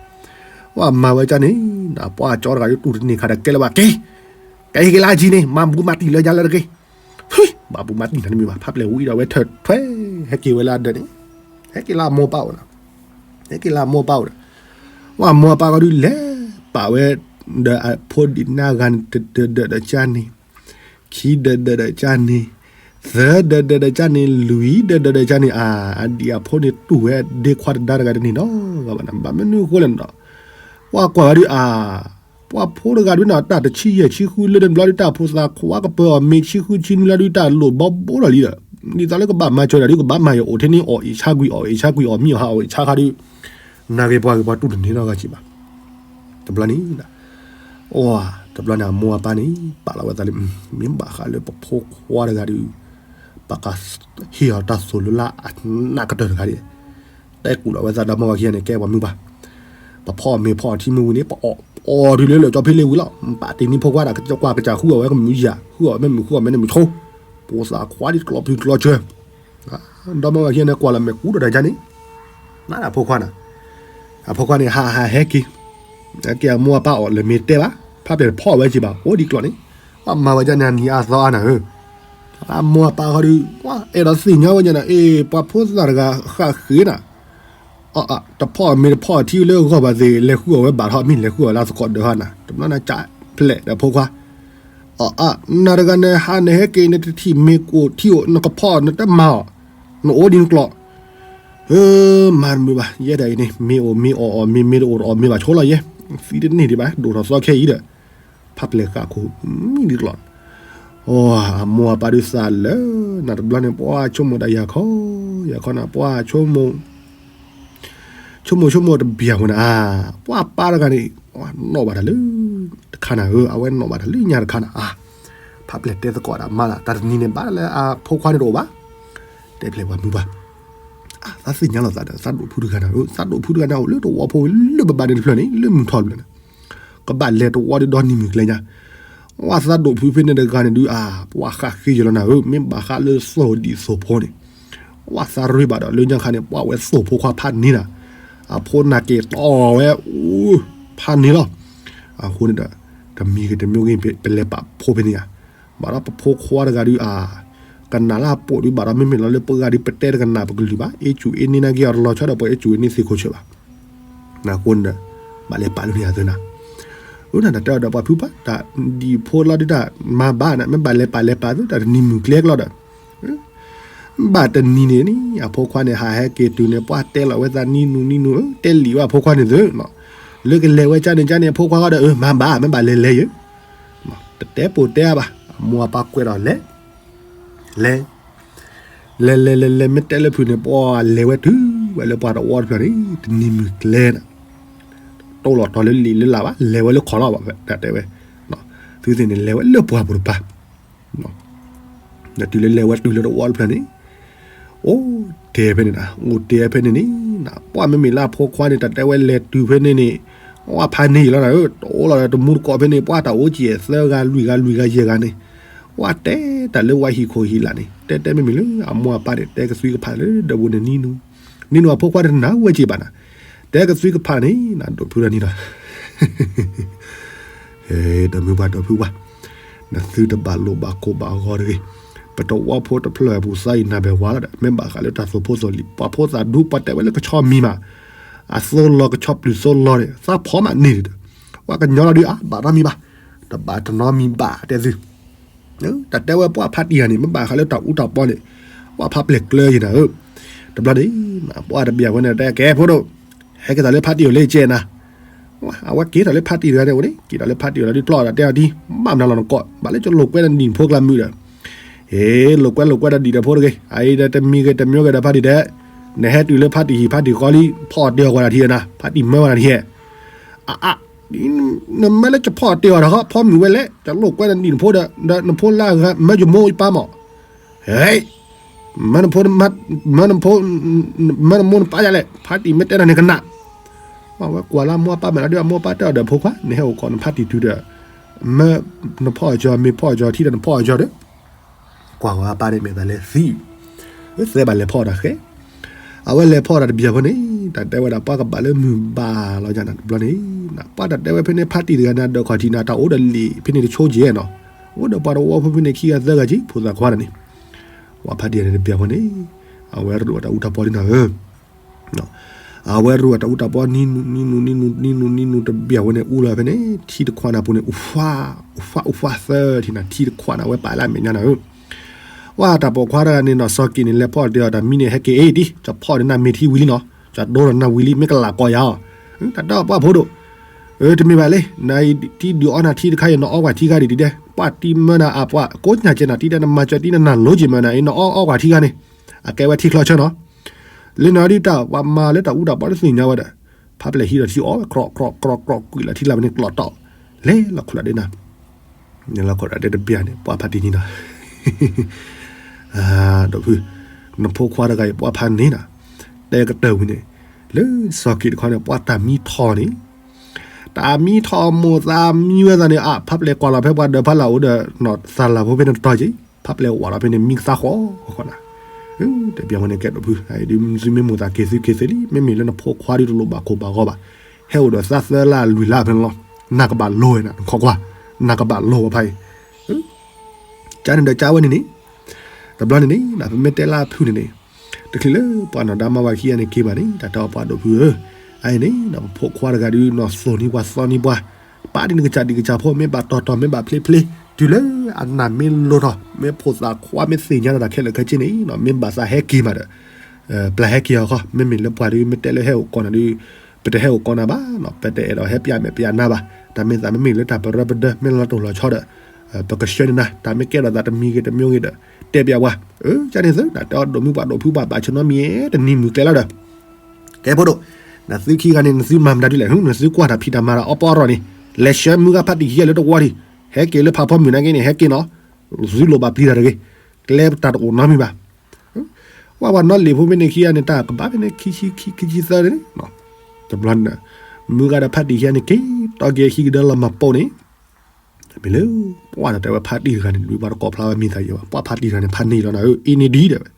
ဝဲမၤဝဲကၠီန့ၣ် ပှၤကၠီတဂၤဒုးတူၢ်တန့ၢ်ခါဒီးကဲလၢၤဘၣ်က့ၤ, ကဲဟ့ၣ်က့ၤလၢအကၠီန့ၣ် မၤဘူးမၤတံၢ်လၢယၤလၢတဂ့ၤ, ဟံး ဘၣ်ဘူးမၤတံၢ်နၤတမံၤဘၣ် ဖးပျဲၢ်ဝံၤဒီးဝဲထၢၣ်ထွဲ ဟဲက့ၤဝဲလၢအဒၢးန့ၣ်, ဟဲက့ၤလၢအမိၢ်ပၢ်အိၣ်ဒီး ဟဲက့ၤလၢအမိၢ်ပၢ်အိၣ်ဒီး, ဝဲမိၢ်ပၢ်ကဒုးလဲၤပာ်ဝဲ ဒီးအဖိဒံးနါဂၤန့ၣ် တဒၢးဒီးကၠီန့ၣ်, ခံဒၢးဒၢးဒီးကၠီန့ၣ်, သၢဒၢးဒၢးဒီးကၠီန့ၣ်, လွံၢ်ဒၢးဒၢးဒီးကၠီန့ၣ်, အဒံးအဖိန့ၣ်တူၢ်ဝဲဒ့ခွါတဒါတဂၤတန့ၢ်နီတဂၤဘၣ်, ဘၣ်မနုၤအဃိလဲၣ်န့ၣ်ဒီး, ပှၤကွၢ်ဝဲဒုးအ ပှၤဖိတဂၤဒုးန့ၣ် တၢ်တဆံယဲၢ်ဆံဃုလၢတဘျီဒုး တၢ်ဖိသၣ်ခွါကပၢၤအီၤ မ့ၢ်ဆံဃုဆံနွံလၢဒုး တၢ်လိၣ်ဘီဘိလီၤလံဒီး, ဒ်သိးလၢကဘၣ်မၤစၢၤတၢ်ဒုး ကဘၣ်မၤယအိၣ်ထဲန့ၣ် အီၣ်အ့ၣ်ဆါကွံာ် အီၣ်အ့ၣ်ဆါကွံာ် အီၣ်မံအီၣ်ဟါ အီၣ်အ့ၣ်ဆါခါဒုး, နာ်ဂ့ၤပှၤဂ့ၤပှၤတူၢ်တန့ၢ်နီတဂၤက့ၤဘၣ်. တဘျီန့ၣ်, အိၣ်, တဘျီန့ၣ် အမိၢ်အပၢ်န့ၣ် ပာ်လီၤဝဲသးလၢ မ့ၢ်ဘၣ်ဃးလၢပဖိခွါတဂၤဒုး ပကဟ့ၣ်အီၤတၢ်သိၣ်လိလၢအနးကတၢၢ်တဂၤဒ် တဲကူၣ်လီၤဝဲသးဒီးမိၢ်ဝၤခံဂၤန့ၣ် ကဲပှၤမုၢ်ပှၢ်, ပဖီအီၣ်မ့ၤဖီအီၣ်ထံမ့ၢ်ဝံၤန့ၣ် ပအီၣ်အီၤတုၤလၢလၢာ်ကၠီဖ့လ့ဝံၤလီၤ. ပာ်တ့ၢ်န့ၢ်ဖိခွါဒီး ကကွၢ်ကစၢ်ဃုအီၣ်ဝဲကမုာ်ယၤ ဃုအီၣ်ဝဲမ့ၢ်မုာ်ဃုအီၣ်မ့ၢ်န့ၣ်မုာ်ဆိ, ဖိသၣ်ခွါဒ်ကျီပျုၤကျီစၢၤ, အ ဒီမါဝၤခံဂၤန့ၣ် ကွၢ်လီၤမဲာ်ကူဒီးတၢ်ကါန့ၣ်, နးဒၣ်အဖိခွါနၤ, အဖိခွါန့ၣ် ဟးဟးဟဲက့ၤ, ဟဲက့ၤအမိၢ်အပၢ်အီၣ်လၢမ့ၢ်တဲဘၣ်, ဖးပျဲၢ်တဖီၣ်ဝဲက့ၤဘၣ် အိၣ်ဒံးကျီၢ်န့ၣ်, ပှၤမၤဝဲဒ်န့ၣ် နံၤအါသီအါနၤဧၢ, အမိၢ်အပၢ်ဃီဒီး အဲၣ်ဒိးသ့ၣ်ညါဝဲညါနၤ, အ့ ပှၤဖိသၣ်တဂၤဃၣ်ဃ့နၤ တဖီၣ်မ့ၢ်တဖီၣ်ထံလၢဂီၢ်ဘၣ်သ့ၣ် လဲၤဃုအီၣ်ဝဲဘၣ်ထီၣ် မ့ၢ်လဲၤဃုအီၣ်လၢသကိးဒၢးဟီနၤ, တဘျီနကးဖျဲးဒီးဖိခွါ, အနၤတဂၤန့ၣ် ဟးနဟဲက့ၤန့ၣ် တထံၣ်မ့ၢ်ကအိၣ်ထံအိၣ် နကဖီၣ်နတမၤအီၤ, နအိၣ်ဒံးနကျိာ်, မၤတမုာ်ဘၣ် ယဲဒၣ်အံၤန့ၣ် မ့ၢ်အိၣ်မ့ၢ်အီၣ်အီၣ် မ့ၢ်မ့ၢ်တအိၣ်တအီၣ်မ့ၢ်ဘၣ်ဆိလီၤယဲ, သံတန့ၢ်ဒံးဘၣ် ဒိၣ်ထီၣ်သီခဲအံၤဒီး ဖးပျဲၢ်ဃၣ်ခိၣ်မံဒံးကျိာ်, အမိၢ်အပၢ်ဒုးသးလၢ နတဘျီန့ၣ် ပှၤဆိကမိၣ်ဒၣ်ယၤခီ, ယၤခီနၤ ပှၤဆိကမိၣ် ဆိကမိၣ်ဆိကမိၣ်တဘၣ်ဝဲနၤ, ပှၤပၢ်တဂၤန့ၣ် နီၣ်ဘၣ်တၢ်လၢတခါနၤဧၢ, အဝဲနီၣ်ဘၣ်တၢ်လၢညါတခါနၤဧါ, ဖးပျဲၢ်တဲသကိးဒၣ်မါလၢ တၢ်တနံၤန့ၣ် ဘၣ်လၢအဖိခွါန့ၣ်တအိၣ်ဘၣ်, တဲဖျဲးပှၤမုၢ်ပှၢ်, သးသ့ၣ်ညါလီၤသးဒီး သးဒိၣ်ဖုတဂၤနၤဧၢ, သးဒိၣ်ဖုတဂၤန့ၣ် အိၣ်လၢတဝီဖိလၢဘၣ်ဘၣ်န့ၣ်တဖျၢၣ်န့ၣ် လၢမုၢ်ထီၣ်တဖျၢၣ်န့ၣ် ကဘၣ်လဲၤတဝီဒီးနံၤမုၢ်ကျဲညါ, ဝဲသးဒိၣ်ဖုဖဲန့ၣ်တဂၤန့ၣ်ဒုး အါ ပှၤဃၣ်ဃ့ယလီၤနၤဧၢ, မ့ၢ်ဘၣ်ဃးလၢသိၣ်ဒံၣ်သိၣ်ဖိန့ၣ် ဝဲသးရ့ဘၣ်ဒီးလၢညါခါန့ၣ် ပှၤဝဲသိၣ်ဖိခွါဖးန့ၢ်နၤ, အဖိနၢ်က့ၤတီၢ်ဝဲ အိၣ်ဖးန့ၢ်လီၤ, အဃိန့ၣ်ဒီး တမံၤဂ့ၤတမံၤဂ့ၤ ပလဲၤပာ်ဖိဖဲန့ၣ်ဧါ, ဘၣ်ဒီးပဖိခွါတဂၤဒုး အါ ကနၣ်လၢအပိာ်ဒုး ဘၣ်ဒီးမ့မ့ၢ်လီၤလၢပဂၤဒုး ပတဲတကနၣ်ပကလုၢ်ဘၣ်, အ့ၣ်စူၣ်အ့ၣ်န့ၢ်နာ်က့ၤအီၤတလီၤဆီဒီး ပှၤအ့ၣ်စူၣ်အ့ၣ်န့ၢ်သ့ၣ်ခိၣ်ဆၢဘၣ် အဃိန့ၣ်ဒီး ဘၣ်လဲၤပာ်လၢန့ၣ်အသးနၤ, အၢ နတၢ်တဲအီၤဒီးပှၤဖုပှၢ် တၢ်ဒံၣ်ဖိလီၤဒုးတၢ် မၤဘၣ်နၤ မ့ၢ်ဘၣ်လဲၤပာ်လဲၤပာ်သု တၢ်တနံၤမုၢ်ကျဲကလီၤဒီး ဘၣ်တနံၤန့ၣ်န့ၣ် အဖိခွါန့ၣ် ဟးဟဲက့ၤတုၤန့ၣ် ပှၤတဲလီၤဝဲသးနံနူနံနူ တဲလံာ်ဝဲအဖိခွါန့ၣ်သု, လၢကလဲၤဝဲကၢ်န့ၣ်ကၢ်န့ၣ် အဖိခွါဃီဒီး အၢ မၤဘၣ် မ့ၢ်ဘၣ်လဲၤလဲၤယၢ်, တတဲပိာ်တဲဘၣ် အမိၢ်အပၢ်ကွဲးဒီးလဲၤ လဲၤ လဲၤလဲၤလဲၤလဲၤ မ့ၢ်တဲလၢဖုးန့ၣ် ပှၤလဲၤဝဲတုၤဝဲလၢပှၤတဝီတဖျၢၣ်န့ၣ် တနံၤမုၢ်ကျဲနၤ, တအိၣ်လီၤတီၤလၢလံာ်လၢလၢ်ဘၣ် လဲၤဝဲလၢခီၣ်လီၤဘၣ် တၢ်တဲဝဲ, သုသ့ၣ်န့ၣ် လဲၤဝဲလၢပှၢ်ပူၤတပၤ ဒီးတုၤလၢလဲၤဝဲတုၤလၢတဝီတဖျၢၣ်န့ၣ် အိၣ်တဲဖဲန့ၣ်နၤ အိၣ်တဲဖဲန့ၣ်န့ၣ် ပှၢ်မ့မ့ၢ်လၢအဖိခွါန့ၣ် တၢ်တဲဝဲလဲၤတုၤဖဲန့ၣ်န့ၣ် ပှၢ်ဖးန့ၢ်လီၤနၤဧၢ တအိၣ်လီၤဒီးတမူတကိးဖဲန့ၣ် ပှၢ်တၢ်အိၣ်ကဲသၢဂၤလွံၢ်ဂၤလွံၢ်ဂၤယဲၢ်ဂၤန့ၣ် ပှၢ်တဲတၢ်လၢဝဲဟံၣ်ခိၣ်ဟံၣ်လာ်န့ၣ် တဲတဲမ့မ့ၢ်လၢအမိၢ်အပၢ်န့ၣ် တဲကသွံကဖးလၢဒီးပူၤန့ၣ်နံနူ နံနူအဖိခွါတနၢ်ဝဲက့ၤဘၣ်နၤ တဲကသွံကဖးန့ၣ် နဒိးဖုဒီးနံၤဒီး ဒီးမုၢ်ပှၢ်ဒီးဖုပှၢ် နသုတဘၣ်လိာ်ဘၣ်ကိၢ်ဘၣ်ဂီၤတဂ့ၤ, ပတဝီဖိတဖျၢၣ်အပူၤသးအံၤနၢ်ပၢၢ်ဝါလီၤဒီး မ့ၢ်ဘၣ်ဃးလၢတၢ်သိၣ်ဖိသိၣ်လံၤ ပှၤဖိသၣ်ဒူ ပှၤတဲဝဲလၢကဆီမံၤမး, အသိလီၤကဆီပျုၢ်သိလီၤန့ၣ် သးဖီမးန့ၢ်ဒီး ပှၤကညီလီၤဒုးအါ ဘၣ်နီတမံၤဘၣ်, တဘၣ်တနီတမံၤဘၣ်တဲသု တၢ်တဲဝဲပှၢ်ဖးတံၢ်ဂၤန့ၣ် မ့ၢ်ဘၣ်ဃးလၢတၢ်အူတၢ်ပီန့ၣ် ပှၢ်ဖးပျဲၢ်ကျၢယံၤနၤဧၢ, တဘျီန့ၣ် ပှၢ်တဘျီဝဲန့ၣ် တဲကဲဖိဒိၣ် ဟဲက့ၤတၢ်လၢဖးတံၢ်အိၣ်လၢကဲနၤ, အဝဲက့ၤတၢ်လၢဖးတံၢ်တဂၤန့ၣ်အိၣ်န့ၣ် က့ၤတၢ်လၢဖးတံၢ်အိၣ်လီၤဒုး ကျီၢ်တၢ်တဲအီၤဒ် ဘၣ်မနုၤလီၤနကိး ဘၣ်လၢကလိာ်ကွဲနဒံၣ်ဖိကျါမုာ်ဒီး ဟ့ လိာ်ကွဲလိာ်ကွဲဒီးဒံၣ်ဒီးဖိတဂ့ၤ, အအံၤဒီးတမံၤဂ့ၤတမံၤဂ့ၤဒီးဖးတံၢ်တဲ, နဟဲတုၤလၢဖးတံၢ်ဟံၣ်ဖးတံၢ်ဃီလံ ဖီၣ်အီၣ်တ့ၢ်အီၣ်ကွၢ်တၢ်ထံၣ်နၤ, ဖးတံၢ်မၢဝဲနၤထံၣ်, အအါ, နမၢလၢကဖီၣ်အီၣ်တ့ၢ်အီၣ်တၢ်ဃီ ဖီမုၢ်ဝဲလဲၣ်, တလိာ်ကွဲနဒံၣ်နဖိဒီး နဖိလၢအဂၤမၢယမိၢ်ယပၢ်မး, ဟဲ မၢနဖိ မၢနဖိ မၢနမိၢ်နပၢ်ယၤလဲၣ်, ဖးတံၢ်မ့ၢ်တဲနၤန့ၣ်ကနၣ်, အဝဲကွၢ်လၢအမိၢ်အပၢ်မဲာ်လီၤဒုး အမိၢ်အပၢ်တဲအီၤဒီးဖိခွါ နဟဲအိၣ်ခိးနဖးတံၢ်တုၤဒီး မၢနဖီၣ်အီၣ်ကၠီ မ့ၢ်ဖီၣ်အီၣ်ကၠီထံဒီးနဖီၣ်အီၣ်ကၠီဒီး ကွၢ်ဝဲအပၢ်န့ၣ်မ့ၢ်သးလဲၤသံ, သဲဘၣ်လဲၤဖီၣ်တၢ်ဃဲ, အဝဲလဲၤဖီၣ်တၢ်တဘျီဖိန့ၣ် တၢ်တဲဝဲဒၣ်ပှၤကဘၣ်လၢမုၢ်ဘၣ်လီၤယၤနၤတဘျီန့ၣ်, ပှၤတၢ်တဲဝဲဖဲန့ၣ်ဖးတံၢ်တဂၤန့ၣ် ဒၢးခီၣ်ထံးနၤ တၢ်အိၣ်ဒီးလံာ်ဖဲန့ၣ်တဆိကဲနီၤ, အိၣ်ဒီးပှၤတဝီဖိဖဲန့ၣ်ခံဂၤသၢဂၤက့ ဖိသၣ်ခွါတၢ်န့ၣ်, ပှၢ်ဖးတံၢ်န့ၣ်တဘျီဖိန့ၣ် အဝဲရူးအတၢ်အူတၢ်ပီလံနၤဧၢ အဝဲရူးအတၢ်အူတၢ်ပီနံၤနူၤ နံၤနူၤ နံၤနူၤ နံၤနူၤ တဘျီဝဲန့ၣ် အူလီၤဖဲန့ၣ် ထံတခွးနၢ်ပူၤန့ၣ် အူဖး အူဖး အူဖးသၢထံၣ်နၤ ထံတခွးနၢ်ဝဲပာ်လၢအမဲာ်ညါနၤဧၢ, ဝဲတၢ်ပိာ်ခွါတဂၤန့ၣ်နီၤ စီၤက့ၤန့ၣ် လဲၤဖီၣ်တ့ၢ်အီၤတၢ်မံန့ၣ် ဟဲက့ၤအ့ၣ်ဒံး ကဖီၣ်န့ၣ်နၤမ့ၢ်ထံဝံၤလံနီၤ ကဒိနၤနၤဝံၤလံ မ့ၢ်ကလးကီယၤအီၤ, တၢ်တဲအီၤပှၢ်ဖိဒိၣ် တမ့ၢ်ဘၣ်လံ နအံၤထံဒုးအီနၤထံတခါအံၤ နအီကွၢ်ထံခါဒံးဒံးဒဲး ပှၢ်တံၢ်မၢနၤအပှၢ် ကိးညါကဲနၤထံဒဲး နမၤစၢၤတံၢ်နၤနၤလိက့ၤမၢနၤအံၤ နအီအီကွၢ်ထံခါန့ၣ် အကဲဝဲထံချီဆၢနီၤ လၢနီၤဒုးတၢ်ပှၤမၤလၢတၢ်အူတၢ်ပီတသ့ၣ်ညါဝဲဒီး ဖးပျဲၢ်ဟံးဒီးထံအီၣ်ဝဲ ကြီကြီကြီ ကွံာ်လီၤထံလၢ်ဝဲန့ၣ် ကျီးတီၢ် လဲၤလီၤခိၣ်ဒၣ်ဒဲးနၤ လဲၤလီၤခိၣ်ဒၣ်ဒဲးတဘျီန့ၣ် ပှၢ်ဖးတံၢ်န့ၣ်နီၤ ဒီးဖု နဖိခွါတဂၤအံၤ ပှၢ်ဖးန့ၣ်နီၤ တဲကတၢၢ်ဝံၤန့ၣ် လၢစီၤက့ၤတခီန့ၣ် ပှၢ်တၢ်မံထီၣ်န့ၣ် တၢ်မံထီၣ်မိၢ်သးမံဝဲသးန့ၣ် အါ ဖးပျဲၢ်ကွၢ်လီၤဖဲပှၤဒၢးဖးလၢ်အိၣ်ဒီး သးလၢ်ဖိဖဲန့ၣ်တတီၤက့ၤ ဖးပျဲၢ်ဝးလီၤဖဲန့ၣ် မံကသါဃီဃီနၤ တဲပျးဝဲန့ၣ်ကဲဒိၣ်ဖု ဒ်သုမ့ၢ်မိၣ်သးက့ၤသုက့ၤသ့လံ မ့မ့ၢ်လၢနဖိခွါဒ်တလိၣ်ဘၣ်ခိၣ်ဘၣ်ဂီၤဘၣ် ဟဲအိၣ်ဒီးသးသၢလါလွံၢ်လါဖဲန့ၣ်လီၤ နကဘၣ်လိၤဝဲနၤ နခီကွၢ် နကဘၣ်လိၤဝဲဖးအံၤ ကန့ၣ်ဒီးကဝဲန့ၣ်န့ၣ် တဘျီန့ၣ်န့ၣ် ပမ့ၢ်တဲလၢအဖုၣ်န့ၣ်န့ၣ် တချုးလၢပှၤနီၢ်ဒါမါဝၤခံဂၤန့ၣ်က့ၤဘၣ်န့ၣ် တၢ်တဲအီၤပှၤဒိၣ်ဖုဧၢ အအံၤန့ၣ် ပဖိခွါတဂၤဒုးနီၢ်သိၣ်န့ၢ်ပှၤသီန့ၢ်ပှၤ ပာ်ဒ်နကစၢ်ဒံးကစၢ်ဖိ မ့ၢ်ဘၣ်တီၢ်တီၢ် မ့ၢ်ဘၣ်ဖျ့ဖျ့ တုၤလၢအနၢ်မ့ၢ်လိၤထီၣ် မ့ၢ်ဖိသၣ်ခွါ မ့ၢ်သ့ၣ်ညါဒီးတၢ်ခဲလၢာ်ခဲဆ့န့ၣ် မ့ၢ်ဘၣ်သးဟဲက့ၤမးဒီး ပျၢ်ဟဲက့ၤအီၤခီ မ့မ့ၢ်လၢပှၤဒုး မ့ၢ်တဲလၢဟဲအိၣ်ကီးနၤဒုး ပတဟဲအိၣ်ကီးနၤဘၣ်နီၤ ပတအဲၣ်ဒိးဟဲပျၢ်မဲာ်ပျၢ်နါဘၣ် တၢ်မ့ၢ်သးမ့မ့ၢ်လၢတၢ်ပရၢပဒၢ မ့ၢ်လီၤတိၢ်လီၤဆီဒီး ပကဆှၢန့ၢ်နၤ တၢ်မ့ၢ်ကဲထီၣ်သးတမံၤဂ့ၤတမံၤဂ့ၤဒီး တဲပျးဝဲ အၢ ကန့ၣ်သု တၢ်တဲအီၤဒိၣ်မုၢ်ပှၤဒိၣ်ဖုဘၣ်ဘၣ်ဆၢနီတမံၤ တနံၤမုၢ်ကျဲလီၤဒီး ကဲဖိဒိၣ် နသုခံဂၤန့ၣ် နသုမၤမတၤဒ်လဲၣ် နသုကွၢ်တၢ်ဖံးတၢ်မၤဒီးအီပီအရီၣ်န့ၣ် လဲၤဆှၢမုၢ်ဂၤဖါတံၢ်ခံဂၤလၢတဝီထံး ဟဲက့ၤလၢဖးဖီမုၢ်နာ်က့န့ၣ် ဟဲက့ၤနီၤ သုလိၣ်ဘၣ်ပျံၤတၢ်တဂ့ၤ ကျဲတၢ်တအိၣ်နီတမံၤဘၣ် ဝဲပှၤနီၣ်လံာ်ဖိဖဲန့ၣ်ခံဂၤန့ၣ် တၢ်ကဘၣ်ဖဲန့ၣ် ခံဆံခံ ခံဆံသၢန့ၣ် တဘျီန့ၣ် မုၢ်ဂၤဒီးဖါတံၢ်ခံဂၤန့ၣ် က့ၤတီက့ၤခံကဒၢလီၤမၤပိာ်န့ၣ် မ့ၢ်လၢ ပှၤတၢ်တဲဝဲဖါတံၢ်တဂၤန့ၣ် ဒုးပှၤတကိးဖျါဝဲမံၤသးယံၤဘၣ် ပှၤဖါတံၢ်တဂၤန့ၣ် ဖါန့ၢ်လီၤနၤဧၢ အ့န့ၢ်ဒံးတဲဝဲ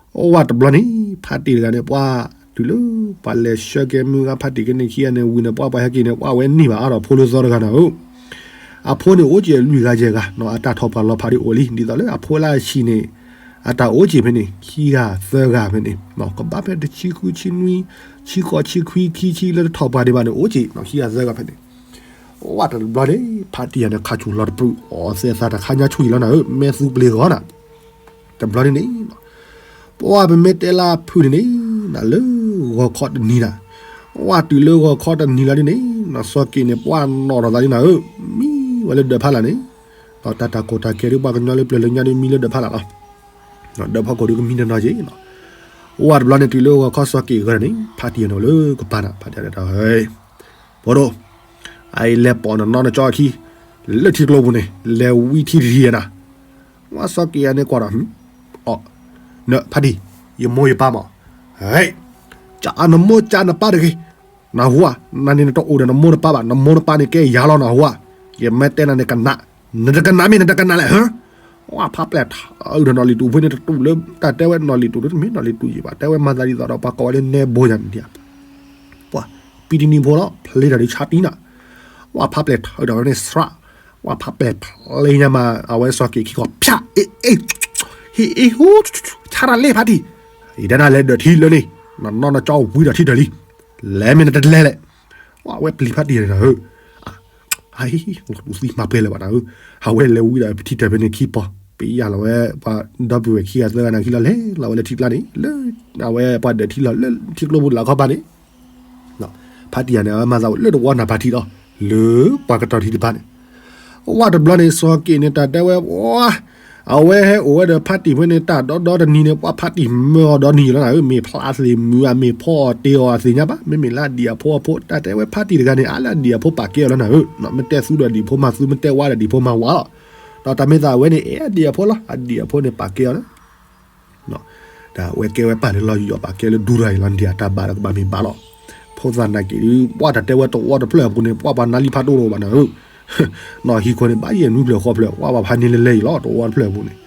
အိၣ်ဝဲတဘျီန့ၣ် ဖါတံၢ်တဂၤန့ၣ် ပှၤ တုၤလၢ ပှၤလဲၤဆှၢက့ၤမုၢ်ဂၤဖါတံၢ်ကန့ၣ်ခံဂၤန့ၣ် ဝံၤန့ၣ် ပှၤပှၤဟဲက့ၤန့ၣ် ပှၤဝဲန့ၢ်ဘၣ်အါထီၣ်ဖိလၢသီတဂၤနၤဧၢ အဖိန့ၣ်အိၣ်က့ၤလွံၢ်ဂၤယဲၢ်ဂၤနီၤ အတၢ်ထီၣ်ပှၤလီၤဖးဒ်အိၣ်လံ ဒ်သိးလၢအဖိလၢအဆံးန့ၣ် အတၢ်အိၣ်က့ၤဖဲန့ၣ် ခံဂၤသၢဂၤဖဲန့ၣ် ကဘၣ်ဖဲတဆံဃုဆံနွံ ဆံဃိးဆံခွံခံဆံလၢတထီၣ်ပှၤဒံးဘၣ်န့ၣ် အိၣ်က့ၤနီၤ ခံဂၤသၢဂၤဖဲန့ၣ် ဝဲတဘျီန့ၣ် ဖါတံၢ်ယၤန့ၣ် ခးဆူၣ်လီၤတပြုး အီၣ်သဲးသးတခါညါဆူၣ်အံၤလီၤနၤဧၢ မဲာ်သူပျ့ၤဂီၤနၤ တဘျီန့ၣ်န့ၣ် ပှၤပမ့ၢ်တဲလၢအဖုၣ်န့ၣ်န့ၣ် နလၢဂီၤခီတနံၤနၤ ဝဲတုၤလၢဂီၤခီတနံၤလီၤဒ်န့ၣ် နစီၤက့ၤန့ၣ် ပှၤနီၣ်ထီၣ်သးဒ်နၤဧၢ မံဝဲလၢဒၢးဖးလၢ်န့ၣ် ဒီးတၢ်တၢ်ကီတၢ်ခဲဒ်ပှၤကညီလၢပျၢၤလၢညါဒ်မံလၢဒၢးဖးလၢ်လီၤ ဒၢးဖီခိၣ်ဒုးကမံတနီၤက့ၤ ဝဲတဘျီန့ၣ်တုၤလၢဂီၤခီစီၤက့ၤဂၤန့ၣ် ဖါတံၢ်ယၤန့ၣ်အိၣ်လၢကပၤနၤ ဖါတံၢ်ယၤန့ၣ်တၢ်ဟဲ ဖိဒိၣ် အအံၤလဲၤပိာ်နနီၢ်နကၠီအခံ လၢထံကျိပူၤန့ၣ် လဲၤဝံထံတထံၣ်နၤ ဝဲစီၤက့ၤယၤန့ၣ်ကွၢ်ဒီး အီ နဖါတံၢ် ယမိၢ်ယပၢ်မး ဟဲ ကနမိၢ်ကနပၢ်တဂ့ၤ နဟူဧါ နန့ၣ်နတအိၣ်ဒီးနမိၢ်နပၢ်ဘၣ် နမိၢ်နပၢ်န့ၣ်ကဲယၤလီၤနဟူဧါ ယမ့ၢ်တဲနၤန့ၣ်ကနး နတကနးမ့ၢ်နတကနးလဲၣ် ဟၢ ဝဲဖးပျဲၢ်ထီဒီးနီၢ်လံၤတူာ်ဖိန့ၣ် တတူၢ်လၢ တၢ်တဲဝဲနီၢ်လံၤတူာ်န့ၣ် တမ့ၢ်နီၢ်လံၤတူာ်ယံၤဘၣ် တဲဝဲမၤသးဒ်သိးဒီးပှၤကိးဝဲလၢနဲဘိယၤန့ၣ်ဒံး ပှၤ ပံတနံၤဖိလီၤ ဖျ့ထီၣ်ဒုးဆါတံၢ်နၤ ဝဲဖးပျဲၢ်ထီဒီးဝဲန့ၣ်စှၤ ဝဲဖးပျဲၢ်ဖျ့ညါမး အဝဲစီၤက့ၤခံခီ ဖၠး အ့ အ့ ဟ့ၣ် အ့ ဟူ ဆါတၢ်လ့ဖါတံၢ် ယတဲနၤလဲၤဒၢးထံလၢန့ၣ် နနီၢ်နကၠီဝံဒီးထံတၢၢ်လံ လဲၤမ့ၢ်နတလဲၤလဲၣ် ဝဲပျံၤဖါတံၢ်ယၤန့ၣ်နၤဧၢ ဟဲ လီၤတူာ်သံမၤပှဲၤလၢၤဘၣ်နၤဧၢ အဝဲလဲၤဝံဒီးပထံတၢၢ်ဖဲန့ၣ်ခံပီၤ ပယၢ်လီၤဝဲ ပှၤဒီပုၢ်ဝဲၢ်ခံဂၤသၢဂၤနၤခံလီၤလဲၤလီၤဝဲလၢထံကျါန့ၣ် လၢ အဝဲပှၤဒၢးထံလီၤလၢထံကျိပူၤလၢ်ခီပၤန့ၣ် ဖါတံၢ်ယၤန့ၣ် အဝဲမၤသးအိၣ်လၢတဝီနၢ်ပၢ်ထံလီၤ လၢပှၤကတီၤထံတပၤန့ၣ် ဝဲတဘျီန့ၣ် စီၤက့ၤန့ၣ် တၢ်တဲဝဲ အဝဲဟဲအိၣ်ဝဲဒီးဖါတံၢ်ဖဲန့ၣ် တၢ်ဒီဒီတနံၤန့ၣ် ပှၤဖါတံၢ်မၢအီၤဒီနံၤလီၤနၤဧၢ မ့ၢ်ဖျါသ့ၣ်မုာ်ဧါ မ့ၢ်ဖီအီၤတ့ၢ်အီၤသ့ၣ်ညါဘၣ် မ့မ့ၢ်လၢအဒံၣ်အဖိအဖိ တၢ်တဲဝဲဖါတံၢ်တဂၤန့ၣ် အါလၢအဒံၣ်အဖိပာ်ကဲအီၤလီၤနၤဧၢ မ့ၢ်တဲသူဒီးဒံၣ်ဖိမၤသူ မ့ၢ်တဲဝါဒီးဒံၣ်ဖိမၤဝါလီၤ ဒီးတၢ်မ့ၢ်သးဝဲန့ၣ် အဲၣ်အဒံၣ်အဖိလီၤ အဒံၣ်အဖိန့ၣ်ပာ်ကဲအီၤလီၤ တၢ်ဝဲကဲဝဲပၢ်လၢလီၤယီၤ ပာ်ကဲလၢဒူတဂၤအံၤလီၤ နဒံၣ်အတၢ်ဘၣ်ဒီးကဘၣ်မ့ၢ်ဘၣ်လီၤ ဖိသၣ်နာ်က့ၤဒုး ပှၤတၢ်တဲဝဲတဝီတဖျၢၣ်အပူၤန့ၣ် ပှၤပှၤနါလံဖးဒိၣ်တအိၣ်ဘၣ်နၤဧၢ နီၢ်ဟံၣ်ခိၣ်န့ၣ် ဘၣ်ယဲၢ်နွံဖျၢၣ်ဃိးဖျၢၣ် ပှၤပှၤဖးန့ၢ်လဲၤလဲၤအံၤလီၤ တဝီတဖျၢၣ်အပူၤန့ၣ်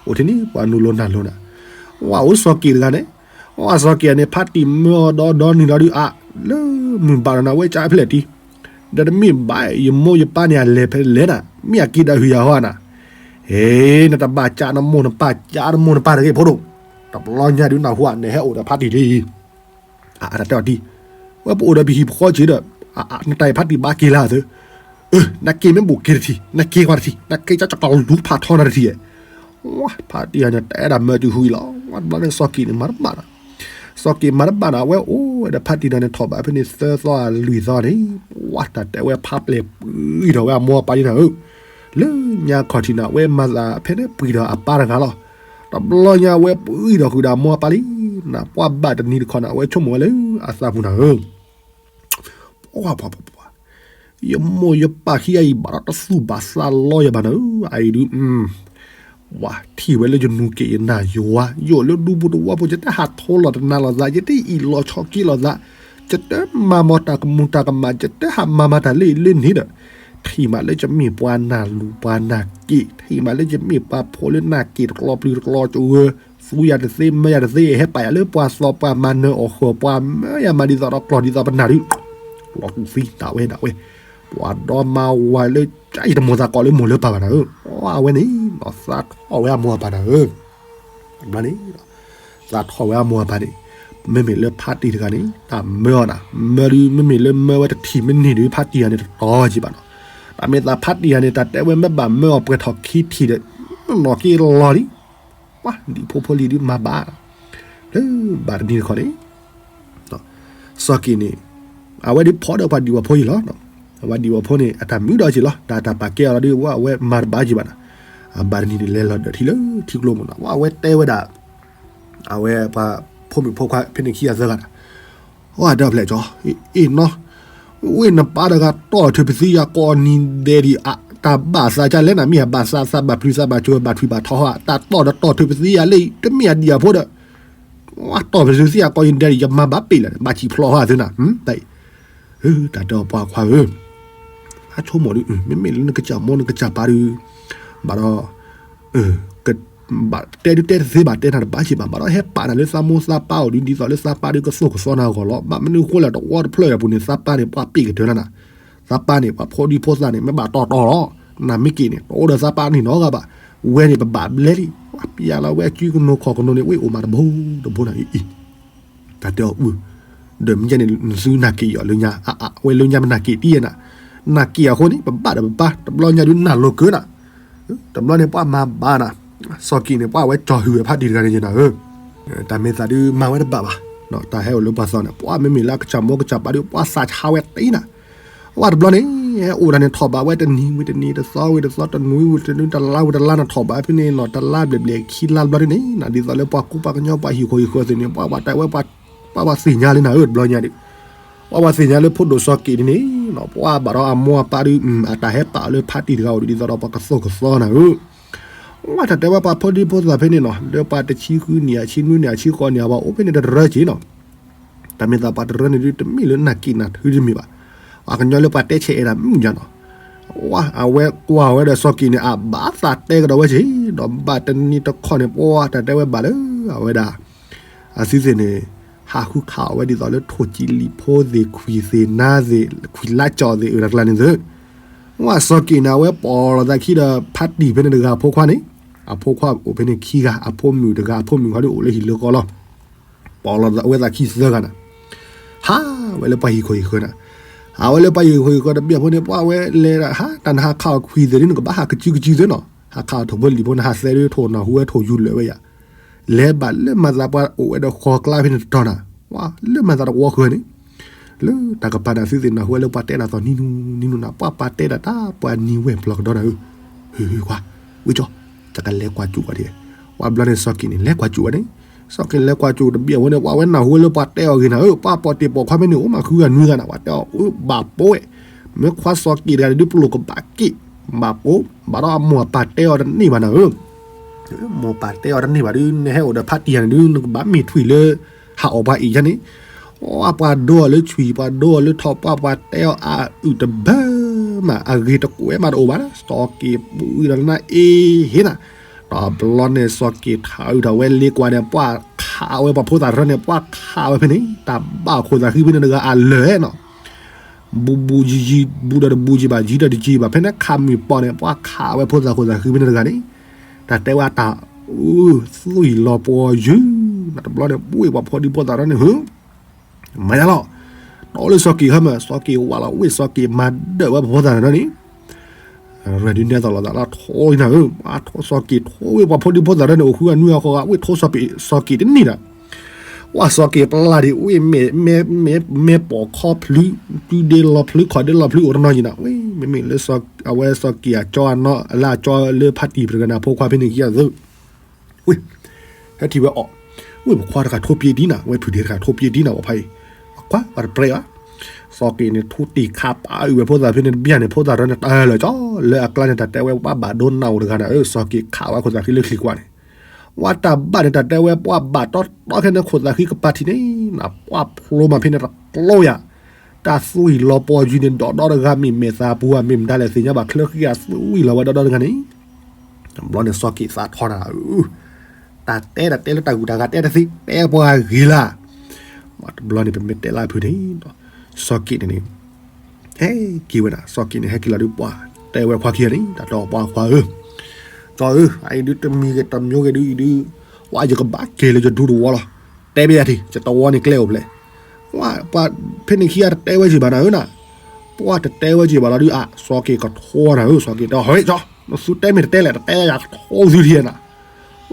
အိၣ်ထဲန့ၣ် ပှၤနုာ်လိၤနၢ်လိၤနၤ ဝဲအိၣ်စီၤက့ၤတဂၤန့ၣ် ဝဲစီၤက့ၤန့ၣ် ဖါတံၢ်မၢအီၤဒီဒီနံၤလီၤဒုးအါ လၢမုၢ်ဘၣ်ဒီးနၤဝဲကၠါဖျဲၣ်တံၢ် ဒီးတမ့ၢ်ဘၣ် ယမိၢ်ယပၢ်န့ၣ် အလဲၤဖဲလဲၣ်နၤ မ့ၢ်အက့ၤဒီးဟုယၤဟီနၤ ဟ့ နတဘၣ်ကၠါနမိၢ်နပၢ် ကၠါနမိၢ်နပၢ်တဂ့ၤ ဖိဒိၣ် တဘျီညါဒုးနၢ်ဟူဧါ နဟဲအိၣ်ဒီးဖါတံၢ်လံ အတၢ်တဲအီၤတံၢ် ဝဲပအိၣ်ဒီးပဟံၣ်ပဃီက့ၤဒီး နတၢ်အံၤဖါတံၢ်ဘၣ်က့ၤလၢအသၢ နက့ၤမ့ၢ်ဘူးက့ၤတထံၣ် နက့ၤကွၢ်တထံၣ် နက့ၤကၠီကၠီကလူဖးထီနၤတထံၣ် ဝဲဖါတံၢ်ယၤန့ၣ် တအဲၣ်ဒၣ်မၢတုၤဟူအံၤလီၤ ဝဲတဘျီန့ၣ် စီၤက့ၤန့ၣ် မၤတဘၣ်ဒီး စီၤက့ၤမၤတဘၣ်ဒီး အဝဲအိၣ်ဝဲဒီးဖါတံၢ်တဂၤန့ၣ် ထီၣ်ဘးဖဲန့ၣ်သၢသီလွံၢ်သီန့ၣ် ဝဲတၢ်တဲဝဲဖးပျဲၢ်ပှံၤထီၣ်ဝဲအမိၢ်အပၢ်လံနၤဧၢ လၢညါခီၣ်ထံးနၤ အဝဲမၤသးဖဲန့ၣ်ပှံၤဒီးအပၢ်တဂၤလီၤ တဘျီညါအဝဲပှံၤထီၣ်ဃုာ်ဒီးအမိၢ်အပၢ်လံ နပှၤဘၣ်တနံၤတခီနၤ အဝဲဆိကမိၣ်ဝဲလၢအသးပူၤနၤဧၢ ပှၤပှၤပှၤပှၤ ယမိၢ်ယပၢ်ခံဂၤအံၤဘၣ်ဒီးတသူၣ်ဘၣ်သးလီယၤဘၣ်နၤဧၢ အအံၤဒုး ဝဲထံၣ်ဝဲလၢယနူၤက့ၤယနၢ်ယိၤဝါ ယအိၣ်လၢဒူပူၤတဝီပူၤ ယတဟးထိလီၤတနၤလိာ်သး ယတအံၣ်လီၤဆီက့လိာ်သး ယတမၤမၤတၢ်ကမူၤတၢ်ကမၣ် ယတဟးမၤမၤတၢ်လၢအံၤလၢန့ၣ်ဒီး ထံၣ်မးလၢယမ့ၢ်ပှၤနၢ်လူၤပှၤနၢ်က့ၤ ထံၣ်မးလၢယမ့ၢ်ပှၤဖိလၢနၢ်က့ၤတကျီပျုၤတကျီကဝၢ ကူယၤတသ့ မၢယၤတသ့ ဟဲပာ်ယၤလၢပှၤသီပှၤမၤနၢၤအီၣ်ဃၢၤ ပှၤမၢယၤမၤဒ်သိးဒီးကျီၢ်ဒ်သိးပနၢ်ဒုး လီၤကူသံတၢ်ဝဲဒၣ်ဝဲ ပှၤဒီမါဝၤလၢကအံၤတမိၢ်သးကိးလၢမိၢ်လၢပၢ်ဘၣ်နၤဧၢ, အဝဲန့ၣ် သးထီၣ်ဝဲအမိၢ်အပၢ်နၤဧၢ, ဘျီန့ၣ် သးထီၣ်ဝဲအမိၢ်အပၢ်န့ၣ် မ့မ့ၢ်လၢဖါတံၢ်တဂၤန့ၣ် တၢ်မၢအီၤနၤ မၢဒုး မ့မ့ၢ်လၢမၢဝဲတထံၣ်မ့ၢ်န့ၢ်ဒုး ဖါတံၢ်ဂၤန့ၣ် တတီၤက့ၤဘၣ်နီၤ, တၢ်မ့ၢ်သးဖါတံၢ်ဂၤန့ၣ် တၢ်တဲဝဲမ့ၢ်ဘၣ်မၢအီၤပှဲၤထီၣ်ခံထံၣ်ဒီး နီၢ်က့လီၤလံ ပှၤဒံၣ်ဖိဖိလံၤဒုးမၤဘၣ်, လၢဘၣ်တနံၤတခီန့ၣ် စီၤက့ၤန့ၣ် အဝဲဒုးဖီဒီးပှၤဒံၣ်ဝီၤဖိအံၤလီၤ, ပှၤဒံၣ်ဝီၤဖိန့ၣ် အတၢ်မုာ်ဒီးက့ၤလီၤ တၢ်တၢ်ပာ်ကဲအီၤလီၤဒုး ဝဲအဝဲမၤတဘၣ်က့ၤဘၣ်နီၤ, အဘၣ်တနံၤန့ၣ် လဲၤလီၤဒၢးထံလၢထံကျိမ့ၢ်နီၤ ဝဲအဝဲတဲဝဲဒၣ် အဝဲပှၤဖိမုၣ်ဖိခွါဖဲန့ၣ်ခံဂၤသၢဂၤနီၤ, ဝဲတဲဖျဲၣ်ကၠီ အ့ၣ်နီၤ ဝ့ၢ်နပၢ်တဂၤတီၢ်ထုးပသံယၤကိးနံၤဒဲးဒံး တၢ်ဘၣ်သးကလဲၣ်နၤ မ့ၢ်အဘၣ်သးသးဘၣ်ဖျုးသးဘၣ်ကၠိဘၣ်ထွံၣ်ဘၣ်ထီဟီ တၢ်တီၢ်ဒီးတီၢ်ထုးပသံယၤလၢ တမ့ၢ်အဒံၣ်အဖိဒီး ဝဲတီၢ်ပသံယၤကိးနံၤဒဲးဒံး ယမၤဘၣ်ပ့ၢ်လၢၤ ဘၣ်စံၣ်ဖျိးဟီသုနၤ တၢ်အံၤ တၢ်တဲအီၤပှၤခွါဧၢ အဆိကမိၣ်ဒုး မ့မ့ၢ်လၢနကစၢ်မိၢ်နကစၢ်ပၢ်ဒုး ဘၣ်ဒီး ဘၣ်တဲဒုးတဲတသ့ဘၣ် တဲနၤတဘၣ်က့ၤဘၣ် ဘၣ်ဒီးဟဲပာ်နၤလၢသးမိၢ်သးပၢ်အိၣ်ဒုး ဒ်သိးလၢသးပၢ်ဒုးကသိၣ်ကသီနၤအဂီၢ်လီၤ. ဘၣ်မနုၤအဃိလဲၣ် တဝီတဖျၢၣ်အပူၤန့ၣ် သးပၢ်န့ၣ် ပှၤပ့ၢ်ကတၢၢ်လီၤနၤ. သးပၢ်န့ၣ် ပှၤဖိဒံဖိသၣ်န့ၣ် မ့ၢ်ဘၣ်တီတီလီၤ. နမ့ၢ်က့ၤန့ၣ် တအိၣ်ဒီးသးပၢ်န့ၣ်နီတဂၤဘၣ်. ဝဲန့ၣ် ပဘၣ်ဘျဲလံ. ပျဲလီၤဝဲအစုကနိးခီၣ်ကနိးန့ၣ် ဝဲအိၣ်မးတဘိတဘိနၤအံၤ တၢ်တဲအီၤအု ဒီးမ့ၢ်ညါန့ၣ် နသုနာ်က့ၤယီၤလၢညါ အဝဲလၢညါပနာ်က့ၤတံၢ်နၤ, နာ်က့ၤအဃိန့ၣ် ပဘၣ်ဒီးပပၢ် တဘျီညါဒုးနၢ်လိၤကၢနၤ, တဘျီန့ၣ်ပှၤမၤဘၣ်နၤ, စီၤက့ၤန့ၣ် ပှၤဝဲကၠီၤဟုၣ်ဝဲဖါတံၢ်တဂၤန့ၣ်ယဲနၤဧၢ, တၢ်မ့ၢ်သးဒုးမၤဝဲတဘၣ်ဘၣ်, တၢ်ဟဲအိၣ်လၢပှၤသီန့ၣ် ပှၤမ့မ့ၢ်လၢအကစၢ်မိၢ်ကစၢ်ပၢ်ဒုး ပှၤသးဆါဝဲတံၢ်နၤ အဝဲတဘျီန့ၣ် ဟဲအိၣ်ဒၣ်န့ၣ် ထီၣ်ဘးဝဲတနံၤဝံၤတနံၤ တသီဝံၤတသီ တနွံဝံၤတနွံ တလါဝံၤတလါန့ၣ် ထီၣ်ဘးဖဲန့ၣ်နီၤ တလါဘျဲၣ်ဘျဲၣ်ခံလါဘျီဒ်န့ၣ်နီၤ ဒ်သိးလၢပှၤကူပှၤကညီပှၤဟံၣ်ဃီဟံၣ်ဃီသ့ၣ်န့ၣ် ပှၤဘၣ်တၢ်ဝဲ ပှၤဘၣ်သ့ၣ်ညါလၢနၤဧၢ တဘျီညါဒုး ပှၤဘၣ်သ့ၣ်ညါလၢဖိဒိၣ်စီၤက့ၤဒ်န့ၣ်နီၤ ပှၤဘၣ်ဒီးအမိၢ်အပၢ်ဒုး အတၢ်ဟဲပာ်အီၤလၢဖါတံၢ်တဂၤအိၣ်ဒ်သိးဒီးပှၤကသိၣ်ကသီနၤဧၢ ဝဲတၢ်တဲဝဲပှၤဖိဒံဖိသၣ်ဖဲန့ၣ်နီၤ လၢပှၤတဆံဃုနံၣ် အဆံနွံနံၣ် အဆံဃိးနံၣ် အဝဲအိၣ်ဖဲန့ၣ်တရၢက့ၤနီၤ တၢ်မ့ၢ်သးပှၤတရၢန့ၣ်ဒုး တမ့ၢ်လၢနာ်က့ၤနၤထုတမ့ၢ်ဘၣ်. ပှၤကညီလၢပှၤတဲဆဲးအဲၣ်ဒၣ်မုၢ်ညါနီၤ ဝဲအဝဲကွၢ်ဝဲဒီးစီၤက့ၤန့ၣ် အဘၣ်သးတဲကဒီးဝဲက့ၤ ဒီးဘၣ်တနံၤတခီန့ၣ် ပှၤတၢ်တဲဝဲဘၣ်လၢ အဝဲဒၣ် အသုသ့ၣ်န့ၣ် ဟးဃုခးအီၤဝဲဒ်သိးလၢထိၣ်ကံလံၤဖိသ့ၣ် ခွံၣ်သ့ၣ်နါသ့ၣ် ခွံၣ်လါကၠီၣ်သ့ၣ် အၢတၢ်ကျါန့ၣ်သ့ၣ် ဝဲစီၤက့ၤန့ၣ် အဝဲပိာ်လီၤသးခံဒီး ဖါတံၢ်ဖဲန့ၣ်တဂၤအဖိခွါန့ၣ် အဖိခွါအိၣ်ဖဲန့ၣ်ခံဂၤ အဖိမုၣ်တဂၤ အဖိမုၣ်ခီဒုးအိၣ်လၢဟံၣ်လၢကီၢ်လီၤ ပိာ်လီၤအဝဲသးခံသၢဂၤနၤ ဟးဝဲလၢပှၤဟံၣ်ခိၣ်ဟံၣ်ဃၢၤနၤ ဟးဝဲလၢပှၤဟံၣ်ခိၣ်ဟံၣ်ဃၢၤတဘ့ၣ်အဖိန့ၣ် ပှၤဝဲလဲၤဒၣ် ဟးတၢ်နဟးခးအီၤခွံၣ်သ့ၣ်ဒုး နကဘၣ်ဟးကစုကစုသ့နီၤ ဟးခးအီၤထိၣ်ဖိလံၣ်ဖိ နဟးသဲဒုး ထိၣ်နၢ်ဟူဝဲထိၣ်ယူၤလၢာ်ဝဲယၤ လဲၤဘၣ်လၢမၤသးပှၤအိၣ်ဝဲဒီးဃီၤကျါဖဲန့ၣ်တတီၤနၤ လၢမၤသးတဝီဃၢၤန့ၣ် လၢတၢ်ကပၤန့ၣ် သုသ့ၣ်နၢ်ဟူဝဲလၢပှၤတဲဒၣ်သိးနံၤနူနံၤနူနၤ ပှၤပှၤတဲဒၣ်တၢ် ပှၤနံၤဝဲၢ်ပျီၢ်ကဒီနၤဧၢ ဟ့ၣ်ဟ့ၣ်ခွါ ဝံကၠီ တကလဲၤကွၢ်စူၣ်ဝဲဒၣ် ပှၤဘျီန့ၣ်စီၤက့ၤန့ၣ် လဲၤကွၢ်စူၣ်ဝဲန့ၣ် စီၤက့ၤလဲၤကွၢ်စူၣ်တဘ့ၣ်အဝဲန့ၣ် ပှၤဝဲနၢ်ဟူဝဲလၢပှၤတဲအီၤဂ့ၤနၤဧၢ ပှၤပိာ်တ့ၢ်ပိာ်ခွါဖဲန့ၣ် အိၣ်မးဃုဂၤနွံဂၤနၤ ပှၤတဲအီၤ ဘၣ်ပိာ်ဝဲ မ့ၢ်ခွါစီၤက့ၤတဂၤန့ၣ်ဒုး ပလိၣ်ကဘၣ်က့ၣ် ဘၣ်ပိာ် ဘၣ်ဒီးအမိၢ်အပၢ်တဲအီၤတန့ၢ်ဘၣ်နၤဧၢ မိၢ်ပၢ်တဲအီၤတန့ၢ်ဘၣ်ဒုး နဟဲအိၣ်ဒီးဖါတံၢ်ယၤန့ၣ်ဒုး နကဘၣ်မ့ၢ်ထွံၣ်လၢ ဟးအီၣ်ပှၤအံၤယၤန့ၣ် ပှၤဒိအီၤလၢဆွံ ပှၤဒိအီၤလၢထိၣ် ပှၤပှၤတဲအီၤအအုၣ်တဘၢမး အဂ့ၤတကွဲးမးတအိၣ်ဘၣ် စီၤက့ၤပူၤအုၣ်ဒီးနၢ်အ့ဟ့နၤ ဒီးဘျီန့ၣ်စီၤက့ၤထးအုၣ်ထီၣ်ဝဲလ့ကွၢ်န့ၣ် ပှၤခးဝဲပှၤဖိသၣ်တရၢန့ၣ် ပှၤခးဝဲဖဲန့ၣ် တၢ်ဘၣ်ခိၣ်သးဃံဖဲန့ၣ်တဂၤအလၢာ်နီၤ ဘူးဘူးယံၤယံၤ ဘူးဒီးတဘူးယံၤဘၣ် ယံၤဒီးတယံၤဘၣ် ဖဲန့ၣ်ခးမုၢ်ပီၢ်န့ၣ် ပှၤခးဝဲဖိသၣ်ခိၣ်သးဃံဖဲန့ၣ်တဂၤန့ၣ် တၢ်တဲဝဲတၢ် သွံၣ်လီၤပှီၤယုၢ် နတဘျီန့ၣ် ပှ့ၢ်ပှၤဖိဒံဖိသၣ်တရၢန့ၣ် ဟၢ မၤယါလီၤ တီလၢစီၤက့ၤဟဲမး စီၤက့ၤဝးလီၤဝ့ၢ် စီၤက့ၤမၤဒၢးဝဲပှၤဖိသၣ်တရၢန့ၣ် ရၢၢ်ဒုးနဲၣ်သီၣ်လီၤသးလၢထိးနၤဧၢ ပှၤထိးစီၤက့ၤထိးဝ့ၢ်ပှၤဖိဒံဖိသၣ်တရၢန့ၣ် အိၣ်ဃုဂၤနွံဂၤဃိးဂၤ ဝ့ၢ်ထိးစီၤက့ၤတန့ၢ်ဒီး ဝဲစီၤက့ၤပျၢ်ဒံးဝ့ၢ် မဲာ်ပိာ်ခီဖျုး တုၤဒ့လီၤဖျုး ခီၣ်ဒ့လီၤဖျုးအိၣ်တနီၤယံၤနၤ ဝဲ မ့မ့ၢ်လၢ အဝဲစီၤက့ၤအကၠီအနီၢ် လၢအကၠီလၢဖါတံၢ်ပတဂၤန့ၣ် အဖိခွါဖဲန့ၣ်ခံဂၤသၢ ဝ့ၢ် ဟဲထံၣ်ဝဲအီၤ ဝ့ၢ်ပခွါတဂၤထိးပျ့ၤဒံးနၤ ဝဲဖုၣ်ဒ့တဂၤထိးပျ့ၤဒံးနၤ ဝဲဖါအံၤ အခွါပှၤတပြဲးဘၣ် စီၤက့ၤန့ၣ် ထိးတ့ၢ်ခးပာ်အုၣ်ဝဲဖိသၣ်ဖဲန့ၣ်တဘျီန့ၣ် ဖိသၣ်တရၢန့ၣ် တၢ်လၢာ်ကၠီ လၢအကျါန့ၣ် တၢ်တဲဝဲပှၤဘၣ်ဒိနးအိၣ်တဂၤနၤဧၢ စီၤက့ၤခးဝဲခိၣ်သးဃံလၢချံၤကွၢ်န့ၣ် ဝဲတၢ်ဘၣ်န့ၣ် တၢ်တဲဝဲပှၤဘၣ်တီတီခဲန့ၣ် ခိၣ်သးဃံကပၤထံးန့ၣ် ပှၤဖျိမးဖဲန့ၣ်တကျိယၤ တၢ်သွံၣ်လီၤပှီၤယုၢ်န့ၣ် ဒီးဒီတဂၤမ့ၢ်မဲာ်သးပူၤဧါ မ့ၢ်မတၤလဲၣ်သ့ၣ်ညါဘၣ် ချၢဃံအသွံၣ်လီၤဝဲဒီးဒီတဂၤန့ၣ် တဘျီန့ၣ် စီၤက့ၤသးထီနၤဧၢ တၢ်တဲတၢ်တဲလၢတၢ်ဂုၤတၢ်ဂၤတဲတသ့ တဲပှၤဂ့ၤလၢ်. တဘျီန့ၣ် ပမ့ၢ်တဲလၢဖုန့ၣ် စီၤက့န့ၣ်န့ၣ် ဟဲက့ၤဝဲဒၣ် စီၤက့န့ၣ် ဟဲက့ၤလီၤဒုး ပှၤတဲဝဲခွါခံဂၤန့ၣ် တၢ်တဲအီၤ ပှၤခွါဧၢ, သီဧၢ, အအံၤဒုးတမံၤဂ့ၤတမံၤဂ့ၤဒုးအံၤဒုး ဝဲယကဘၣ်က့ၤလၢယဒူသဝီလီၤ. တဲဘၣ်ယၤထံၣ် ယသဝီန့ၣ်ကျဲအိၣ်ဖျဲၣ်. ဝဲပှၤဖဲန့ၣ်ခံဂၤတတဲဝဲက့ၤဘၣ်နၤဧၢနၤ, ပှၤတတဲဝဲက့ၤဘၣ်လီၤဒုး အါ စီၤက့ကထီနၤဧၢ, စီၤက့တဲ ဟဲကၠီ နသုတဲမ့ၢ်တတဲလဲၣ် တတဲယၤကထီသုထံနၤ.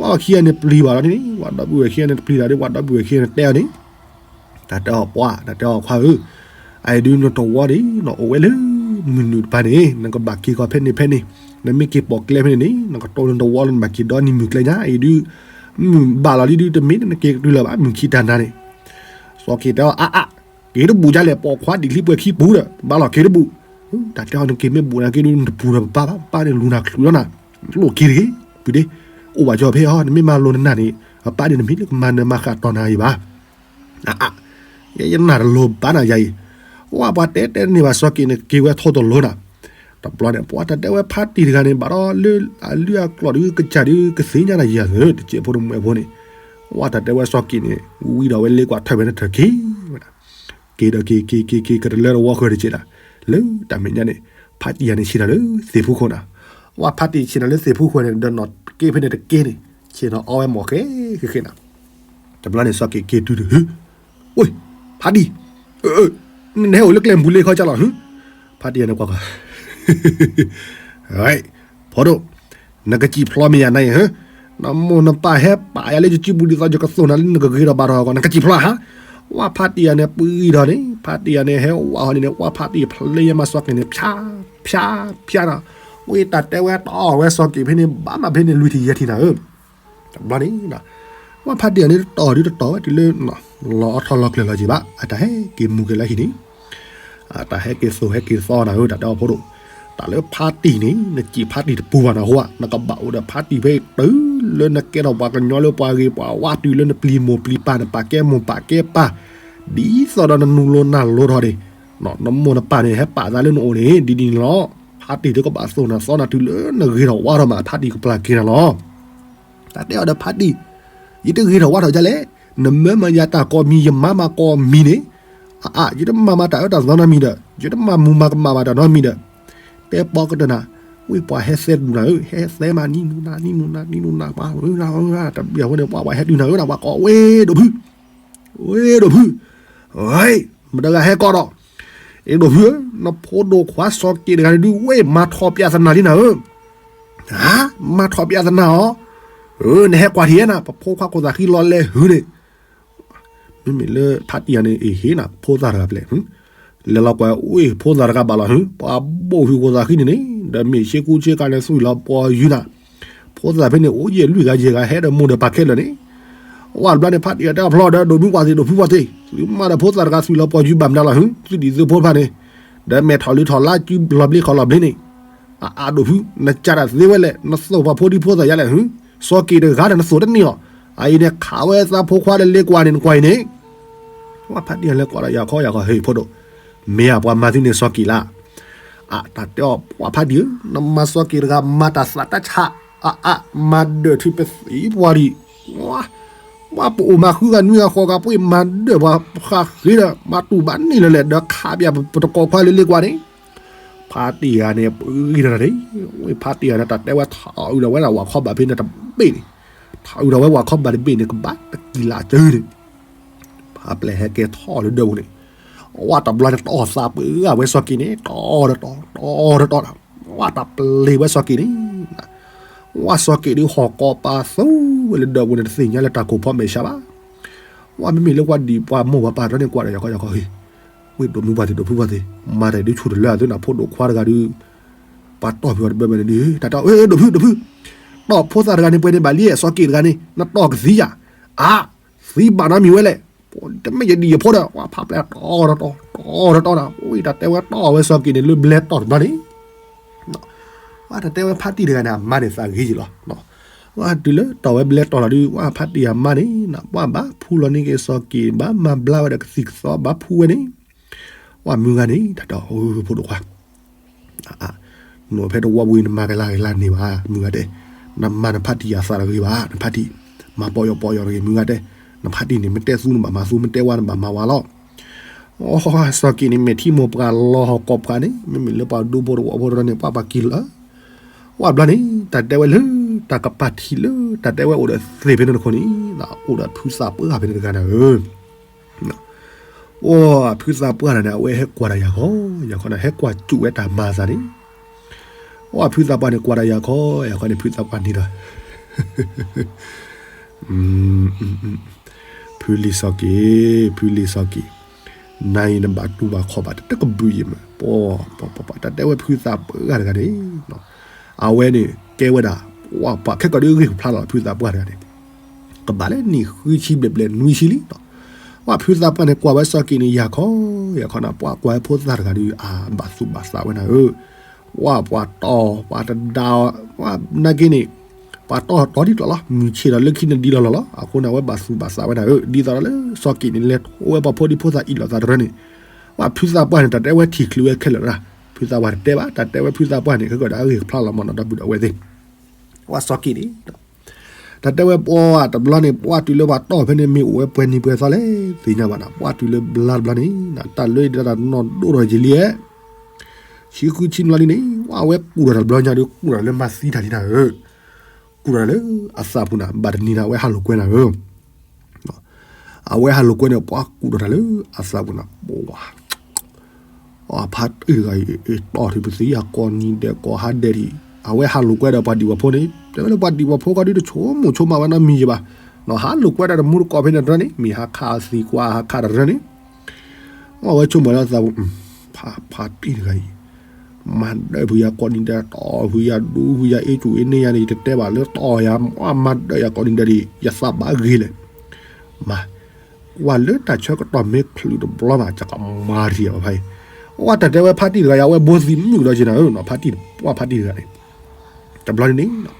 ဝဲခံဂၤန့ၣ်ပျံၤဘၣ်လီၤန့ၣ် ပှၤဒီပုၢ်ဝဲၢ်ခံဂၤန့ၣ်တပျံၤတၢ်ဒီး ပှၤဒီပုၢ်ဝဲၢ်ခံဂၤန့ၣ်တဲအီၤန့ၣ် တၢ်တဲအီၤပှၤ တၢ်တဲအီၤခွါဧၢ, အအံၤဒုးနသဝီန့ၣ် နအိၣ်ဝဲလၢမုၢ်နုာ်တပၤန့ၣ် နကဘၣ်က့ၤကီးဖဲန့ၣ်ဖဲန့ၣ်, နမ့ၢ်က့ၤပိာ်ကျဲဖဲန့ၣ်န့ၣ် နကတိၢ်နသဝီလၢနဘၣ်က့ၤဒီနံၤမုၢ်ကျဲညါ အအံၤဒုး မုၢ်ဘၣ်လီၤလံဒုး တမ့ၢ်နက့ၤကတုၤလၢၤဘၣ် မုၢ်ခံတၢ်နၤန့ၣ်. စီၤက့တဲအီၤ အါအါ က့ၤတဘူၣ်ဒ်လဲၣ် ပိာ်ခွါဒံးလံပှဲၤခံပူၤဒီး ဘၣ်လီၤက့ၤတဘူၣ်. တၢ်တဲအီၤ နက့ၤမ့ၢ်ဘူၣ်နၤက့ၤဒုး နတပူၤဒီးပပၢ်ဘၣ် ပပၢ်န့ၣ်လူၤနၤချုးလီၤနၤ, လိၣ်က့ၤတဂ့ၤ ပုၢ်ဒ့, အိၣ်ဘၣ်ကီဖဲအီၤ နမ့ၢ်မၤလိၤနနၢ်န့ၣ် ပပၢ်န့ၣ် နမ့ၢ်လၢကမၤနၢၤမၤဃၣ်တီၢ်နၤအံၤဘၣ်. အါအါ ယဲယနၢ်တလိၤဘၣ်နၤယၤအံၤ, ဝဲပှၤတဲတဲန့ၢ်ဘၣ်စီၤက့န့ၣ် က့ၤဝဲထိၣ်တလိၤနၤ. တဘျီန့ၣ် ပှၤတၢ်တဲဝဲဖါတံၢ်တဂၤန့ၣ် ဘၣ်ဒီးလၢအလုၢ်အကျိၣ်ဒုးကစၢ်ဒုးကသ့ၣ်ညါနၤယၤသၢ တစဲးဖိတမှဲးဖိန့ၣ်, ဝဲတၢ်တဲဝဲစီၤက့န့ၣ် ဝံဒီးဝဲလ့ကွၢ်ထၢၣ်ဝဲန့ၣ်ထၢၣ်က့ၤဝဲဒၣ် က့ၤဒီးက့ၤက့ၤက့ၤက့ၤကတလၢတဝီဃၢၤတက့ၢ်ဒၣ်, လၢတၢ်မဲာ်ညါန့ၣ် ဖါတံၢ်ယၤန့ၣ်ဆ့ၣ်နီၤလၢသ့ၣ်ဖူခိၣ်နၤ, ဝဲဖါတံၢ်ဆ့ၣ်နီၤလၢသ့ၣ်ဖူခိၣ်န့ၣ် ဒီးနီၢ်က့ဖဲန့ၣ်တက့ၢ်န့ၣ် ဆ့ၣ်နီၤအီဝဲမ့ၢ်ဃဲဃဲဃဲနၤ, တဘျီန့ၣ်စီၤက့က့ၤတုၤဒီး အိ ဖါတံၢ်, နဟဲအိၣ်လၢကျဲမူလ့ခီကၢ်လီၤ, ဖါတံၢ်ယၤန့ၣ်ကွၢ်ကွၢ် ဖိဒိၣ်, နကစံၣ်ဖျိမ့ၢ်ယၤနၤအံၤ, နမိၢ်နပၢ်ဟဲပာ်ယၤလၢယစုပူၤဒ်သိးယကသိၣ်နၤလၢနကဂ့ၤထီၣ်ဘၣ်ထီၣ်အဂီၢ် နကစံၣ်ဖျိဧါ, ဝဲဖါတံၢ်ယၤန့ၣ်ပှံၤထီၣ်န့ၣ် ဖါတံၢ်ယၤန့ၣ် ဟဲဝးဟီန့ၣ်န့ၣ် ဝဲဖါတံၢ်ဖျ့ယဲမးစီၤက့န့ၣ် ဖၠါ ဖၠါ ဖၠါနၤ, ဝဲတၢ်တဲဝဲတီၢ်ဝဲစီၤက့ဖဲန့ၣ် ဘၣ်မးဖဲန့ၣ်လွံၢ်ထံၣ်ယဲၢ်ထံၣ်နၤဧၢ တဘျီန့ၣ် ဝဲဖါတံၢ်ယၤန့ၣ်တတီၢ်ဒုးတတီၢ်ဝဲတုၤလၢ လီၤအထီၣ်လီၤကျၢၤလီၤက့ၤဘၣ် အတၢ်ဟဲက့ၤမူက့ၤလၢဟံၣ်န့ၣ်, အတၢ်ဟဲက့ၤသိၣ်ဟဲက့ၤသီနၤဧၢ တၢ်တဲအီၤဖိဒိၣ်, တၢ်လၢဖါတံၢ်န့ၣ် နစံၣ်ဖါတံၢ်တပူၤဘၣ်နဟူဧါ, နကဘၣ်အိၣ်ဒီးဖါတံၢ်ဖဲတုၤလၢနကဲထီၣ်ပှၤကညီလၢပှၤဂ့ၤပှၤဝါတုၤလၢနပျံၤမိၢ်ပျံၤပၢ် နပာ်ကဲမိၢ်ပာ်ကဲပၢ်, ဒ်သိးဒီးနနူလိနၢ်လိထီၣ်န့ၣ်, နမိၢ်နပၢ်န့ၣ် ဟဲပာ်သးလၢနအိၣ်န့ၣ် ဒ်န့ၣ်လီၤ, ဖါတံၢ်တကဘၣ်သိၣ်နၤသီနၤတုၤလၢနဂ့ၤထီၣ်ဝါထီၣ်မး ဖါတံၢ်ကပျၢ်က့ၤနၤလီၤ. တၢ်တဲအီၤဒီးဖါတံၢ်, ယတဂ့ၤထီၣ်ဝါထီၣ်ဒ်လဲၣ်, နမၢမၤယၤတၢ်ကိးမံၤ ယမၤမၤကိးမံၤန့ၣ်, အါအါ ယတမၤမၤတၢ်အၢတၢ်သီနီတမံၤဒီး ယတမၤမူၤမၤကမၣ်ဘၣ်တၢ်နီတမံၤဒီး, တဲပီကတၢၢ်နၤ, ဝံပှၤဟဲသဲတဒူၣ်နၤဧၢ, ဟဲသဲမးနံနူနၤ နံနူနၤ နံနူနၤ ပှၤဝဲန့ၣ် ပှၤဟဲတုၤနၤဧၢ ပှၤကိးဝဲဒိၣ်ဖု ဝဲဒိၣ်ဖု, မတဂၤဟဲကိးဒီး, အဲၣ်ဒိၣ်ဖုဧၢ, နဖိဒိၣ်ခွါစီၤက့ၤတဂၤန့ၣ်ဒုး ဝဲမၤထီၣ်ပၠးသနာ်လံနၤဧၢ, မၤထီၣ်ပၠးသနာ်အီၤ, နဟဲကွၢ်ထံၣ်နၤ ပဖိခွါခိၣ်သၣ်ဃံလီၤလဲၤဟုန့ၣ်, မ့မ့ၢ်လၢဖါတံၢ်ယၤန့ၣ် အ့ၣ်ဟ့နၤ ဖိသၣ်တဂၤပျဲၢ် လဲၤလီၤကွၢ် အိၣ် ဖိသၣ်တဂၤဘၣ်လီၤဟု ပှၤဘိၣ်ဟုခိၣ်သၣ်ဃံန့ၣ်န့ၣ် ဒီးမ့ၢ်ဆ့ကူဆ့ကၤလဲၤသွံၣ်လီၤပှီၤယုၤနၤ, ဖိသၣ်ဖဲန့ၣ် အိၣ်ယဲၢ်လွံၢ်ဂၤယဲၢ်ဂၤ ဟဲဒီးမိၢ်ဒီးပၢ်ခဲလၢာ်န့ၣ်, ဝဲတဘျီန့ၣ် ဖါတံၢ်အတဲအဖျီဒီး ဒိၣ်မုၢ်ပှၢ်သ့ၣ် ဒိၣ်ဖုပှၢ်သ့ၣ် သုမၤဒီးဖိသၣ်တဂၤသွံၣ်လီၤပှီၤယုၤဘၣ်မနုၤလီၤဟု သုဒံၣ်သုဖိတဖၣ်န့ၣ်, ဒီးမဲာ်ထီၣ်လံထီၣ်လါစုလီၤဘျ့ခီၣ်လီၤဘျ့န့ၣ်, အအါဒိၣ်ဖု နကးတၢ်သ့ဝဲလဲၣ် နသိၣ်ပှၤဖိဒံဖိသၣ်ယါလဲၣ်ဟု, စီၤက့ၤတဂၤဒီး နသိၣ်တန့ၢ်အီၤ, အအံၤန့ၣ် ခးဝဲသးဖိခွါလၢလ့ကွၢ်န့ၣ် နကွၢ်အံၤန့ၣ် ဝဲဖါတံၢ်ယၤလဲၤကွၢ်ဒီး ယၤခီယၤခီ ဟ့ၣ်ဖိဒိၣ်, မ့ၢ်ဧါ ပှၤမၤသုန့ၣ်စီၤက့ၤလါ, အတၢ်တဲအီၤ ဝဲဖါတံၢ်ဧၢ, နမၤစီၤက့ၤတဂၤ မၤတၢ်သးတၢ်ဆး, အအါ မၤဒၢၣ်ထုပသံပှၤဒံး, ပှၤပအိၣ်မၤဃုဂၤနွံဂၤဃိးဂၤ ပှၤမၤဒၢၣ်ပှၤဃးဃ့ဒီး မၤတူၢ်ဘၣ်န့ၢ်လၢၤလဲၣ် ဒီးခးပၠးပတကိးခွါလၢလ့ကွၢ်န့ၣ်, ဖါတံၢ်ယၤန့ၣ် ပှံၤထီၣ်တၢ်န့ၣ်, ဝဲဖါတံၢ်ယၤန့ၣ် တၢ်တဲဝဲထီၣ်အုးဒီးဝဲဒၣ်ဝၤခီဘၣ်ဖဲန့ၣ်တဘ့ၣ်န့ၣ်, ထီၣ်အုးဒီးဝဲဝၤခီဘၣ်တဘ့ၣ်န့ၣ် ကဘၣ်တကံၢ်လၢ်ကၢန့ၣ်, ဖါပျဲၢ်ဟဲကဲထီၣ်လၢဒၢးပူၤန့ၣ်, ဝဲတဘျီန့ၣ် တီၢ်သးပှဲၤဝဲစီၤက့ၤန့ၣ် တီၢ်တတီၢ်, တီၢ်တတီၢ်ဒီး, ဝဲတၢ်ပျ့ၤဝဲစီၤက့ၤန့ၣ်, ဝဲစီၤက့ၤဒုးဟီၣ်ကိးပာ်သူဝဲလၢဒၢးပူၤန့ၣ် တသ့ၣ်ညါလၢတၢ်ကိၢ်ဖီမဲာ်ဆှးဘၣ်. ဝဲမ့မ့ၢ်လၢပှၤဒံးပှၤမိၢ်ပှၤပၢ်ဒီးန့ၣ် ကွၢ်ဒီးယၤခီယၤခီဟ့ၣ်, ဝဲဒိၣ်မုၢ်ပှၢ်သ့ၣ်ဒိၣ်ဖုပှၢ်သ့ၣ် မၤတၢ်ဒုးဆူၣ်တလၢအသုနၢ်ဖိဒိၣ်ခွါတဂၤဒုး, ပှၤတီၢ်ဖုးအီၤတဘၢဘၢန့ၣ်ဒုး တၢ်တဲအီၤ ဒိၣ်ဖု ဒိၣ်ဖု, တီၢ်ဖိသၣ်တဂၤန့ၣ် ပှဲၤန့ၣ်ဘၣ်လံ စီၤက့ၤတဂၤန့ၣ် နတီၢ်ကသံယၤ, အါ သံဘၣ်နီတမံၤဝဲလဲၣ်, တမ့ၢ်ယဒံၣ်ယဖိဒီး ဝဲဖါပျဲၢ်တီၢ်တတီၢ် တီၢ်တတီၢ်ဒီး ဝဲတၢ်တဲဝဲတီၢ်ဝဲစီၤက့ၤန့ၣ် လၢဘျဲတီၢ်တဘျီန့ၣ်, ဝဲတၢ်တဲဝဲဖါတံၢ်တဂၤန့ၣ် အမါန့ၣ်သးဂ့ၤယံၤလီၤ. ဝဲတုၤလၢတီၢ်ဝဲဘျဲတီၢ်လီၤဒုး ဝဲဖါတံၢ်အမါန့ၣ် ပှၤဘၣ်ဖူလီၤန့ၢ်က့ၤစီၤက့ၤ ဘၣ်မၤဘျါဝဲဒီးကသံၣ်ကသီ ဘၣ်ဖူဝဲန့ၣ်, ဝဲမုၢ်ဂၤန့ၣ် တၢ်တဲအီၤ ဖိဒိၣ်ခွါ နအိၣ်ဖဲတဝီပူၤအံၤ နမၤကလၢကလၢန့ၣ်ဘၣ် မုၢ်ဂၤတဲ, နမါနဖါတံၢ်အသးတဂ့ၤဘၣ် နဖါတံၢ်, မ မၤပီၢ်ယီၤပီၢ်ယီၤတဂ့ၤ မုၢ်ဂၤတဲ, နဖါတံၢ်န့ၣ် မ့ၢ်တဲသူနဘၣ်မၤသူ မ့ၢ်တဲဝဲနဘၣ်မၤဝဲလီၤ. အီ စီၤက့းန့ၣ် မ့ၢ်ထံမိၢ်ပှၢ်လီၤဟီၣ်ကိးပှၢ်န့ၣ် မ့မ့ၢ်လၢပှၤဒူဖိတဝီဖိတရၢန့ၣ် ပှၤပှၤက့ၤလီၤ. ဝဲဘျီန့ၣ် တၢ်တဲဝဲလၢ တၢ်ကပၤထံးလၢ တၢ်တဲဝဲအိၣ်ဒီးသ့ၣ်ဖဲန့ၣ်တခီန့ၣ် အိၣ်ဒီးဖုသးပှၢ်ဖဲန့ၣ်တဂၤန့ၣ်ဧၢ အိ ဖုသးပှၢ်တဂၤန့ၣ် အဝဲဟဲကွၢ်တၢ်ယၤခီ ယၤခီန့ၣ် ဟဲကွၢ်စူၣ်ဝဲတၢ်မၤအသးန့ၣ်, အိ ဖုသးပှၢ်န့ၣ် ကွၢ်တၢ်ယၤခီ ယၤခီန့ၣ် ဖုသးပှၢ်န့ၣ်ဒီး ဖုလံာ်စီၤက့ၤ, ဖုလံာ်စီၤက့ၤ, နၤအံၤနဘၣ်တူၢ်ဘၣ်ခီၣ်ဘၣ်တကဘုးယံၤမး, ပှၤ ပှၤ ပှၤ တၢ်တဲဝဲဖုသးပှၢ်တဂၤန့ၣ် အဝဲန့ၣ် ကဲဝဲဒၣ် ပှၤ ပှၤခဲကီးဒုးဂ့ၢ်ကဖျါလီၤ ဖုသးပှၢ်တဂၤန့ၣ် ကဘၣ်လၢနံၣ်ဃုဆံဘျဲၣ်ဘျဲၣ်နွံဆံလံနီၤ, ပှၤဖုသးပှၢ်န့ၣ် ကွၢ်ဝဲစီၤက့ၤန့ၣ် ယၤခီ ယၤခီန့ၣ် ပှၤကွၢ်ဝဲဖိသၣ်တဂၤဒုး အဘၣ်သူၣ်ဘၣ်သးဝဲနၤဧၢ, ပှၤ ပှၤတီၢ် ပှၤတဒါအီၤ ပှၤနာ်က့န့ၣ် ပှၤတီၢ်တီၢ်ဒ်ကျီၢ်လီၤ မုၢ်ဆ့ၣ်ဒီးလၢခံန့ၣ်ဒ်လီၤလီၤလီၤ, အဃိန့ၣ် အဝဲဘၣ်သူၣ်ဘၣ်သးဝဲနၤဧၢ, ဒ်သိးဒီးလၢစီၤက့ၤန့ၣ် လဲၤထိဝဲပှၤဖိဒံဖိသၣ်အံၣ်လိာ်သးတရၢန့ၣ် ပှၤဖုသးပှၢ်န့ၣ် တၢ်တဲဝဲထံၣ်ချုးဝဲခဲလၢာ်လီၤ, ဖုသးပှၢ်တတဲဘၣ် တၢ်တဲဝဲဖုသးပှၢ်န့ၣ် ခဲကီးဒုးအဂ့ၢ်ကဖျါလီၤမးနီၤ ဒီပုၢ်ဒီဝဲၢ်သ့ၣ်, ပှၤစီၤက့ၤန့ၣ် တၢ်တဲဝဲပှၤတဘျီန့ၣ် ပှၤတုၤလၢပှၤတီၢ်ဖဲန့ၣ် မ့ၢ်အိၣ်ဝဲပှဲၤနံၤပှဲၤသီလဲၣ် သ့ၣ်ညါဘၣ်နီၤ, ပှၤတုၤလၢဘျါတဘျီန့ၣ် တၢ်လၢတၢ်နီၢ်ဒိၣ်ထီၣ်ယံာ်လံဧါ, ဆံဃုဆံမျးလံန့ၣ် ဝဲအဝဲကူၣ်ထီၣ်တဘျီညါဒုး ကူၣ်ထီၣ်လၢမၤသံတၢ်လံနၤဧၢ, ကူၣ်ထီၣ်လၢအသးပူၤနၤ ဘၣ်တနံၤနၤ အဝဲဟးလိာ်ကွဲနၤဧၢ အဝဲဟးလိာ်ကွဲန့ၣ် ပှၤကူၣ်ထီၣ်တၢ်လၢအသးပူၤနၤ ပဝါ အဖါတံၢ်တဂၤအံၤ တီၢ်ထံပသံ အကိးနံၤဒဲးကိးဟါဒဲးဒံး, အဝဲဟးလိာ်ကွဲဒီးပှၤဒံးပှၤဖိန့ၣ် တဲဝဲလၢပှၤဒံးပှၤဖိကီးဒုးတဆိကမိၣ်ဆိကမးဝဲနီတမံၤယံၤဘၣ်, နီၤဟးလိာ်ကွဲတၢ်တမူတကိးဖဲန့ၣ်တရၢန့ၣ် မ့ၢ်ဟးခးသံကွၢ်ဟးခးတရၢန့ၣ်, အဝဲဆိကမိၣ်လၢအသးပူၤ ဖါ ဖါတံၢ်တဂၤအံၤ မၤဒၢးဖုယၤကိးနံၤဒဲး တီၢ်ဖုယၤဒူဖုယၤအ့ၣ်ကူၣ်အ့ၣ်န့ၢ်ယၤန့ၣ် ယတတဲဘၣ်လၢတီၢ်ယၤ မၤဒၢးယၤကိးနံၤဒဲးဒံး ယသးဘၣ်ဂ့ၤလဲၣ်, မၤ ကွၢ်လၢတၢ်ဆၢကတီၢ်မ့ၢ်ချုးတဘျီဘၣ် ကကမၤထံၣ်အီၤဖဲအံၤ, အဝဲတၢ်တဲဝဲဖါတံၢ်တဂၤယၤ အဝဲဘိသံမုၣ်ကဒီးက့နၤဧၢနီၤ ဖါတံၢ် ပှၤဖါတံၢ်တဂၤန့ၣ် တဘျီန့ၣ်န့ၣ်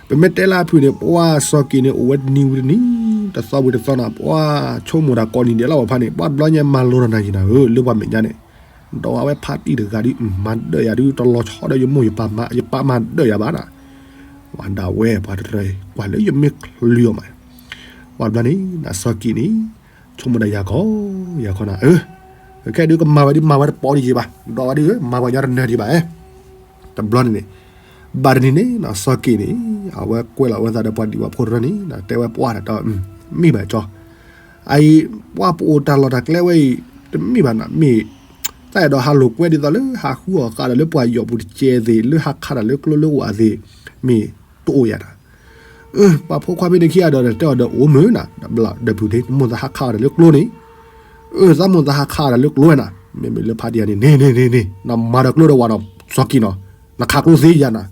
ပမ့ၢ်တဲလၢအဖုၣ်န့ၣ် ပှၤစီၤက့ၤန့ၣ် အိၣ်ဝဲတနံၤဝံၤတနံၤ တသီဝံၤတသီနၤ ပှၤဆိကမိၣ်တၢ်ကိးနံၤဒဲးလီၤဝဲဖါန့ၣ် ပှၤတဘျီညါမၤလိတၢ်နၤယံၤနၤဧၢ လၢပှၤမဲာ်ညါန့ၣ် ဒီးအဝဲဖါတံၢ်တဂၤဒုး မၤဒၢးယၤဒုး တလီၤဆီဒီးယမိၢ်ယပၢ်မၤ ယပၢ်မၤဒၢးယၤဘၣ်နၤ, ဝဲဒၣ်ဝဲပှၤတရၢ ကွၢ်လၢယမ့ၢ်ချုးအီၤမး, ပှၤတဘျီန့ၣ် နၤစီၤက့ၤန့ၣ် ဆိကမိၣ်ဒၣ်ယၤခီ ယၤခီနၤဧၢ, ခဲဒုးကမၤဝဲဒုးမၤဝဲတပီဒံးယံၤဘၣ် ဒီးဝဲဒုး မၤပှၤညီတနၢၤဒံးဘၣ်ဧါ တဘျီန့ၣ်န့ၣ် ဘၣ်တနံၤန့ၣ် စီၤက့ၤန့ၣ် အဝဲကွဲလီၤဝဲသးဒီးပှၤဒံးပှၤဖိတရၢန့ၣ် တဲဝဲပှၤတၢ်တမ့ၢ်ဘၣ်ကၠီ, အအံၤ ပှၤပအိၣ်တၢ်လီၢ်တၢ်ကျဲဝဲအံၤ တမ့ၢ်ဘၣ်နၤ မ့ၢ် သးအဲၣ်ဒိးဟးလိာ်ကွဲဒ်သိးလၢဟးဃုအီၣ်ဃာ်ဒီးလၢပှၤယီၢ်ပူၤတကဲသ့ၣ် လၢဟးခးတၢ်လၢကျိလၢဝၣ်သ့ၣ် မ့ၢ်တအိၣ်ယၤနၤ ပှၤဖိခွါဖဲန့ၣ်ခံဂၤဒီး တဲအီၤဒီးအိၣ်မုာ်နၤ တဘျီဒီးပုၢ်ဒ့ မိၢ်သးဟးခးအီၣ်တၢ်လၢကျိန့ၣ်, အၢ သးမိၢ်သးဟးခးအီၣ်တၢ်လၢကျိဝဲနၤ, မ့မ့ၢ်လၢဖါတံၢ်ယၤန့ၣ် န့ၣ်န့ၣ်န့ၣ်န့ၣ် နမၤဒီးကျိဒီးဝၣ်နီၤ စီၤက့ၤနီၤ, နခးကျိသ့ယၤနၤ,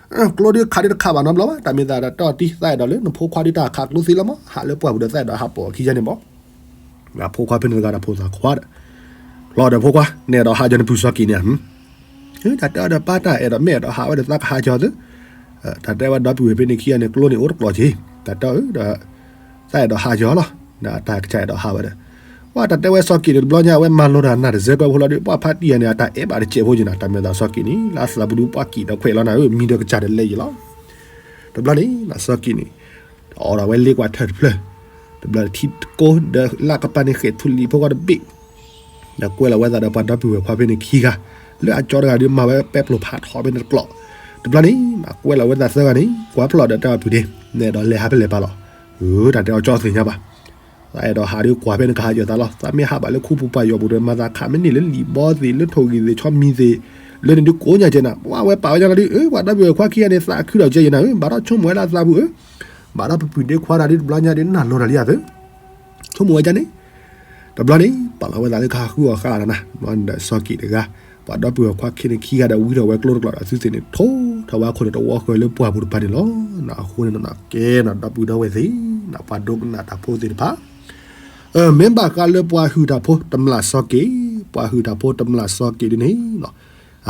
ကျိဒုးခးဒုးတခးဘၣ်နီတဘျီဘၣ် တၢ်မ့ၢ်သးဒီးတီၢ်တံၢ်သးအဲၣ်ဒိးလၢနဖိခွါဒုးတၢ်ခးကျိသ့လီၤမး ဟးလၢပှၢ်ပူၤဒီးသးအဲၣ်ဒိးဟးပိာ်အခံယၤန့ၣ်ဘၣ် ဖိခွါဖဲန့ၣ်တဂၤဒီးဖိသၣ်ခွါဒီး, လီၤဒီးဖိခွါ နအဲၣ်ဒိးဟးကၠီနပုၢ်စီၤက့ၤန့ၣ်ဧါ, တၢ်တဲအီၤဒီးပၢ်တၢ်အဲၣ်ဒိးမ့ၢ်အဲၣ်ဒိးဟးဝဲဒီးသးကဟးကၠီသု, တၢ်တဲဝဲဒီပုၢ်ဝဲၢ်ဖဲန့ၣ်ခံဂၤန့ၣ် ကျိန့ၣ်အိၣ်တကျိၤက့ၤ, တၢ်တဲအီၤဒီး သးအဲၣ်ဒိးဟးကၠီလီၤ, တၢ်ကစၢ်အဲၣ်ဒိးဟးဝဲဒီး, ပှၤတၢ်တဲဝဲစီၤက့ၤန့ၣ်တဘျီညါ အဝဲမၤလိတၢ်နၢ်တစဲးကီဖိလီၤဒုး ပှၤဖါတံၢ်ယၤန့ၣ် အတၢ်အဲၣ်ဘၣ်တစဲးဖိက့ၤနၤ တၢ်မ့ၢ်သးစီၤက့ၤန့ၣ် လၢအသးပူၤဒုးပှၤကံၣ်ဒီးခွဲးလီၤနၤဧၢ မံၤဒီးကစၢ်ဒီးလဲၤယံၤလီၤ တဘျီန့ၣ် စီၤက့ၤန့ၣ် အိၣ်ဒီးဝဲလ့ကွၢ်ထၢၣ်တဖျၢၣ်, တဘျီထံတကိးဒီးလၢကပၤန့ၣ်ဃဲၣ်ထူလံၤဖိခွါတဘ့ၣ်, ဒီးကွဲလီၤဝဲသးဒီးပှၤဒီပုၢ်ဝဲၢ်ခွါဖဲန့ၣ်ခံဂၤ, လၢအကၠီတဂၤဒုးမၤဝဲပဲပျိၢ်ဖးထီဖဲန့ၣ်တကျိၤ, တဘျီန့ၣ် ကွဲလီၤဝဲသးသၢဂၤန့ၣ် ကွၢ်ဖျီၣ်ဒီးတဲအီၤပုၢ်ဒ့, နအဲၣ်ဒိးလဲၤဟးဖဲလဲၣ်ပာ်လီၤ, အၢ တၢ်တဲအီၤကၠီသ့ၣ်ညါဘၣ် သးအဲၣ်ဒိးဟးဒုးကွၢ်ဖဲန့ၣ်ကဟးယၢၤသးလီၤ, သးမ့ၢ်ဟးဘၣ်လၢခူပူၤပှၤယီၢ်ပူၤဒီး မၤသးခးမ့ၢ်န့ၢ်လၢလံာ်ဘီသ့ၣ် လၢထိၣ်ဂံၢ်သ့ၣ် ဆီမံၤသ့ၣ်, လၢန့ၣ်ဒုးကိးညါကဲနၤ, ပှၤဝဲပာ်ဝဲညါလီၤဒုး အၢ ပှၤဒီပုၢ်ဝဲၢ်ခွါခံဂၤန့ၣ် သးခုဒီးကဲယံၤနၤဧၢ, ဘၣ်ဒီးဆိကမိၣ်ဝဲလၢအသးပူၤဧၢ, ဘၣ်ဒီးပပုၢ်ဒ့ခွါတၢ်ဒုးတဘျီညါဒုးနၢ်လိၤတၢ်လံဧါသု, ဆိကမိၣ်ဝဲဒ်န့ၣ်, တဘျီန့ၣ် ပာ်လီၤဝဲသးလၢကဟးဃုအီၣ်ဃာ်ဒီးနၤ, ဒီးစီၤက့ၤတဂၤ, ပှၤဒီပုၢ်ဝဲၢ်ခွါခံန့ၣ်ခံဂၤဒီးဝံထီၣ်ဝဲကျိတကျိၤဒီးသုသ့ၣ်န့ၣ် ထိထီၣ်ဝဲအခိၣ်န့ၣ်တဝီဃၢၤလၢပှၢ်ပူၤတပၤန့ၣ်လီၤ, အဃိန့ၣ်နီၤ ကဲနီၤဒီပုၢ်ဒီဝဲၢ်သ့ၣ်, ပှၤဒိကနၣ်တၢ်ဖိသ့ၣ်တဖၣ် မ့ၢ်ဘၣ်ဃးလၢပှၤဟုၣ်တၢ်ဖိတမျၢ်စီၤက့ၤ, ပှၤဟုၣ်တၢ်ဖိတမျၢ်စီၤက့ၤဒ်န့ၣ်,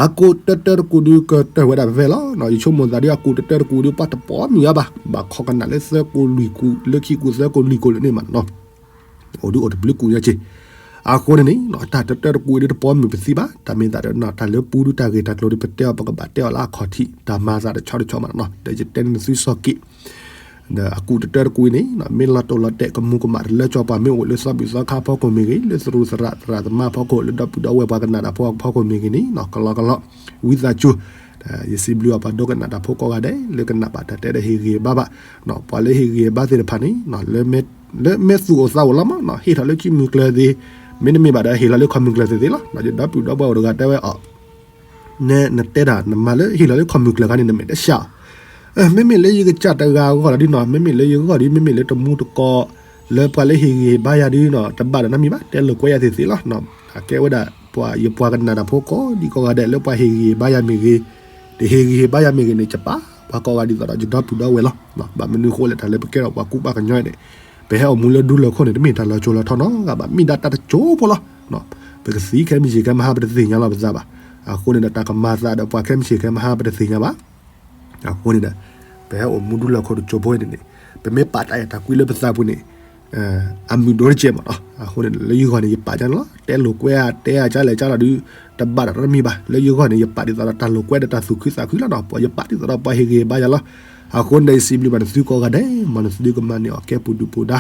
အကူးတၢတၢတကူးဒုးကတၢၢ်ဝဲဒၣ်ဖဲဖဲလီၤ, ယဆိကမိၣ်သးဒုးအကူးတၢတၢတကူးဒုး ပှၤတပိာ်မုၣ်အါဘၣ်, ဘၣ်ခီကနၣ်လၢသၢကူးလွံၢ်ကူး လၢခံကူးသၢကူးလွံၢ်ကူးလၢန့ၣ်မးနီၤ, အိၣ်ဒုးအိၣ်တဘျုးကူးညါက့ၤ, အဃိန့ၣ်န့ၣ် တၢ်တၢတၢတကူးဒုးတပိာ်မုၣ်ပသံဘၣ်, တၢ်မ့ၢ်သးဒီးတၢ်လၢပူဒုးတၢ်ဂ့ၢ်တၢ်ကျိၤဒုး ပတဲအီၤပကဘၣ်တဲအီၤလၢအခီၣ်ထံး, တၢ်မၤသးတဆီတဆီမးနီၤ, ဒီးယတဲန့ၢ်သုစီၤက့ၤ ဒီးအကူးတတၢတကွံန့ၣ် မ့ၢ်လီၤတိၢ်လီၤတဲာ်ကမူးကမၣ်တလၢကၠီပှၤမ့ၢ်အိၣ်လၢသီဘူၣ်သီခါဖီခိၣ်မ့ၢ်ဂ့ၤ, လၢသရူးသရၣ်သရၣ်သမါဖီခိၣ်, လၢဒီပုၢ်ဒီဝဲၢ်ပှၤကနၣ်တၢ်ဖိဖီခိၣ်မ့ၢ်ဂ့ၤန့ၣ် ကလီကလီ ဝံသးစူၤ ယစံးဘျုးအီၤပှၤဒိကနၣ်တၢ်ဖိကိးဂၤဒဲး လၢကနၣ်ဘၣ်တၢ်တဲဒီးဟ့ၣ်ဂံၢ်ဟ့ၣ်ဘါဘၣ်, ပှၤလၢဟ့ၣ်ဂံၢ်ဟ့ၣ်ဘါသ့ၣ်တဖၣ်န့ၣ် လၢမဲာ်သူၣ်အိၣ်သးအိၣ်လီၤမး, ဟ့ၣ်ထီၣ်လၢခံမုၢ်ကျၢၤသ့, မ့တမ့ၢ်ဘၣ်ဒီးဟ့ၣ်လီၤလၢခီၣ်မုၢ်ကျၢၤသ့သ့လီၤ. ယဒီပုၢ်ဒီဝဲၢ်အိၣ်တဂၤတဲဝဲအီၤ နတဲဒၣ်နမၤလၢဟ့ၣ်လီၤလၢခီၣ်မုၢ်ကျၢၤခါန့ၣ် နမဲာ်တဆှးအီၤ, မ့မ့ၢ်လၢယကစၢ်တဂၤအဂီၢ်လီၤဒုနီၤ, မ့မ့ၢ်လၢယဂီၢ်ဒု မ့မ့ၢ်လၢတမူတကိး လၢပှၤလၢဟ့ၣ်ဂံၢ်ဟ့ၣ်ဘါယၤဒုနီၤ တဘၣ်ဒီးနီတမံၤဘၣ်, တဲလိာ်ကွဲယၤသ့သ့လီၤ. အကဲဝဲဒၣ်ပှၤ ယပှၤကနၣ်တၢ်ဖိကိးဒံကိးဂၤဒဲးလၢပှၤဟ့ၣ်ဂံၢ်ဟ့ၣ်ဘါယၤမ့ၢ်ဂ့ၤ, တဟ့ၣ်ဂံၢ်ဟ့ၣ်ဘါယၤမ့ၢ်ဂ့ၤန့ၣ် ယပာ်ပှၤကိးဂၤဒ်သိးဒီးယဒီပုၢ်ဒီဝဲၢ်လီၤ. ဘၣ်မနုၤအဃိလဲၣ် တၢ်လၢပကဲထီၣ်ပှၤကူပှၤကညီန့ၣ် ပဟဲအိၣ်မူလၢဒူလၢၢ်ခိၣ်န့ၣ် တမ့ၢ်တၢ်လီၤစိၤလီၤထီနီတဂၤဘၣ်, မ့ၢ်ဒၣ်တၢ်တစိၢ်ဖိလီၤ. ပကသံခဲမုၢ်ဆ့ၣ်ခဲမုၢ်ဟါ ပတသ့ၣ်ညါလီၤပသးဘၣ်. အဃိန့ၣ်ဒီး တၢ်ကမၤသးဒီးပှၤခဲမုၢ်ဆ့ၣ်ခဲမုၢ်ဟါ ပတသ့ၣ်ညါဘၣ်. အဃိန့ၣ်ဒီး ပဟဲအိၣ်မူဒူလၢၢ်ခိၣ်တစိၢ်ဖိန့ၣ်န့ၣ် ပမ့ၢ်ပာ်တၢ်အဲၣ်တၢ်ကွံလၢပသးပူၤန့ၣ် အမုာ်ဒိၣ်တကဲးမးနီၤ. အဃိန့ၣ် လၢယဂီၢ်န့ၣ် ယပာ်ကန့ၣ်လီၤ. တဲလိာ်ကွဲဧါ တဲဧါ ကလဲၣ်ကလီၤဒု တဘၣ်ဒီးနီတမံၤဘၣ်. လၢယဂီၢ်န့ၣ် ယပာ်ဒ်သိးဒီးတၢ်လိာ်ကွဲဒီးတၢ်သူၣ်ခုသးခုလီၤနီၤ. ပှၤယပာ်ဒ်သိးဒီးပှၤဟ့ၣ်ဂံၢ်ဟ့ၣ်ဘါယၤလီၤ. အဃိန့ၣ်ဒီး ယစံးဘျုးဘၣ်နသုကိးဂၤဒဲး, မ်နသုကမၤန့ၢ်အီၤကဲပူၤဒုပူၤဒါ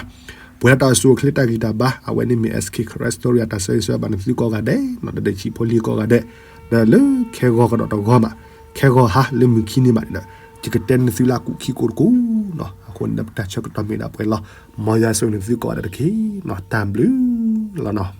ပှဲၤဒီးတၢ်အိၣ်ဆူၣ်အိၣ်ချ့တၢ်ဂံၢ်တၢ်ဘါ, အဝဲန့ၣ်မ့ၢ် SK Karen Story တၢ်ဆၢဂ့ၤဆၢဝါဘၣ်နသုကိးဂၤဒဲး, ဒီးတဆံးဖိလံၤကိးဂၤဒဲး, ဒီးလၢခဲဂီၤကဒီးတဂီၤမး, ခဲဂီၤဟါလၢမုၢ်ခံန့ၣ်မးန့ၣ်ဒီး ယကတဲနသုလၢအကူာ်ခံကိးတကိးနီၤ. အဃိန့ၣ်ဒီး ပတၢ်ဆၢကတီၢ်မ့ၢ်ဒၣ်ပှဲၤလီၤ. မ်ယွၤဆိၣ်ဂ့ၤနသုကိးဂၤဒဲးတက့ၢ်နီၤ. တၢ်ဘျုးလီၤနီၤ.